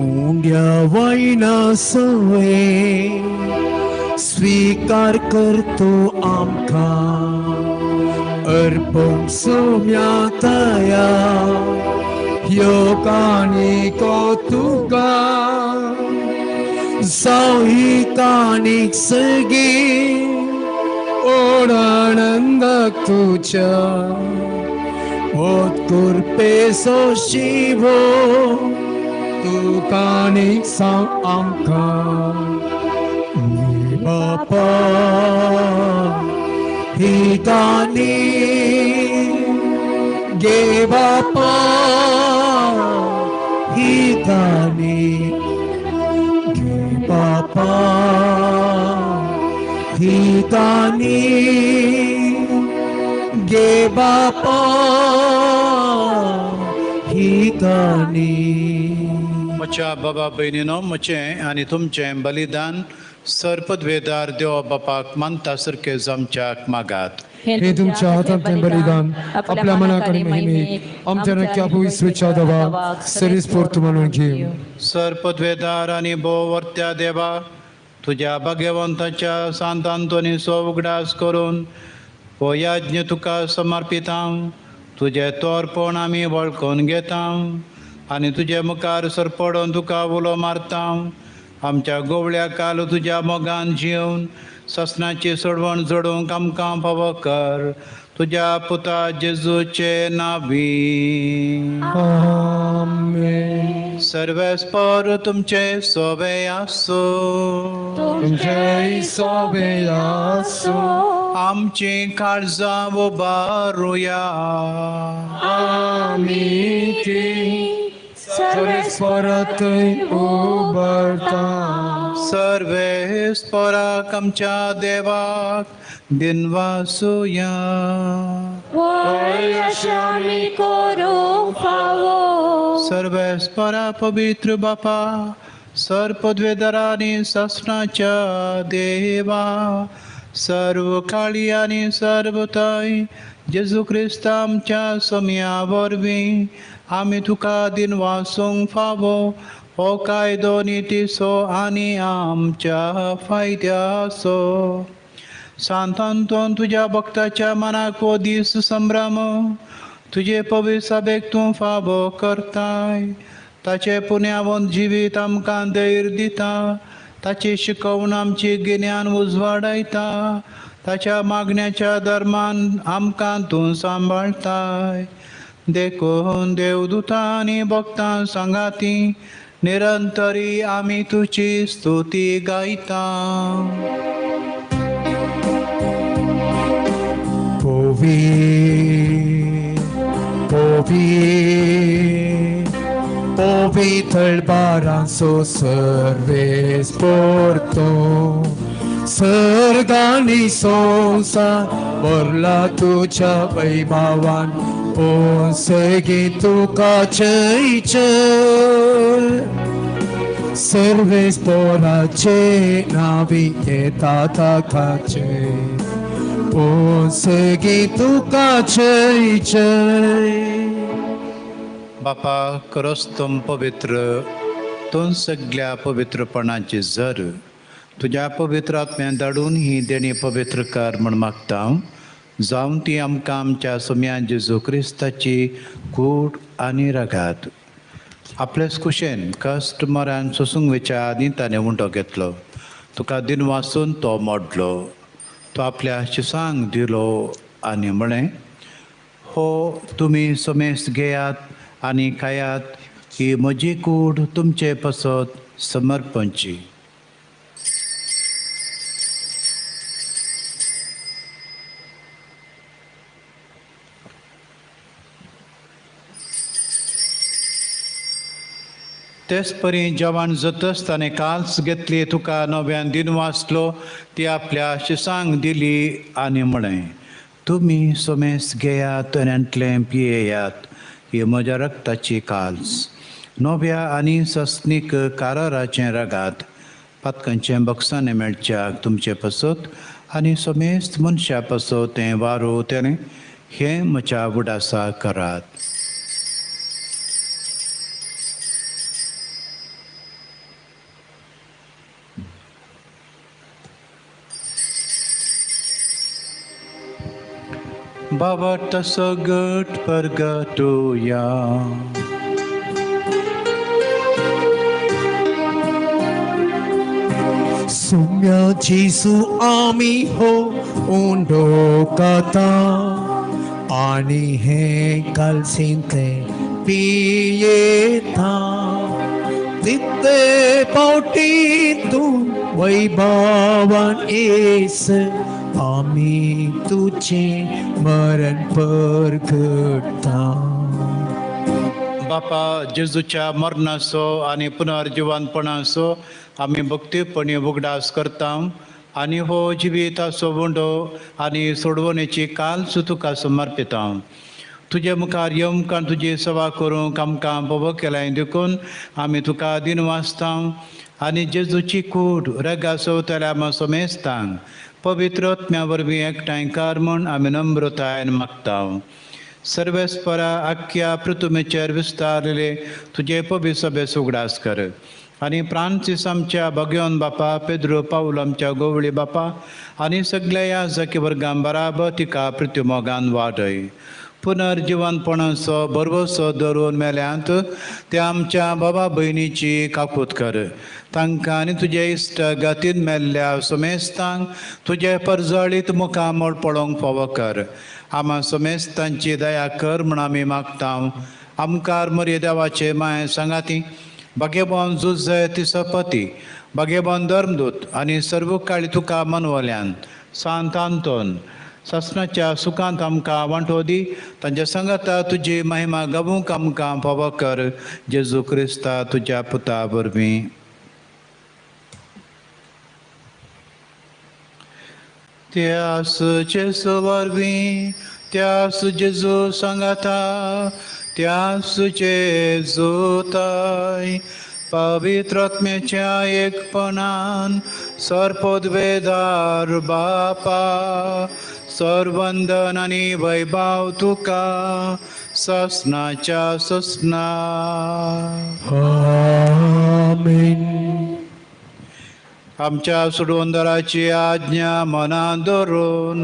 Speaker 2: उंड्या वायना सवे स्वीकार करतो आमकां अर्पण सोम्या तया योगानी कौतुका जावं काणीक सगी ओडानंदाक तुज्या होत कृपेचो शिवो तूं काणीक सांग आमकां बापा ही काणी गे बापा ही काणी गे बापा ही काणी गे बापा ही काणी.
Speaker 1: म्हज्या बाबा भयणीनो, म्हजें आनी तुमचें बलिदान सर्पद्वेदार देवा बापाक मानता सारकें आमच्याक मागात.
Speaker 2: हे तुमच्या हातांतलें बलिदान आपल्या मनाक आनी महिमेक आमच्या नक्या पवित्र देवाक सरीस्फूर्त म्हणून घेव.
Speaker 1: सर्पद्वेदार आनी भोववर्त्या देवा, तुज्या भाग्यवंताच्या सांत आंतोनीचो उगडास करून हो यज्ञ तुका समर्पिता. तुजें तोरपण आमी वळखून घेता आनी तुजे मुखार सरपडून तुका उलो मारता. आमच्या गोवळ्या काल तुज्या मोगान जिवन ससनाची सोडवण जोडूंक आमकां फावो कर. तुज्या पुता जेजूचे नावी.
Speaker 2: आमेन.
Speaker 1: सर्वेस्पर तुमचे सोबे आसूं.
Speaker 2: तुमचे सोबे आसूं.
Speaker 1: आमची काळजां उबारुया.
Speaker 2: आमी ती सर्वेस्पराथंय उबारता.
Speaker 1: सर्वेस्पराक आमच्या देवाक दिनवासुया.
Speaker 5: वय अशें आमी करूंक फावो.
Speaker 1: सर्वेस्परा पवित्र बापा, सर्पद्वेदरा आनी सासणाच्या देवा, सर्व काळी आनी सर्व थंय जेजू क्रिस्त आमच्या सोम्या वरवीं आमी तुका दिनवासूंक फावो. हो कायदो नितीचो आनी आमच्या फायद्याचो. सांत आंतोन तुज्या भक्ताच्या मनाक हो दीस संभ्रम तुजे पवित्र सभेक तूं फावो करताय. ताचे पुण्यावंत जिवीत आमकां धैर्य दिता. ताची शिकवण आमची गिन्यान उजवाडायता. ताच्या मागण्याच्या धर्मान आमकां तूं सांबाळताय. देखून देवदूतां आनी भक्तां सांगाती निरंतरी आमी तुजी स्तुती गायता.
Speaker 2: पोवी पोवी पोवी बारांचो सर्वेस पोरतो सर्गानी संवसार भरला तुज्या वैभवान ओ सगी तुका जय जय सर्वेस पोराचे नावी येता ताकाचे ओ सगी तुका जय जय.
Speaker 1: बापा खरोच तूं पवित्र, तूं सगळ्या पवित्रपणाची जर तुज्या पवित्र आत्म्यान धाडून ही देणी पवित्र कर म्हूण मागता जावन ती आमकां आमच्या सोम्या जेजू क्रिस्ताची कूड आनी रगात. आपलेच कुशेन कश्ट मरान सोसूंक वयच्या आदीं ताणें उंडो घेतलो, तुका दिन वाचून तो मोडलो, तो आपल्या शिसांक दिलो आनी म्हळें, हो तुमी समेस्त घेयात आनी खायात, ही म्हजी कूड तुमचे पसत समर्पणची. तेच परी जेवण जातच ताणें काल्स घेतली, तुका नव्यान दिन वाचलो, ती आपल्या शिसांक दिली आनी म्हळें, तुमी समेस्त घेयात आनी पियेयात, ही म्हज्या रक्ताची काल्स, नव्या आनी सस्नीक काराराचें रगात, पातकांचें बक्षाणें मेळच्याक तुमचे पसत आनी समेस्त मनशा पसत तें वारो तेणें हें म्हज्या उडासा करात. बाबा तसो गट परगटुया.
Speaker 2: सुम्या जेजू आमी हो उंडो खाता आनी हे कालसींतले पियेता, तितले पावटी तूं वैभवान येस आमी तुजें मरण परगटा.
Speaker 1: बापा जेजूच्या मरणाचो आनी पुनर्जिवनपणाचो आमी भक्तीपणी उगडास करता आनी हो जिविताचो उंडो आनी सोडवणेची काल्स तुका समर्पिता. तुजे मुखार येवंक आनी तुजी सेवा करूंक आमकां पवो केलाय देखून आमी तुका दिन वाचता आनी जेजूची कूड रगा सवतल्या आमा समेस्तांक पवित्र आत्म्या वरवीं एकठांय कर म्हूण आमी नम्रतायेन मागता. सर्वेस्परा आख्या पृथ्वीचेर विस्तारलेले तुजे पवित्र सभेस उगडास कर आनी फ्रांसीस आमच्या भगवान बापा, पेद्रो पावल आमच्या गोवळी बापा आनी सगल्या ह्या जकी वर्गां बराबर तिका पृथ्वी वाडय. पुनर्जिवनपणाचो भरवसो धरून मेल्यांत त्या आमच्या बाबा भयणीची काकूत कर, तांकां आनी तुजे इश्ट गतीन मेल्ल्या समेस्तांक तुजे परजळीत मुखामळ पळोवंक फावो कर. आमा समेस्तांची दया कर म्हूण आमी मागता. आमकार मरे देवाचे माय सांगाती भाग्यवान जुजय तिसपती भाग्यवान धर्मदूत आनी सर्व काळी तुका मनवल्यान सांत आंतोन सासणाच्या सुखांत आमकां वांटो दी, तांच्या सांगाता तुजी महिमा गावूंक आमकां फावो कर, जेजू क्रिस्ता तुज्या पुता वरवीं. त्यास जेजू वरवीं, त्यास जेजू सांगाता, त्यास जेजूताय पवित्र आत्म्याच्या एकपणान सर्पोद्वेदार बापा सर्वंदन आनी वैभव तुका ससनाच्या ससना.
Speaker 2: आमेन.
Speaker 1: आमच्या सोडवंदराची आज्ञा मनां धरून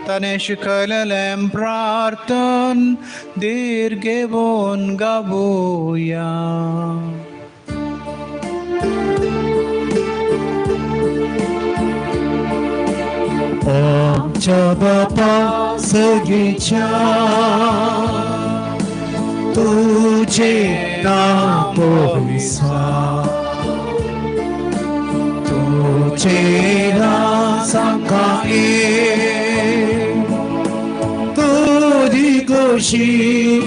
Speaker 1: ताणें शिकयलेलें प्रार्थन धीर घेवन गावया.
Speaker 2: आमच्या बापा सगळीच्या तुझे नाव पवित्र, तुझे राज ये, तुझे जशी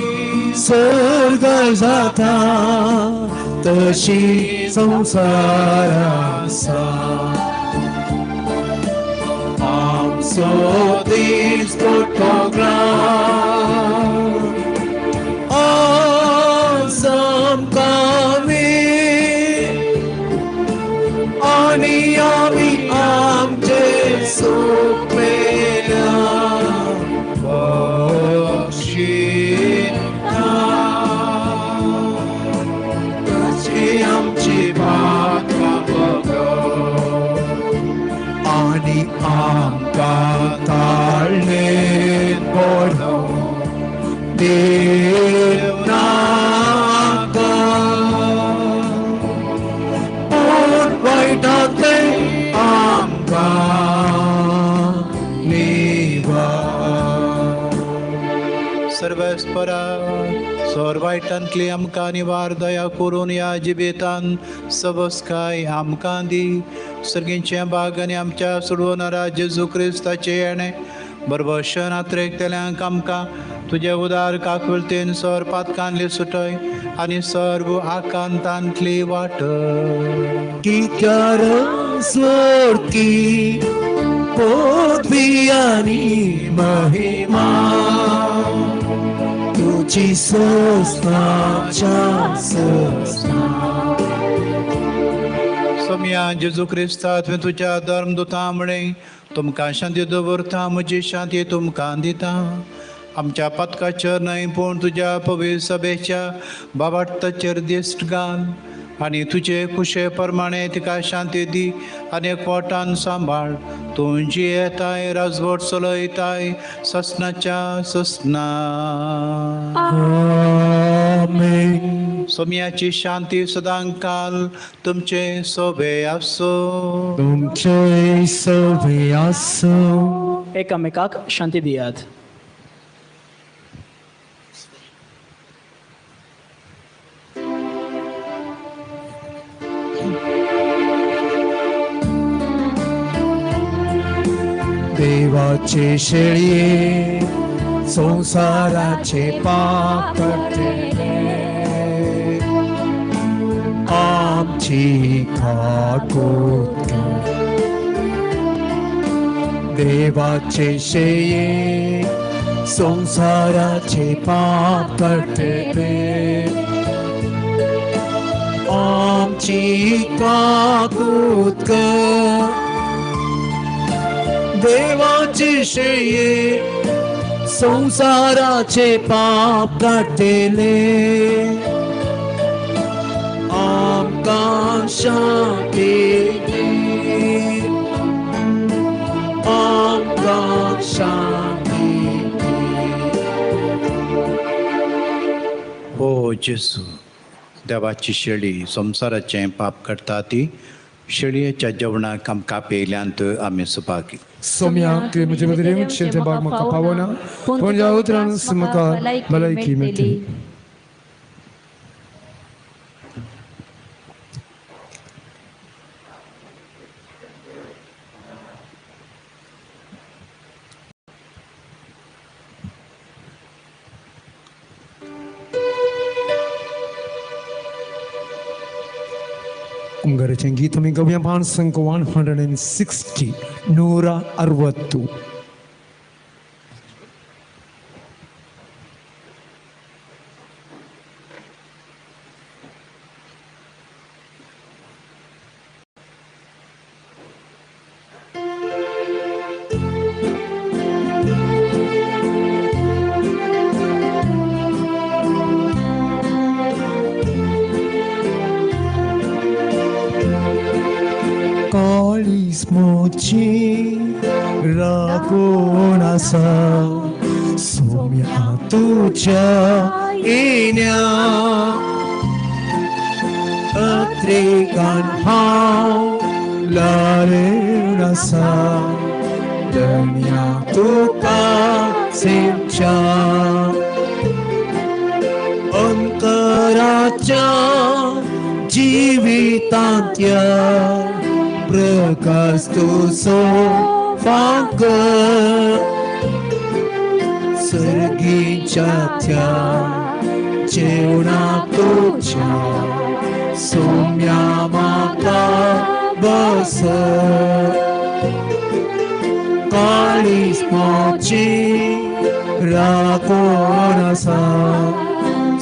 Speaker 2: सर्ग जाता तशी संवसार आसा आमचो दीस पडटो आज आमकां आनी आमी आमचे सुखमेल्या बक्षिता तशी आमची पातकां बगर आनी आमकां ताळणेन पडोवं देव नाका पूण वायटांतलें आमकां निवार.
Speaker 1: सर्वेस्परा सोर वायटांतली आमकां निवार दया करून ह्या जिबेतान सबस्काय आमकां दी. सर्गींचें भाग आनी आमच्या सोडवणारा जेजू क्रिस्ताचें येणें बरबशन आत्रेकतल्यांक आमकां तुजे उदार काकुळतेन सर पातकांतली सुटय आनी सर्व आकांतांतली वाट.
Speaker 2: कित्यार स्वर्गी पदवी आनी महिमा तुजी सस्नाच्या सस्ना.
Speaker 1: सोम्या जेजू क्रिस्ता तुवें तुज्या धर्मदुतां म्हळें तुमकां शांती दवरता म्हजी शांती तुमकां दिता. आमच्या पातकाचेर न्हय पूण तुज्या पवित्र सभेच्या बाबार्थाचेर दिश्ट घाल आनी तुजे खुशे प्रमाणे तिका शांती दी आनी एकवटान सांबाळ. तूं जियेताय राजवट चलयताय ससनाच्या ससना.
Speaker 2: आमेन.
Speaker 1: सोम्याची शांती सदांकाल तुमचे सोबे आसूं.
Speaker 2: तुमचे सोबे आसूं.
Speaker 3: एकामेकाक शांती दियात.
Speaker 2: देवाचे शेळये संवसाराचे पाप काडटले आमची काकूत. देवाचे शेळये संवसाराचे पाप काडटले आमची काकूत कर. देवाचे शेळये संवसाराचे पाप काडटले आमकां शांती दी आमकां शांती दी.
Speaker 1: हो जेजू देवाची शेळी संवसाराचें पाप करता ती शेळयेच्या जेवणाक आमकां पेयल्यांत आमी सुपाकी.
Speaker 2: सोम्या तुवें म्हजे मदीं शेळच्या भाग म्हाका पावना पूण ह्या उतरान म्हाका भलायकी मेळटली. कुंगाराचें गीत आमी गावया 160 160. मोची राखून आसा सोम्या तुज्या येण्या अत्रेकान हांव लारेन आसा धन्या तुका सेवच्या अंतराच्या जिवितांत्या प्रकाश तुजो फांक सर्गीचे तुझ्या त्या जेवणाक तुझ्या सोम्या म्हाका बस काळीज मोची राखून आसा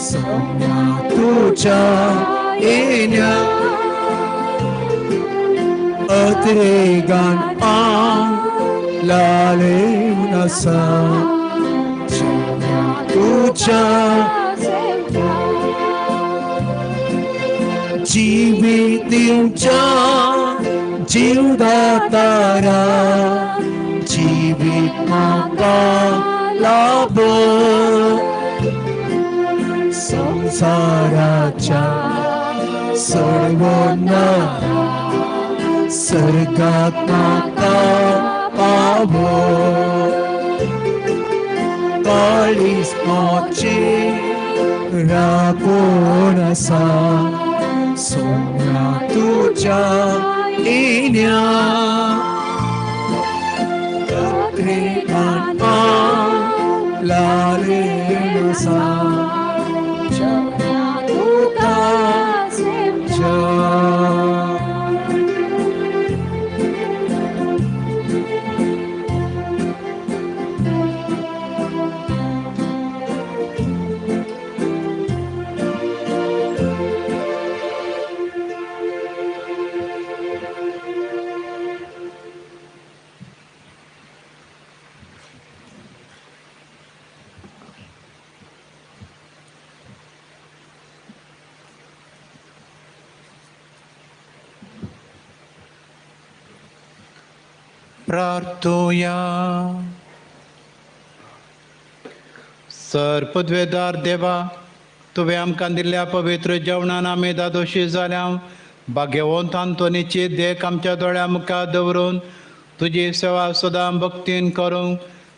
Speaker 2: सोम्या तुझ्या येण्या अत्रेगान लालेवन आसा तुझ्या जिवीत दिवच्या जीवदातारा जिवीत म्हाका लाभ संसाराच्या सर्वनारा सर्गात म्हाका पावो काळीज मोची राखून आसा सोम्या तुझ्या येण्या अत्रेगान लालेन आसा तुका सेवच्या.
Speaker 1: प्रार्थोया. सर पदवेदार देवा, तुवें आमकां दिल्ल्या पवित्र जेवणान आमी दादोशी जाल्या. भाग्यवंत आंतोनीची देख आमच्या दोळ्या मुखार दवरून तुजी सेवा सदां भक्तीन करूंक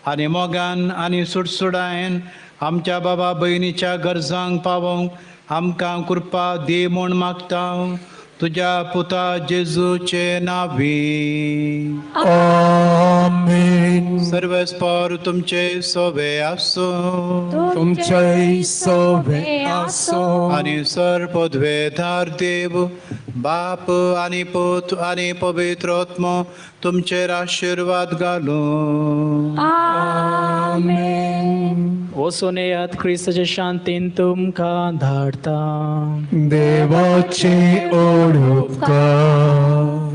Speaker 1: आनी मोगान आनी सुटसुडायेन आमच्या बाबा भयणीच्या गरजांक पावोवंक आमकां कृपा दी म्हूण मागता. तुझ्या पुता जेजूचे नावी
Speaker 2: आमेन.
Speaker 1: सर्वेस्पर तुमचे सोवे आसूं,
Speaker 2: तुमचे सोवे आसूं.
Speaker 1: आनी सर पदवेधार देव बाप आनी पूत आनी पवित्र आत्मो तुमचेर आशिर्वाद घालूं.
Speaker 5: आमेन.
Speaker 3: वचून येयात, क्रिस्ताचे शांतीन तुमकां धाडटा.
Speaker 2: देवाचे ओडुपकार.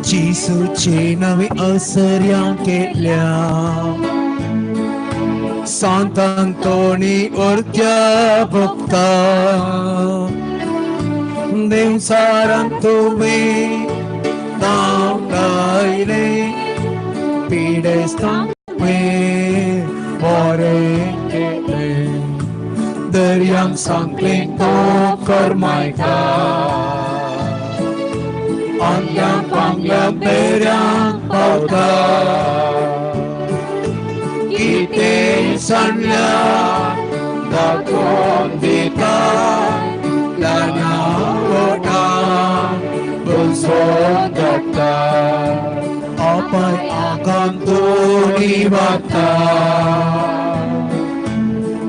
Speaker 2: जेसूचे नवे असर्या केल्या सांत आंतोनी अर्ध्या भक्ता देवसारांत तुवें नांव गायलें पिडेस्तांक तुवें बरें केलें दर्यांक सांगलें तो करमायता आंगल्या पांगल्या पेऱ्यांक पावता कितें सांडल्या दाखोवन दिता ल्हाना व्हडांक बसोवन धाडटा अपाय आंगान तूं निवारता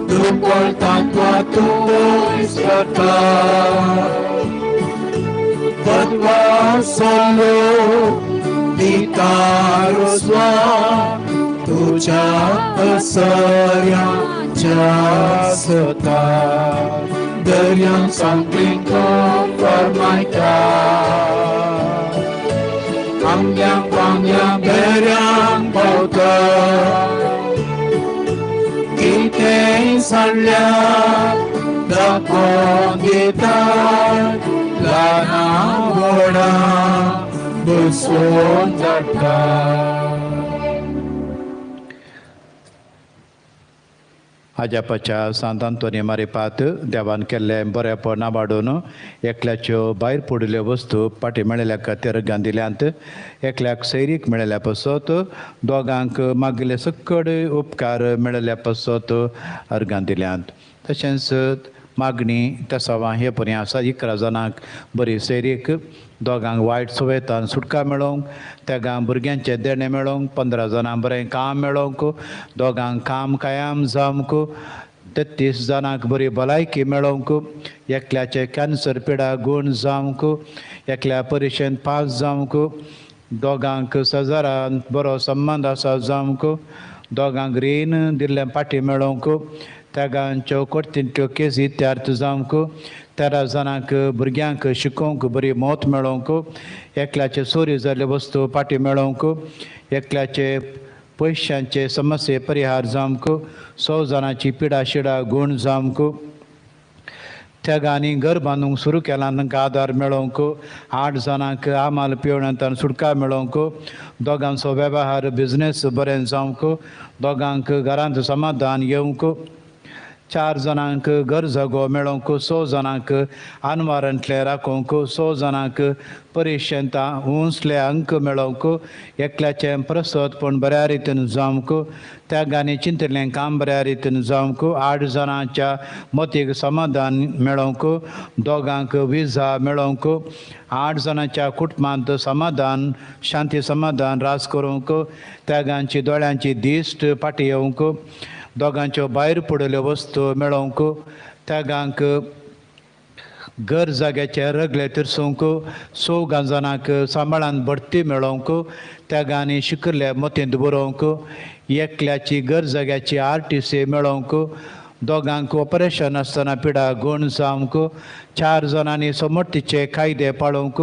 Speaker 2: दुर्बळतांक तूं पयस करता बदवा सोलो दिता रुस्वा तुझ्या असर्याच्या सता दर्यांक सांगलें तो फर्मायता आंगल्या पांगल्या बेऱ्यांक पावता कितें सांडल्यार दाखोवन दिता ल्हाना व्हडांक बसोवन धाडटा.
Speaker 1: आजापाच्या सांत आंतोनी मारिपात देवान केल्लें बरेपण वाडोवन एकल्याच्यो भायर पडिल्ल्यो वस्तू फाटीं मेळिल्ल्या खातीर गांदिल्यांत, एकल्याक सैरीक मेळिल्ल्या पासत, दोगांक मागिल्ले सक्कड उपकार मेळिल्ल्या पासत अर्गां दिल्यांत. तशेंच मागणी तेसावां हे परी आसा. 11 जाणांक बरी सैरीक, दोगांक वायट सुवेतान सुटका मेळोवंक, तेगां भुरग्यांचें देणें मेळोवंक, 15 जाणांक बरें काम मेळोवंक, दोगांक काम कायाम जावंक, 33 जाणांक बरी भलायकी मेळोवंक, एकल्याचें कॅन्सर पिडा गूण जावंक, एकल्या परिशेंत पास जावंक, दोगांक सजारान बरो संबंद आसा जावंक, दोगांक रीण दिल्लें पाटी मेळोवंक, तेगांच्यो कोर्तींच्यो केसी त्यार्थ जावंक, 13 जाणांक भुरग्यांक शिकोवंक बरी मौत मेळोवंक, एकल्याचे चोरी जाल्ल्यो वस्तू पाटी मेळोवंक, एकल्याचे पयशांचे समस्ये परिहार जावंक, 100 जाणांची पिडा शिडा गूण जावंक, तेगांनी घर बांदूंक सुरू केलां तांकां आदार मेळोवंक, 8 जाणांक आमाल पिवणांत सुटका मेळोवंक, दोगांचो वेव्हार बिजनेस बरें जावंक, दोगांक घरांत समाधान येवंक, 4 जाणांक घर जागो मेळोवंक, 100 जाणांक आनवारांतलें राखोवंक, 100 जाणांक परिशेंत उंचले अंक मेळोवंक, एकल्याचें प्रसतपण बऱ्या रितीन जावंक, त्यागांनी चिंतिल्लें काम बऱ्या रितीन जावंक, 8 जाणांच्या मतीक समाधान मेळोवंक, दोगांक विजा मेळोवंक, 8 जाणांच्या कुटुंबांत समाधान शांती समाधान रास करूंक, त्यागांची दोळ्यांची दिश्ट फाटीं येवंक, दोगांच्यो भायर पडिल्ल्यो वस्तू मेळोवंक, त्यागांक घर जाग्याचे रगले तिरसूंक, 100 जाणांक सांबाळान बडती मेळोवंक, त्यागांनी शिकिल्ले मतींत बरोवंक, एकल्याची घर जाग्याची RTC मेळोवंक, दोगांक ऑपरेशन आसतना पिडा गूण जावंक, 4 जाणांनी समर्थीचे कायदे पाळोवंक,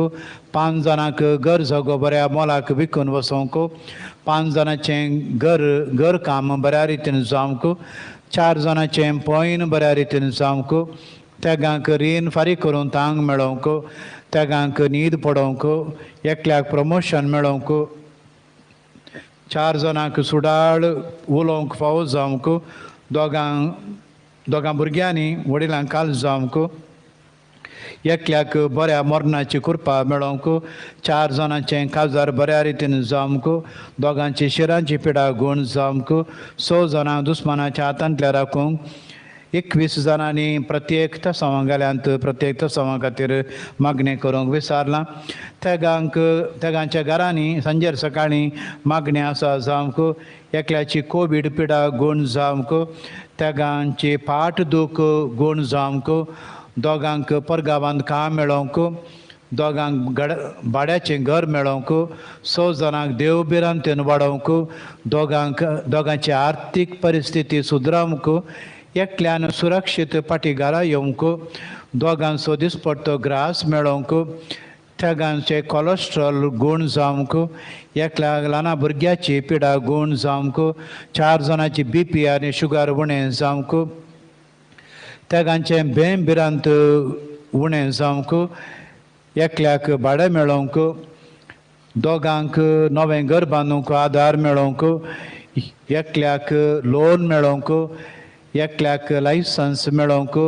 Speaker 1: 5 जाणांक घर जागो बऱ्या मोलाक विकून वसोवंक, 5 जाणांचें घर काम बऱ्या रितीन जावंक, 4 जाणांचें पॉयन बऱ्या रितीन जावंक, तेगांक रीण फारीक करून तांक मेळोवंक, तेगांक न्हीद पडोवंक, एकल्याक प्रमोशन मेळोवंक, 4 जाणांक सुडाळ उलोवंक फावो जावंक, दोगां भुरग्यांनी वडिलांक काल जावंक, एकल्याक बऱ्या मरणाची कृपा मेळोवंक, 4 जाणांचें काजार बऱ्या रितीन जावंक, दोगांची शिरांची पिडा गूण जावंक, 100 जाणां दुस्मानाच्या हातांतल्या राखूंक, 21 जाणांनी प्रत्येक तसावां गेल्यांत प्रत्येक तसावां खातीर मागणें करूंक विसारलां. तेगांक तेगांच्या घरांनी सांजेर सकाळीं मागणें आसा जावंक, एकल्याची कोवीड पिडा गूण जावंक, तेगांची फाट दूख गूण जावंक, दोगांक परगांवांत काम मेळोवंक, दोगांक भाड्याचें घर मेळोवंक, 100 जाणांक देव भिरांतेन वाडोवंक, दोगांची आर्थीक परिस्थिती सुदरावंक, एकल्यान सुरक्षीत फाटीं घरा येवंक, दोगांचो दिसपट्टो ग्रास मेळोवंक, तेगांचे कोलेस्ट्रॉल गूण जावंक, एकल्या ल्हान भुरग्याची पिडा गूण जावंक, 4 जाणांची BP आनी शुगर उणें जावंक, तेगांचें भेम भिरांत उणें जावंक, एकल्याक भाडें मेळोवंक, दोगांक नवें घर बांदूंक आदार मेळोवंक, एकल्याक लोन मेळोवंक, एकल्याक लायसन्स मेळोवंक,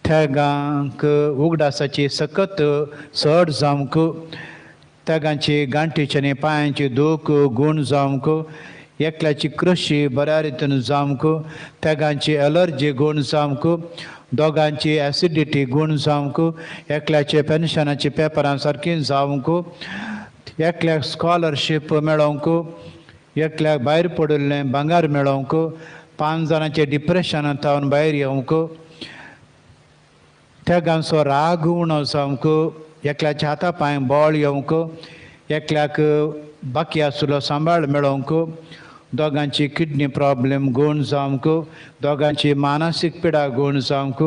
Speaker 1: तेगांक उगडासाची सकत चड जावंक, तेगांची गांठीची आनी पांयांची दूख गूण जावंक, एकल्याची कृशी बऱ्या रितीन जावंक, तेगांची एलर्जी गूण जावंक, दोगांची एसिडिटी गूण जावंक, एकल्याचे पेन्शनाची पेपरां सारकीं जावंक, एकल्याक स्कॉलरशीप मेळोवंक, एकल्याक भायर पडिल्लें भांगर मेळोवंक, 5 जाणांचें डिप्रेशनांत तावन भायर येवंक, तेगांचो राग उणो जावंक, एकल्याच्या हाता पांय बळ येवंक, एकल्याक बाकी आशिल्लो सांबाळ मेळोवंक, दोगांची किडनी प्रॉब्लेम गूण जावंक, दोगांची मानसीक पिडा गूण जावंक,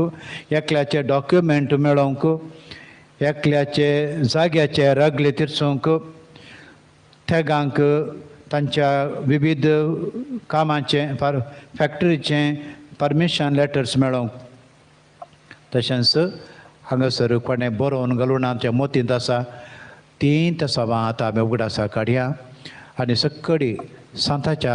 Speaker 1: एकल्याचे डॉक्युमेंट मेळोवंक, एकल्याचे जाग्याचे रगले तिरसूंक, तेगांक तांच्या विविध कामाचें फॅक्टरीचें परमिशन लेटर्स मेळोवंक. तशेंच हांगासर कोणें बरोवन घालून आमच्या मोतींत आसा तीं तसावां आतां आमी उगडासा काडया. आनी सक्कडी सांताच्या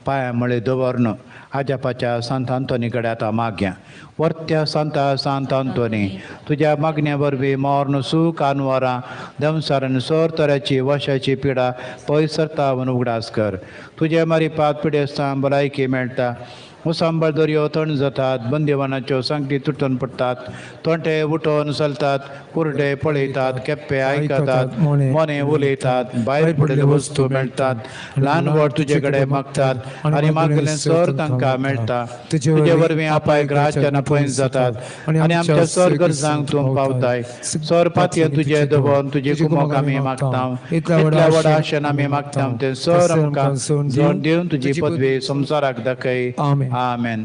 Speaker 1: पांया मळे दवरन आजापाच्या सांत आंतोनी कडेन आतां मागया. वर्त्या सांता सांत आंतोनी तुज्या मागण्या वरवीं मर्ण सूख आनवरां दमसार आनी सोर तराची वशाची पिडा पयस सरता म्हूण उगडास कर. तुजे मारिपात पिडेस्तां भलायकी मेळटा, मुसांबळ दर्यो थंड जातात, बंदिवानाच्यो सांगटी तुटून पडटात, तोंटे उठोवन चलतात, कुरडे पळयतात, केप्पे आयकतात, मोने उलयतात, भायर पडिल्ल्यो वस्तू मेळटात, ल्हान व्हड तुजे कडेन मागतात आनी मागलें सर तांकां मेळटा. तुजे वरवीं आपायक राजन पयस जातात आनी आमच्या सर गरजांक तूं पावताय. सर पातयेन तुजें दवरून तुजी कुमक आमी मागता, इतल्या व्हडा आशेन आमी मागता तें सर आमकां जोड दिवन तुजी पदवी संवसाराक दाखय. आमेन.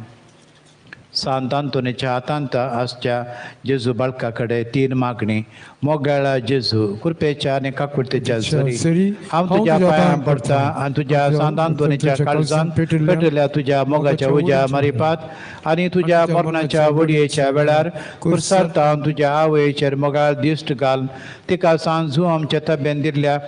Speaker 1: सांत आंतोनीच्या हातांत आसच्या जेजू बाळका कडेन तीन मागणी. मोगाळा जेजू, कृपेच्या आनी काकुळतेच्या सरी हांव तुज्या पांयां पडटा आनी तुज्या सांत आंतोनीच्या काळजान पेटल्या तुज्या मोगाच्या उज्या मारिपात आनी तुज्या मरणाच्या वडयेच्या वेळार कुर्सारता तुज्या आवयचेर मोगाळ दिश्ट घाल. तिका सांजू आमच्या तब्येन दिल्ल्या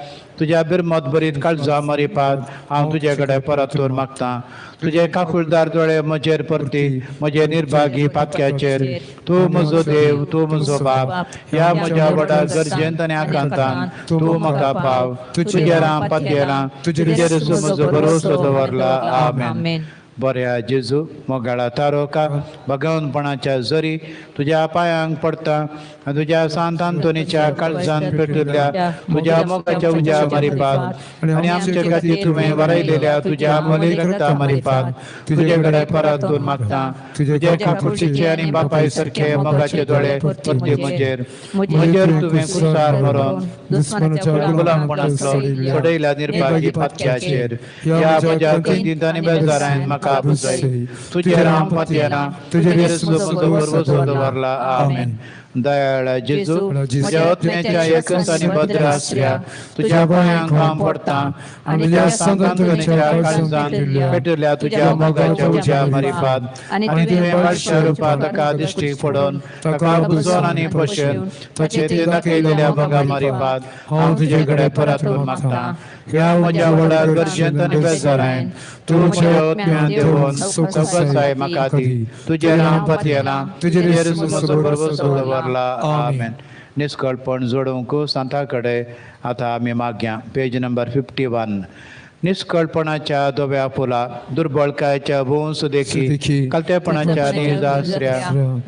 Speaker 1: तुज्या बिरमत बरीत काळजा मारिपात हांव तुजे कडेन परतून मागता. तुजे काकुळदार दोळे म्हजेर परती, म्हजे निर्भागी पातक्याचेर. तूं म्हजो देव, तूं म्हजो बाप, ह्या म्हज्या व्हडा गरजेंत आनी आकांतान तूं म्हाका पाव. तुजेर हांव पातयेलां, तुजेर म्हजो भरोसो दवरला. आमेन. बऱ्या जेजू, मोगाळा तारोका, भगवनपणाच्या जरी तुज्या पांयांक पडटा आनी तुज्या सांत आंतोनीच्या काळजान पेटल्या तुज्या मोगाच्या उज्या मारिपात आनी आमचे खातीर तुवें वरयलेल्या तुज्या मोली रक्ता मारिपात तुजे कडेन परतून मागता. तुजे काकुळटीचे आनी बापाय सारखे मोगाचे दोळे परती म्हजेर, म्हजेर तुवें कुसार मरोन गुलामपणांतलो सोडयल्या निर्भागी पातक्याचेर. ह्या म्हज्या कैदींत आनी बेजारान म्हाका तुजेर हांव पातयेना, तुजेर म्हजो दवरला. आमेन. दयाळा जेजू, म्हज्या आत्म्याच्या एकच आनी भद्र आसल्या तुज्या पांयांक हांव पडटा आनी तुज्या सांत आंतोनीच्या काळजान पेटल्या तुज्या मोगाच्या उज्या मारिपात आनी तुवें बाळशा रुपात ताका दिश्टीक पडोवन ताका बुजोवन आनी पोशेन ताचे ते दाखयलेल्या मोगा मारिपात हांव तुजे कडेन परतून मागता. ह्या म्हज्या व्हडा गरजेंत आनी बेजारान तूं म्हज्या आत्म्यान देवोन सवकासाय म्हाका दी. तुजेर हांव पातयेलां, तुजेर म्हजो भरवंसो दवरला. आमेन. निस्कळपण जोडूंक सांता कडेन आतां आमी मागया. Page number 51. निस्कळपणाच्या धव्या फुला, दुर्बळकायेच्या वंस देखी, कलतेपणाच्या निजासऱ्या,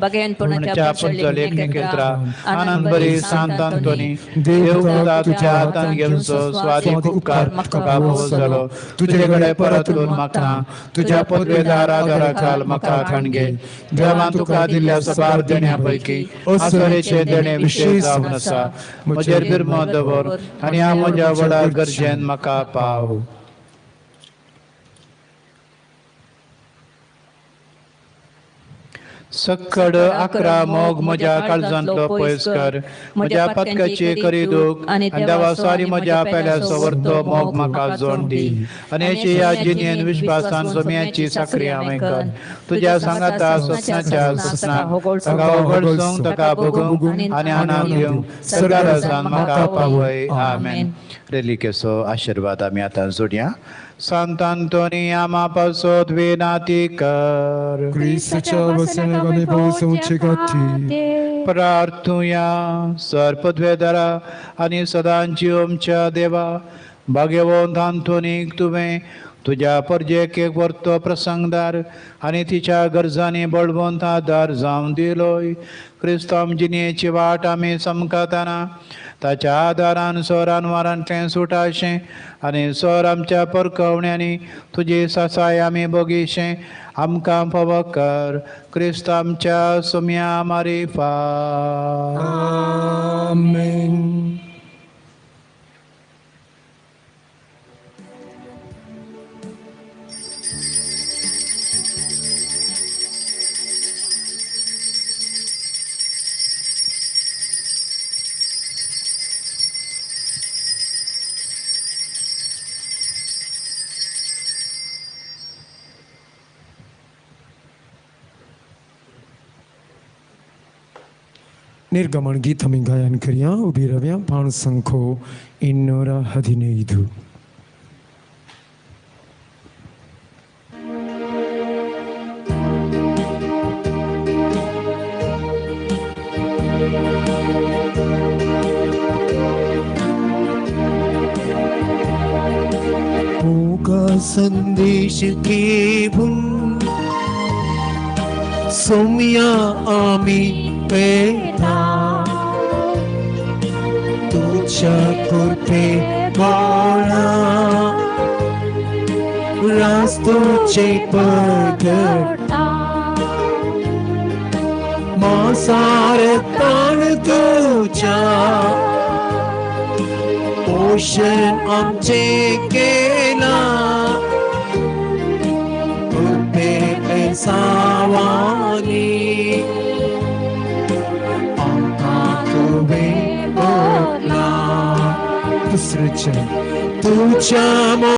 Speaker 1: बघेनपणाच्या पंचलेखनेत्रा, आनंदबरी सांत आंतोनी, देव तुझ्या हातान घेवचो स्वादीक उपकार म्हाका भोव जालो. तुजे कडेन परतून मागता. तुज्या पदवेदार आदारा खाल म्हाका थणगे. देवान तुका दिल्ल्या सबार देण्या पैकी आसरेचें देणें विशेश जावन आसा. म्हजेर बिरमो दवर आनी हांव म्हज्या व्हडा गरजेन म्हाका पाव. सक्कड 11 मोग म्हज्या काळजांतलो पयस कर, म्हज्या पातकाची करी दूख आनी देवा सारी म्हज्या पेल्या सवरतो मोग म्हाका जोड दी. आनी अशी ह्या जिणेन विश्वासान सोम्याची साकरी हांवें कर. तुज्या सांगाता सपनाच्या सपनाक ताका वगळसूंक, ताका भोगूंक आनी आनंद दिवंक सरकारान म्हाका पावय. आमेन. रेलिकेचो आशिर्वाद आमी आतां जोडया. सांत आंतोनी आमा पासत विनाती कर,
Speaker 2: क्रिस्ताच्या वसण्याक आमी पावोवचे खातीर
Speaker 1: प्रार्थुया. सर पदवेदारा आनी सदांची आमच्या देवा, भाग्यवंत आंतोनीक तुवें तुज्या परजेक एक वर्तो प्रसंगदार आनी तिच्या गरजांनी बळवंत आदार जावन दिलोय. क्रिस्तांव जिणेची वाट आमी समकाताना ताच्या आदारान सोरान वारांतलें सुटाशें आनी सोर आमच्या परकवण्यांनी तुजी सासाय आमी बगीशें आमकां फावो कर. क्रिस्त आमच्या सुम्या मारिफा.
Speaker 2: आमेन. निर्गमन गीत आमी गायन करया. उबी रावया. 515. संदेश घेऊन सोम्या आमी पेता तुझ्या कृपे बोळा रास्तुचे पगडता मासारतान तुझ्या पोषण आमचे केला कृपे सावानी आमकां तुवें बोला दुसरें तुझ्या